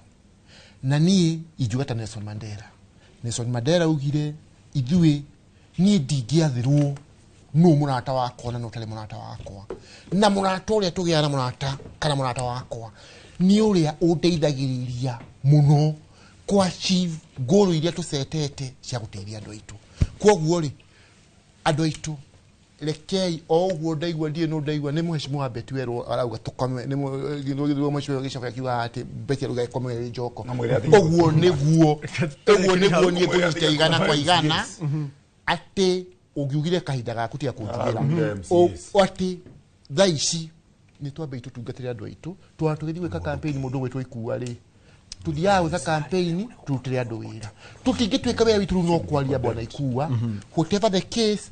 Na ni ingiuga ta Nelson Mandela, Nelson Mandela augire ithuĩ niĩ ndingĩathirwo no mũrata wakwa na no ũtarĩ mũrata wakwa, na mũrata ũrĩa tũgĩaga na mũrata kana mũrata wakwa nĩ ũrĩa ũndeithagĩrĩria mũno kũ achieve goal iria tũcetete cia gũteithia andũ aitũ. Kwoguo rĩ, andũ aitũ rekei o ũguo ndaigua ndiĩ no ndaigua nĩ mheshimiwa Betty Werũ arauga tũkome, nĩ mheshimiwa Gĩcoka akiuga atĩ Betty arauga ĩkome ĩrĩ njoko. Ũguo nĩguo, ũguo nĩguo niĩ ngũnyita igana kwa igana atĩ ũngiugire kahinda gaku tiga kũnjugĩra atĩ thaa ici nĩ twambe tũtungatĩre andũ aitũ, twana tũgĩthiĩ gwĩka campaign mũndũ gwĩtwo Ikua rĩ, tuthiaga gwĩka campaign tũrutĩre andũ wĩra, tũtingĩtuĩka wĩra witũ rĩu no kwaria bwana Ikua, whatever the case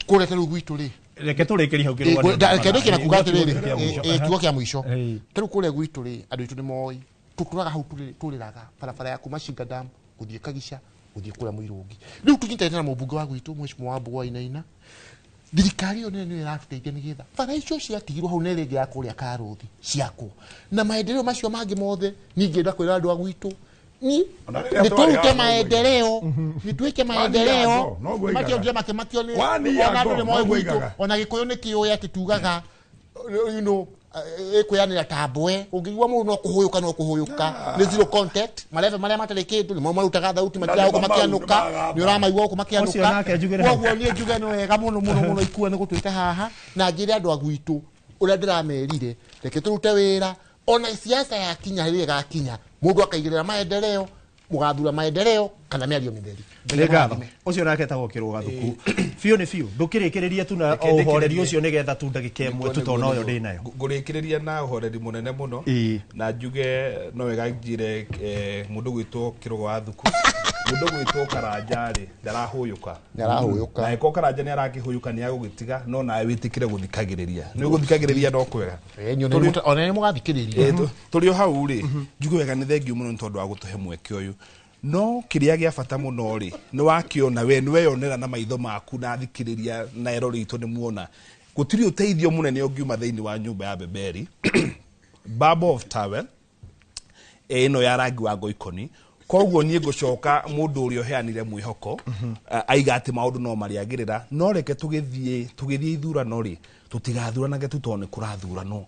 kũrĩa ta rĩu gwitũ rĩ, reke tũrĩkĩrie hau kĩrũga, reke ndĩkie na kuga atĩrĩrĩ, kiugo kĩa mũico, ta rĩu kũrĩa gwitũ rĩ, andũ aitũ nĩ moĩ tũtũraga hau tũrĩraga barabara ya kuma Shinga Dam gũthiĩ Kagica gũthiĩ kũrĩa Mũirũngi. Rĩu tũnyitanĩte na mũmbunge wa gwitũ mheshimiwa wa Mbũgua Wainaina, thirikari ĩyo nene nĩyo ĩratũteithia nĩgetha bara icio ciatigirwo hau na ĩrĩa ĩngĩ ya kũrĩa Karũthi ciakwo, na maendeleo macio mangĩ mothe. Niĩ ingĩenda kwĩra andũ a gwitũ nĩ tũrute maendeleo, nĩ twĩke maendeleo, mationire makĩmakio nĩ ona andũ nĩ moĩ gwitũ, ona Gĩkũyũ nĩ kĩũĩ atĩ tugaga you know ĩkwĩanĩra ta mbwe, ũngĩigua mũndũ no kũhũyũka no kũhũyũka, nĩ zero contact, marebe marĩa matarĩ kĩndũ nĩmo marutaga thauti, matiraga gũkũ makĩanũka, nĩ ũramaigua gũkũ makĩanũka. Kwoguo niĩ njuge nĩ wega mũno mũno mũno Ikua nĩ gũtwĩta haha, na njĩre andũ a gwitũ ũrĩa ndĩramerire, reke tũrute wĩra, ona siasa yakinya rĩrĩa ĩgakinya mũndũ akaigĩrĩra maendeleo, mũgathura maendeleo kana mĩario mĩtheri. Nĩ ngatho. Ũcio nake etagwo Kĩrũga Thuku. Biũ nĩ biũ, ndũkĩrĩkĩrĩrie tu na ũhoreri ũcio nĩgetha tu ndagĩka ĩmwe tu tondũ noyo ndĩ nayo. Ngũrĩkĩrĩria na ũhoreri mũnene mũno, na njuge no wega njire mũndũ gwĩtwo Kĩrũga wa Thuku, mũndũ gwĩtwo Karanja rĩ ndarahũyũka, ndarahũyũka, na ĩko Karanja nĩ arakĩhũyũka nĩ agũgĩtiga, no nawe wĩtĩkĩre gũthikagĩrĩria, nĩ ũgũthikagĩrĩria no kwega, ona nĩ mũgathikĩrĩria. Tũrĩ o hau rĩ, njuge wega nĩ thengiũ mũno nĩ tondũ wa gũtũhe mweke ũyũ. No kĩrĩa gĩa bata mũno rĩ, nĩ wakĩona we, nĩ weyonera na maitho maku na thikĩrĩria na erori itũ nĩ muona gũtirĩ ũteithio mũnene ũngiuma thĩinĩ wa nyũmba ya Beberi. Bubble of towel ĩno ya rangi wa ngoikoni. Koguo niĩ ngũcoka mũndũ ũrĩa ũheanire mwĩhoko aiga atĩ maũndũ no marĩagĩrĩra, no reke tũgĩthiĩ ithurano rĩ, tũtigathuranage tu tondũ nĩ kũrathuranwo.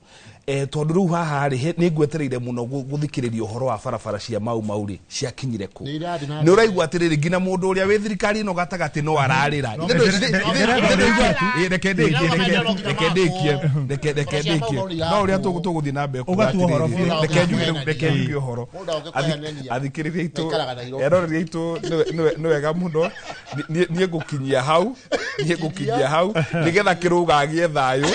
Tondũ rĩu haha rĩ, nĩ ngwetereire mũno gũthikĩrĩria ũhoro wa barabara cia Mau Mau rĩ, ciakinyire kũ. Nĩ ũraigua atĩrĩrĩ, nginya mũndũ ũrĩa wĩ thirikari ĩno gatagatĩ no ararĩra. Reke ndĩkie, no ũrĩa tũgũthiĩ na mbere kuga atĩrĩrĩ, reke njuge ũhoro. Athikĩrĩria aitũ, eroreri aitũ, nĩ wega mũno, niĩ ngũkinyia hau, nĩgetha Kĩrũga agĩe thayũ.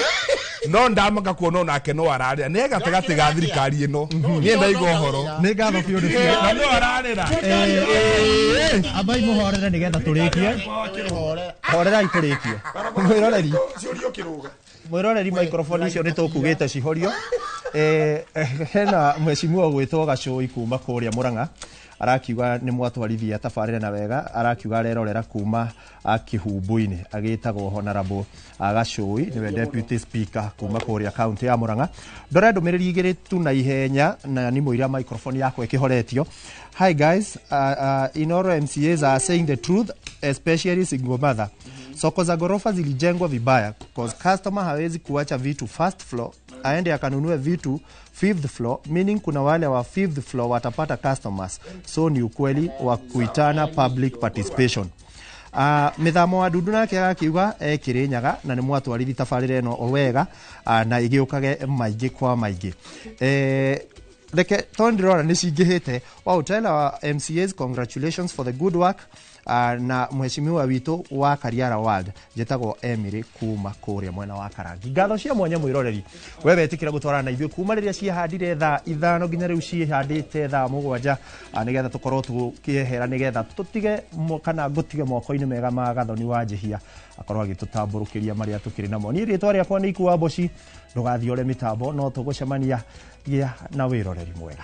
No ndamaka kuona onake no ararĩra, nĩ gatagatĩ ga thirikari ĩno, niĩ ndaigua ũhoro. Nĩ ngatho biũ nĩ biũ. Na no ararĩra. Ambai mũhorere nĩgetha tũrĩkie. Horerai tũrĩkie. Mwĩroreri. Mwĩroreri microphone icio nĩ tũkugĩte cihorio. Hena mheshimiwa gwĩtwo Gacũi kuma kũrĩa Mũrang'a, arakiuga nĩ mwatwarithia tabarĩra na wega, arakiuga arerorera kuma Kĩhumbu-inĩ, agĩtagwo Honorable Gacũi, nĩwe deputy speaker kuma kũrĩa kaunti ya Mũrang'a. Ndore ndũmĩrĩri igĩrĩ tu na ihenya na nĩ mũira microphone yakwa ĩkĩhoretio. Hi guys, Inoro MCAs are saying the truth, especially single mother. Soko za ghorofa zilijengwa vibaya cause customer hawezi kuacha vitu first floor aende akanunue vitu fifth floor, meaning kuna wale wa fifth floor watapata customers. So ni ukweli wa kuitana public participation. Mĩthamo wa ndundu nake agakiuga Kĩrĩnyaga na nĩ mwatwarithi tabarĩra ĩno o wega, na ĩgĩũkage maingĩ kwa maingĩ. Reke tondũ ndĩrona nĩ cingĩhĩte. Wow, tell our MCAs congratulations for the good work, na mheshimiwa witũ wa Kariara World. Njĩtagwo Emily kuma kũrĩa mwena wa Karangi. Ngatho cia mwanya mwĩroreri we wetĩkĩra gũtwarana na ithuĩ kuma rĩrĩa ciĩhandire thaa 5 nginya rĩu ciĩhandĩte thaa 7, nĩgetha tũkorwo tũkĩehera, nĩgetha tũtige kana ngũtige moko-inĩ mega ma Gathoni wa Njĩhia akorwo agĩtũtambũrũkĩria marĩa tũkĩrĩ namo. Niĩ rĩtwa rĩakwa nĩ Ikua Mboci. Ndũgathiore mĩtambo, no tũgũcemania. Gĩa na wĩroreri mwega.